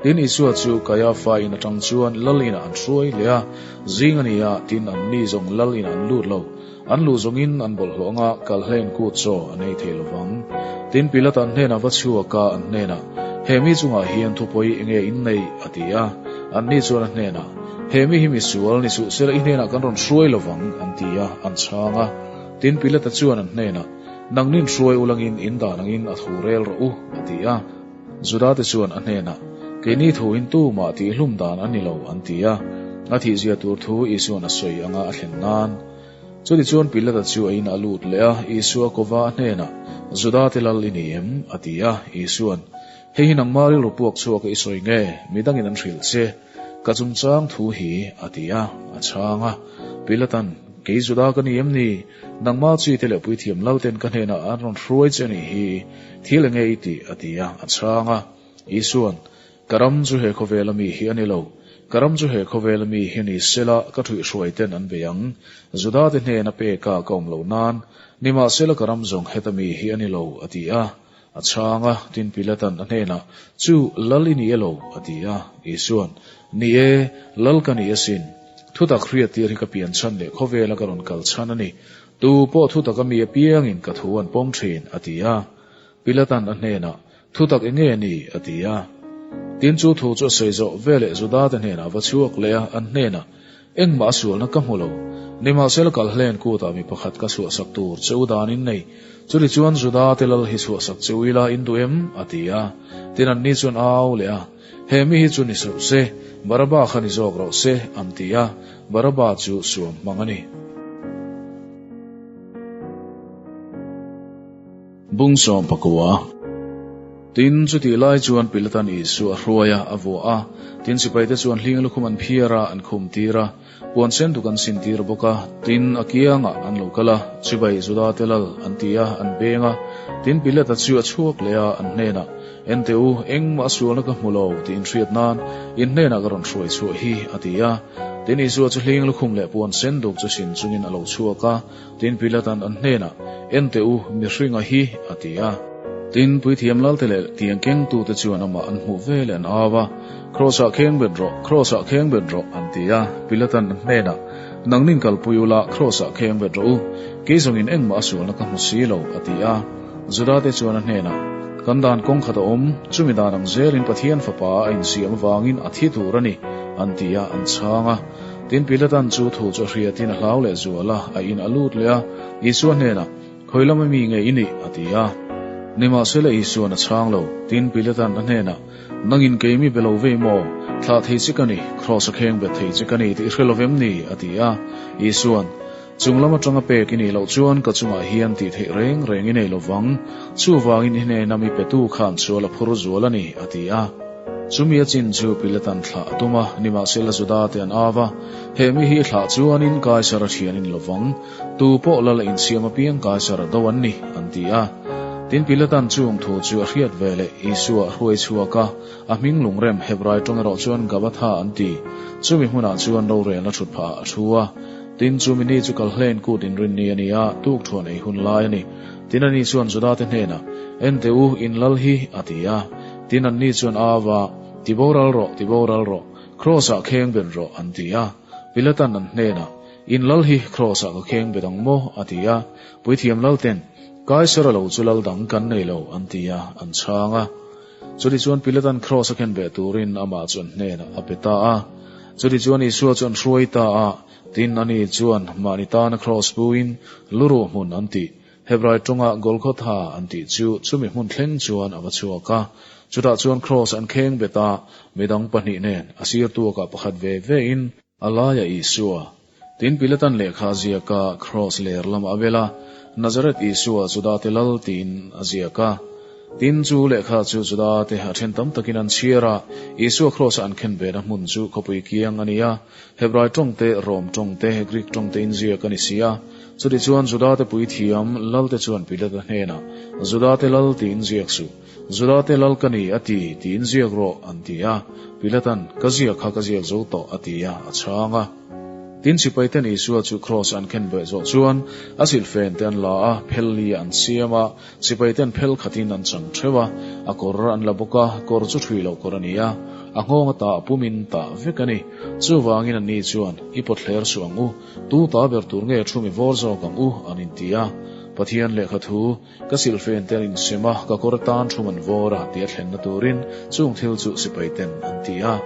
Tin Isua chu Kaiafa in atang chuan Lal inah an hruai leh a, zing a ni a, tin anni zawng Lal inah an lut lo. An luh zawngin an bawlhhlawh anga kal hlein kut chaw an ei thei lovang. Tin Pilata an hnenah va chhuak a, an hnenah, He mi chungah hian thupawi enge in nei? a ti a. Anni chuan a hnenah, He mi hi misual ni suh sela i hnenah kan rawn hruai lovang, an ti a, an chhang a. Tin Pilata chuan an hnenah, Nangnin hruai ulangin in dan angin a thu rel rawh u, a ti a. Judate chuan a hnenah, Keini thuin tumah tihhlum dan a ni lo, an ti a. A thihzia tur thu Isua'n a sawi anga a thlen nan. Chutichuan Pilata chu a in a lut leh a, Isua kova a hnenah, Judate lal i ni em? a ti a. Isua'n, Hei hi nangmah rilru puak chhuak i sawi nge? Midangin an hrilh che. Ka chungchang thu hi, a ti a, a chhang a. Pilata'n, Kei Juda ka ni em ni? Nangmah chi te leh puithiam lalten ka hnenah an rawn hruai che a nih hi. Thil enge i tih? a ti a, a chhang a. Isua'n, Ka ram chu he khawvela mi hi a ni lo. Ka ram chu he khawvela mi hi ni sela ka ṭhuihhruaiten an bei ang. Judate hnena peka ka awm loh nan, nimahsela ka ram zawng heta mi hi a ni lo, a ti a. A chhang a, tin Pilatan a hnenah, Chu, Lal i ni e lo? a ti a. Isuan, Ni e, Lal ka ni asin. Thutak hriattir hi ka pian chhan leh khawvela ka rawn kal chhan a ni. Tu pawh thutak a mi apiangin ka thu an pawm thin, a ti a. Pilatan a hnenah, Thutak eng nge ni? a ti a. Tin chu thu chu a sawi zawh veleh Judate hnenah a va chhuak leh a, an hnenah, Engmah a sualna ka hmu lo. Nimahsela kal hlen kutah mi pakhat ka chhuahsak tur che u dan in nei. Chutichuan Judate lal hi chhuahsak che u ila in duh em? a ti a. Tin anni chuan au leh a, He mi hi chu ni suh se, Baraba kha ni zawk rawh se, an ti a. Baraba chu suam hmang a ni. Bung 19. Tin, chutih lai chuan Pilatan Isua a hruai a, a vuah a. Tin, sipaite chuan hling lukhum an phiar a, an khum tir a. Puan sen duk an sin tir bawk a. Tin, a kiangah an lo kal a, Chibai Judate lal, an ti a, an beng a. Tin, Pilata chu a chhuak leh a, an hnenah, Ente u, engmah sualna ka hmu lo tih inhriat nan in hnenah ka rawn hruai chhuah hi, a ti a. Tin, Isua chu hling lukhum leh puan sen duk chu sin chungin a lo chhuak a. Tin, Pilatan an hnenah, En teh u, mihringa hi, a ti a. Tin, puithiam lalte leh tiang kengtute chuan amah an hmuh ve leh an au a, Kraws-ah kheng bet rawh, Kraws-ah kheng bet rawh, an ti a. Pilatan an hnenah, Nangnin kalpui ula, Kraws-ah kheng bet rawh u, kei zawngin engmah a sualna ka hmu si lo, a ti a. Judate chuan a hnenah, Kan dan kawng khat a awm, chumi dan ang zelin Pathian Fapa a insiam avangin a thi tur a ni, an ti a, an chhang a. Tin, Pilatan chu thu chu a hriatin a hlau leh zual a, a in a lut leh a, Isua hnenah, Khawi lama mi nge i nih? a ti a. Nimahsela Isua'n a chhang lo. Tin, Pilatan a hnenah, Nangin kei mi be lo vei maw? Thlah thei che ka ni, kraws a kheng bet thei che ka ni tih i hre lo vem ni? a ti a. Isua'n, Chung lam atanga pek i nih loh chuan ka chungah hian tih theih reng reng i nei lo vang. Chuvangin i hnena mi petu khan sual a phur zual a ni, a ti a. Chumi a chin chu Pilatan thlah a tum a, nimahsela Judate an au a, He mi hi thlah chuanin Kaisar a thian in lo vang. Tu pawh lal a insiam apiang Kaisar a do an ni, an ti a. Tin, Pilatan chung thu chu a hriat ve leh Isua a hruai chhuak a, a hming lungrem Hebrai tawng erawh chuan Gabatha an ti. Chumi hmunah chuan rorelna thut phahah a thu a. Tin, chumi ni chu Kalhlen kut inrinni a ni a, tuk thuan ei hun lai a ni. Tin, ani chuan Judate hnenah, En teh u, in lal hi, a ti a. Tin, anni chuan a va, Ti boral rawh, ti boral rawh, Kraws-ah kheng bet rawh, an ti a. Pilatan an hnenah, In lal hi Kraws-ah ka kheng bet ang maw? a ti a. Puithiam lalten, Kaisara lo chu lal dang kan nei lo, an ti a, an chhang a. Chutichuan Pilatan Kraws a khen ve turin amah chu an hnenah a pe ta a. Chutichuan Isua chu an hruai ta a, tin ani chuan mahni tana Kraws puin luruh hmun an tih, Hebrai tawnga Golgotha an tih chu chumi hmun thleng chuan a va chhuak a. Chutah chuan Kraws an kheng bet a, midang pahnih nen a sir tuakah pakhat ve vein a laia Isua. Tin Pilatan lehkha a ziak a, Kraws ler lamah a bel a, Nazareth Isua Judate lal tiin a ziak a. Tin chu lehkha chu Judate a then tam takin an chhiar a, Isua Kraws-a an khen vena hmun chu khawpui kiang a ni a, Hebrai tawng te, Rom tawng te, Greek tawng te in ziak a ni si a. Chutichuan Judate puithiam lalte chuan Pilata hnenah, Judate lal tiin ziak suh. Judate lal ka ni a ti, tiin ziak rawh, an ti a. Pilatan, Ka ziak kha ka ziak zo tawh, a ti a, a chhang a. Tin, sipaiten Isua chu kraws an khen beh zawh chuan a silhfen te an la a, phel li an siam a, sipaiten phel khatin an chang theuh a, a kawr an la bawk a, kawr chu ṭhui loh kawr a ni a, a nghawng ata a pumin tah vek a ni. Chuvangin anni chuan, I pawt hler suh ang u, tu ta ber tur nge thu mi vawr zawk ang u, an inti a. Pathian lehkha thu. Ka silhfen te an insem a, ka kawr atan thum an vawr a, tia thlenna turin chung thil chu sipai ten an ti a.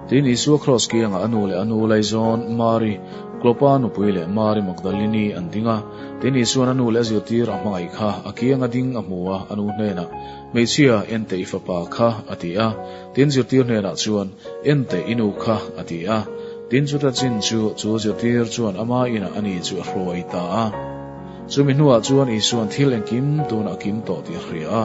Tin, Isua kraws kiangah a nu leh a nu laizawn, Mari, Klopa nupui leh Mari Magdalini an ding a. Tin, Isua'n a nu leh a zirtir a hmangaih kha a kianga ding a hmu a, a nu hnenah, Hmeichhia, en teh i fapa kha, a ti a. Tin, zirtir hnenah chuan, En teh i nu kha, a ti a. Tin, chuta chin chu chu zirtir chuan ama inah ani chu a hruai ta a. Chumi hnuah chuan Isua'n thil engkim tunah a kim tawh tih a hria a,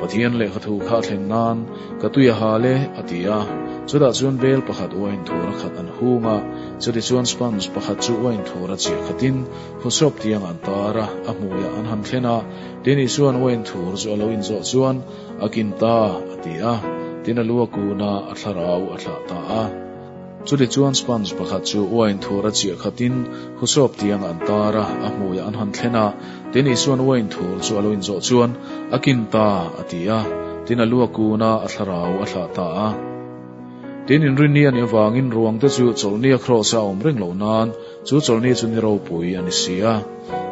Pathian lehkha thu kha a thlen nan, Ka tui a hal e, a ti a. Chutah chuan bel pakhat uain thur a khat an hung a, chutichuan sponge pakhat chu uain thur a chiah khatin husawp tiangah an tar a, a hmuiah an han thlen a. Tin, Isua'n uain thur chu a lo inzawh chuan, A kin ta, a ti a. Tin, a lu a kun a, a thlarau a thlah ta a. Chutichuan sponge pakhat chu uain thur a chiah khatin husawp tiang an tar a, a hmuiah an han thlen a. Tin, Isua'n uain thur chu a lo inzawh chuan, A kin ta, a ti a. Tin, a lu a kun a, a thlarau a thlah ta a. Tin, inrinni a nih avangin ruangte chu chawlhnia kraws-a a awm reng loh nan, chu chawlhni chu ni ropui a ni si a.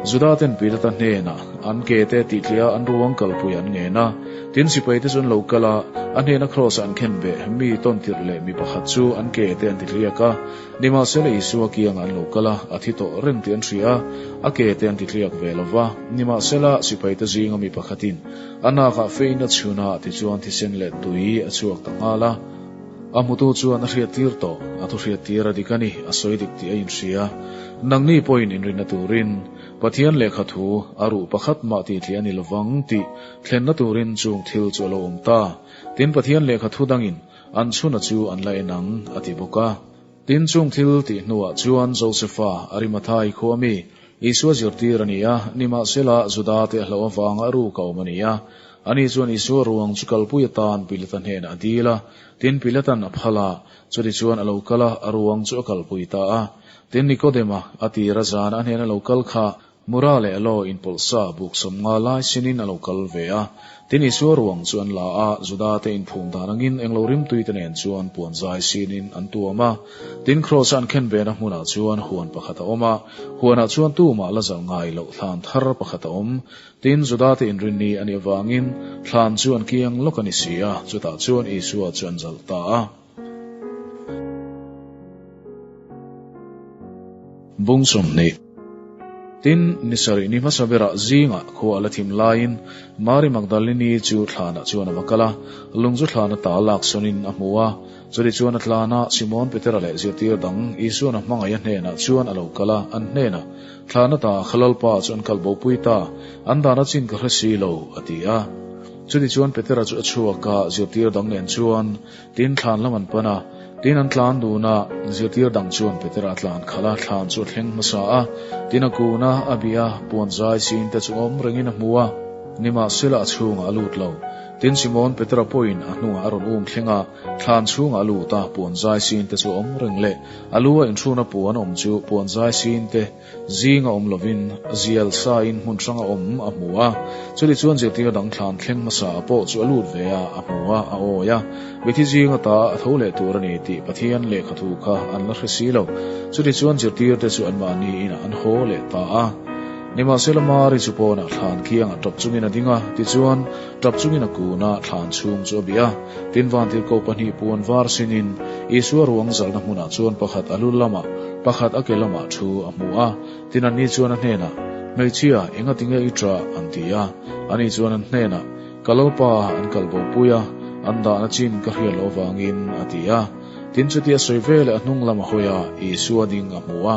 Juda-ten Pilata hnenah an ke te tih tliah an ruang kalpui an ngen a. Tin, sipaite chu an lo kal a, a hnena kraws-a an khen beh mi tawn tirh leh mi pakhat chu an ke te an ti tliak a. Nimahsela Isua kiangah an lo kal a, a thi tawh reng tih an hria a, a ke te an ti tliak ve lo va. Nimahsela sipaite zinga mi pakhatin a nakah fein a chhun a, tichuan thisen leh tui a chhuak ta nghal a. A hmutu chuan a hriattir tawh, a thu hriattir a dik a ni, a sawi dik tih a inhria. Nangni pawhin inrinna turin Pathian lehkha thu a ruh pakhat mah tih tliah a ni lovang tih thlenna turin chung thil chu a lo awm ta. Tin, Pathian lehkha thu dangin an chhuna chu an la en ang, a ti bawk a. Tin, chung thil tih hnuah chuan Josefa, Arimathai khua mi, Isua zirtir a ni a, nimahsela Juda te a hlauh avanga a ruk a awm a ni a. Ani chuan Isua ruang chu kalpui atan Pilata hnenah a dil a, tin Pilatan a phal a, chutichuan a lo kal a, a ruang chu a kalpui ta a. Tin Nikodema, a tira zan a hnena lo kal kha, Mura leh Alo inpawlh sa buk 50 lai sinin a lo kal ve a. Tin Isua ruang chu an la a, Juda te inphum dan angin englo rimtui te nen chuan puan zai sinin an tuam a. Tin Kraws a an khen vena hmunah chuan huan pakhat a awm a, huanah chuan tumah la zalh ngai loh thlan thar pakhat a awm. Tin Juda te inrinni a nih avangin thlan chu an kiang lawk a ni si a, chutah chuan Isua chu an zalh ta a. Bung 20. Tin, ni sarih ni hmasa berah zingah khua a la thim laiin Mari Magdalini chu thlanah chuan a va kal a, lung chu thlan ata lak sawnin a hmu a. Chutih chuan a tlan a, Simon Petera leh zirtir dang Isuan a hmangaih a hnenah chuan a lo kal a, an hnenah, Thlan ata kha Lalpa chu an kal bopui ta, an dan a chin ka hre si lo, a ti a. Chutih chuan Petera chu a chhuak a, zirtir dang nen chuan Tin thlan lam an pan a, tin an tlan dun a, zirtir dang chuan Petera a tlan khalh a, thlan chu a thleng hmasa a, tin a kun a, a bih a, puan zai sin te chu awm rengin a hmu a, nimahsela a chhungah a lut lo. Tin Simon Petera pawhin a hnungah a rawn um thleng a, thlan chhungah a lut a, puan zai sin te chu awm reng leh a lu a inhruna puan awm chu puan zai sin te Zing a awm lovin zial sain hmun hrang a awm a hmu a, chutih chuan zirtir dang thlan thleng hmasa a pawh chu a lut ve a, a hmu a, a awi a. Mithi zing ata a tho leh tur a ni tih Pathian lehkhathu kha an la hre si lo. Chutih chuan zirtirte chu anmahni inah an haw leh ta a. Nimahsela Mari chu pawnah thlan kiangah tap chungin a ding a, tichuan tap chungin a kun a, thlan chhung chu a bih a. Tin vantirhkoh pahnih puan var sinin Isua ruang zalhna hmunah chuan pakhat a lu lamah, pakhat a ke lamah thu a hmu a. Tin anni chuan a hnenah, Hmeichhia, enga tinge i ṭah? an ti a. Ani chuan an hnenah, Ka Lalpa, an kal bopui a, an dahna chin ka hriat loh avangin, a ti a. Tin chuti a sawi veleh a hnung lam a hawi a, Isua ding a hmu a.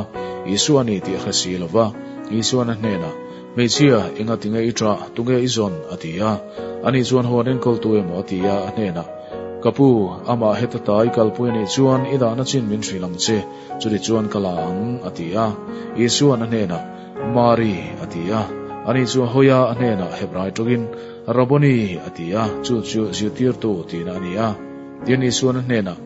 Isua a ni tih a hre si lo va. Isuan a hnenah, Hmeichhia, enga tinge i ṭah? Tunge i zawn? a ti a. Ani chuan huan enkawltu emaw a ti a, a hnenah, Ka pu, amah heta ta i kalpui a nih chuan i dahna chin min hrilh ang che, chuti chuan ka la ang, a ti a. Isuan a hnenah, Mari, a ti a. Ani chu a hawi a, a hnenah Hebrai tawngin, Rabboni, a ti a, chu chu zirtirtu tihna a ni a. Tin, Isuan a hnenah,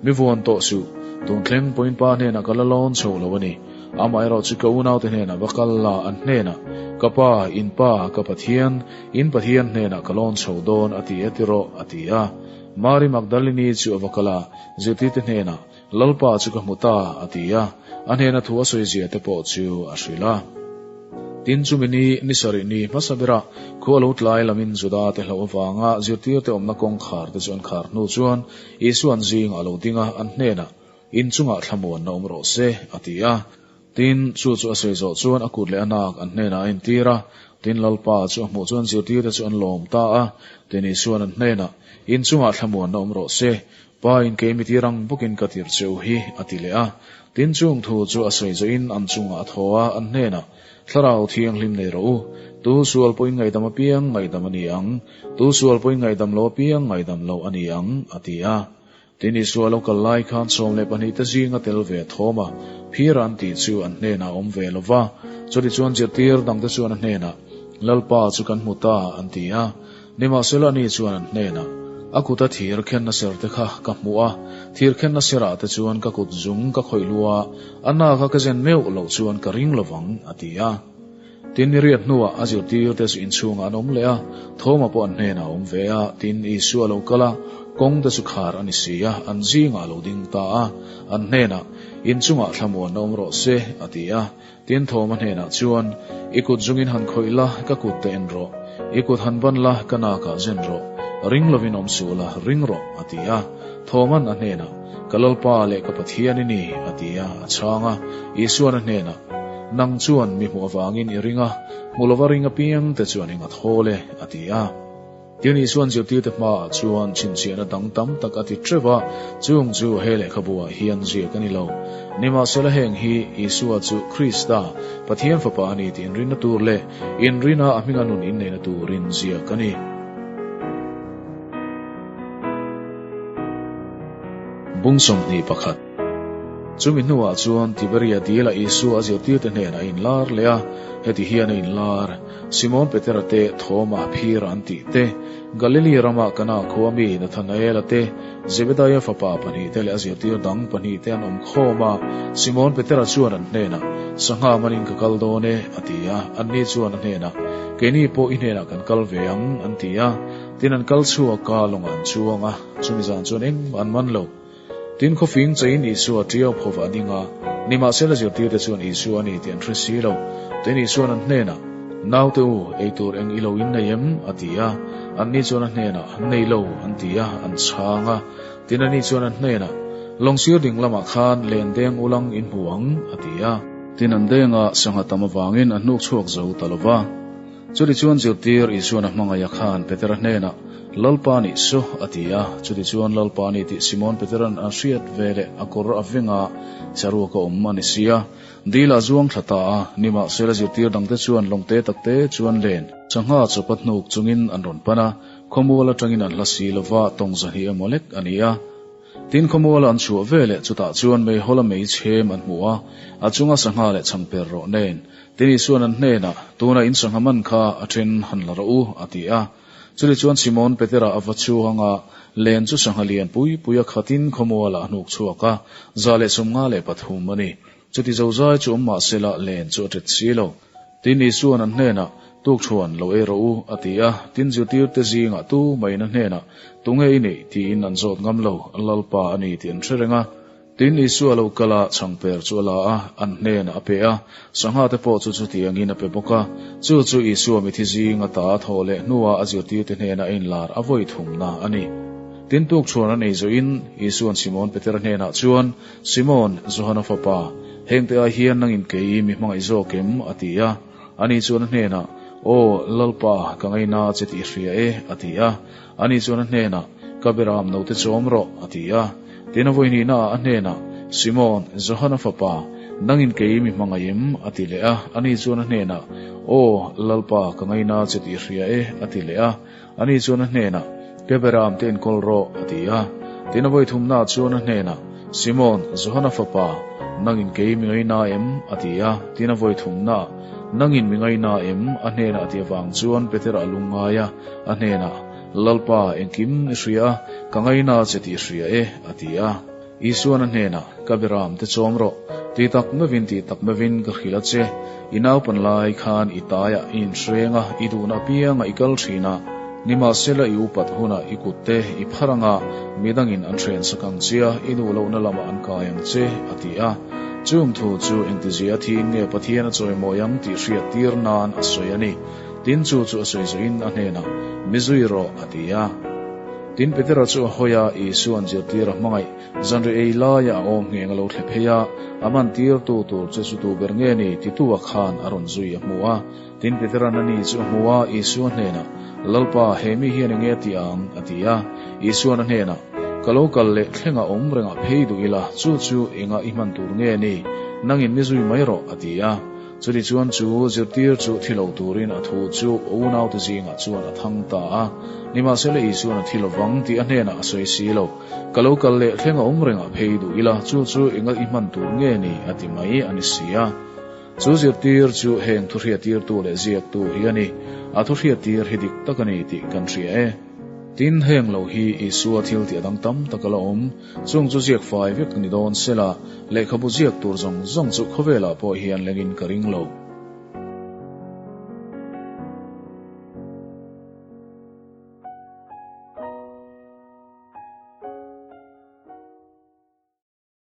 Mi vuan tawh suh, tun thleng pawhin Pa hnenah ka la lawn chho lo a ni. Amaherawh chu ka unaute hnenah va kal la, an hnenah, Ka Pa, in Pa, ka Pathian, in Pathian hnenah ka lawn chho dawn, a ti e ti rawh, a ti a. Mari Magdalini chu a va kal a, zirtirte hnenah, Lalpa chu ka hmu ta, a ti a. A hnena thu a sawi zia te pawh chu a hrilh a. Tin, chumi ni, ni sarih ni hmasa berah, khua lo tlai lamin Juda te hlauh avanga zirtirte awmna kawngkhar te chu an khar hnu chuan Isuan zingah a lo ding a, an hnenah, In chungah thlamuanna awm rawh se, a ti a. Tin, chu chu a sawi zawh chuan a kut leh a nak an hnenah a intir a. Tin, Lalpa chu a hmuh chuan zirtirte chu an lawm ta a. Tin, Isuan an hnenah, In chungah thlamuanna awm rawh se, Pa in kei mi tir ang bawkin ka tir che u hi, a ti leh a. Tin, chung thu chu a sawi zawhin an chungah a thaw a, an hnenah, Thlarau Thianghlim nei rawh u, tu sual pawhin ngaihdam apiang ngaihdam a ni ang, tu sual pawhin ngaihdam lo apiang ngaihdam lo a ni ang, a ti a. Tin, Isua lo kal lai khan 12 te zinga tel ve thawm a, phir an tih chu an hnenah a awm ve lo va. Chutichuan zirtir dangte chuan a hnenah, Lalpa chu kan hmu ta, an ti a. Nimahsela ani chuan an hnenah, A kuta thir khenna ser te kha ka hmu a, thir khenna serah te chuan ka kut zung ka khawih lu a, a naka ka zen meuh loh chuan ka ring lovang, a ti a. Tin, ni riat hnuah a zirtirte chu inchhungah an awm leh a, Thoma pawh an hnenah a awm ve a. Tin, Isua a lo kal a, kawng te chu khar a ni si a, an zingah a lo ding ta a. An hnenah, Inchungah thlamuanna awm rawh se, a ti a. Tin, Thoma hnenah chuan, I kut zungin han khawih la, ka kut te en rawh. I kut han ban la, ka nakah zen rawh. Ring lovin awm suh la, ring rawh, a ti a. Thoma'n a hnenah, Ka Lalpa leh ka Pathian i ni, a ti a, a chhang a. Isua'n a hnenah, Nang chuan mi hmuh avangin i ring a, hmu lova ring apiang te chuan eng a thawl e, a ti a. Tin, Isua'n zirtirte hmaah chuan chhinchhiahna dang tam tak a ti teuh a, chung chu he lehkhabu-ah hian ziak a ni lo. Nimahsela heng hi Isua chu Krista, Pathian Fapa a ni tih inrinna tur leh inrina a hminga nun inneihna turin ziak a ni. Bung 21. Chumi hnuah chuan Tiberia dila Isua a zirtirte hnenah a inlar leh a, heti hian a inlar, Simon Petera te, Thoma, Phira an tih te, Galili rama Kana khua mi Nathanaela te, Zebedaia fapa pahnihte leh a zirtir dang pahnihte an awm khawm a. Simon Petera chuan an hnenah, Sangha manin ka kal dawn e, a ti a. Anni chuan a hnenah, Keini pawh i hnenah kan kal ve ang, an ti a. Tin an kal chhuak a, lawngah an chuang a, chumi zan chuan engmah an man lo. Tin khawfing cheiin Isua ṭiau phawvah a ding a, nimahsela zirtirte chuan Isua a ni tih an hre si lo. Tin Isua'n an hnenah, Naute u, ei tur eng i lo in nei em? a ti a. Anni chuan a hnenah, Nei lo, an ti a, an chhang a. Tin ani chuan an hnenah, Lawngsir ding lamah khan len deng ulang in hmu ang, a ti a. Tin an denga sangha tam avangin a hnuk chhuak zo ta lo va. Chutichuan zirtir Isuan a hmangaih a khan Petera hnenah, Lalpa nih su, a ti a. Chutichuan Lalpa ni tih Simon Petera'n a hriat ve leh a kawr a veng a, saruak a awm a ni si a. Dil ah zuang thla ta a, nimahsela zirtir dangte chuan lawngte takte chuan len sangha chawpa hnuk chungin an rawn pan a, khawmual atangin an hla si lova tawng zahnih emaw lek a ni a. Tin khawmuala an chhuah ve leh chutah chuan meihawla mei chhem an hmu a, a chunga sangha leh chhangper rawh nen. Tin Isua'n an hnenah, Tunah in sangha man kha a then han la rawh u, a ti a. Chuli chuan Simon Petera a va chhuang a, len chu sangha lian pui pui a khatin khawmualah a hnuk chhuak a, 153 a ni. Chuti zozai chu awm mah sela len chu a ṭet si lo. Tin Isua'n an hnenah, Tukṭhuan lo ei rawh u, a ti a. Tin zirtirte zingah tu maiin a hnenah, Tunge i nih? tiin an zawt ngam lo, Lalpa a ni tih an hre reng a. Tin Isua lo kal a, chhangper chu a la a, an hnenah a pe a. Sangha te pawh chu chutiangin a pe bawk a. Chu chu Isua mithi zinga ta a thawh leh hnuah a zirtirte hnenah a inlar a vawi thumna a ni. Tin tukṭhuan a nei zawhin Isua'n Simon Petera hnenah chuan, Simon, Johana fapa, hengte ai hian nangin kei mi hmangaih zawk em? a ti a. Ani chuan a hnenah, Aw, Lalpa, ka ngaina che tih i hria e, a ti a. Ani chuan a hnenah, Ka beram note chawm rawh, a ti a. Tin a vawihnihnaah a hnenah, Simon, Johana fapa, nangin kei mi hmangaih em? a ti leh a. Ani chuan a hnenah, Aw, Lalpa, ka ngaina che tih i hria e, a ti leh a. Ani chuan a hnenah, Ka beram te inkawl rawh, a ti a. Tin a vawi thumnaah chuan a hnenah, Simon, Johana fapa, nangin kei mi ngaina em? a ti a. Tin a vawi thumnaah, Nangin mi ngaina em? a hnenah a ti avang chuan Petera a lungngai a, a hnenah, Lalpa, engkim i hria a, ka ngaina che tih i hria e, a ti a. Isuan a hnenah, Ka beram te chawm rawh, ti tak meuhin ti tak meuhin ka hrilh a che. I naupan lai khan i taiah i inhreng a, i duhna apiangah i kal thin a. Nimahsela i upat hunah i kut te i phar anga midangin an hren sak ang che a, i duh lohna lamah an kai ang che, a ti a. Chung thu chu engtizia thiin nge Pathian a chawimawi ang tih hriat tir nan a sawi a ni. Tin chu chu a sawi zawhin a hnenah, Mi zui rawh, a ti a. Tin Petera chu a hawi a, Isua'n zirtir a hmangaih. Zanri ei laia a awm ngheng a lo thle phei a, a man tirtu tur che chu tu ber nge ni? titu a khan a rawn zui a hmu a. Tin Petera'n a ni chu a hmu a, Isua hnenah, Lalpa, he mi hian enge a ti ang? a ti a. Isua'n a hnenah, Ka lo kal leh thlengah awm rengah phei duh ila, chu chu enga i hman tur nge ni? Nangin mi zui mai rawh, a ti a. Chutichuan chu zirtir chu thi lo turin a thu chu a unaute zingah chuan a thang ta a. Nimahsela Isua'n a thi lovang tih a hnenah a sawi si lo. Ka lo kal leh thleng a awm rengah phei duh ila, chu chu enga i hman tur nge ni? a ti mai a ni si a. Chu zirtir chu heng thuhriattirtu leh ziaktu hi a ni. A thuhriattir hi dik tak a ni tih kan hria e. Tin, heng lo hi Isua thil tih a dang tam tak a la awm. Chung chu ziak fai vek ni dawn sela, lehkhabu ziak tur zawng zawng chu khawvelah pawh hian lengin ka ring lo.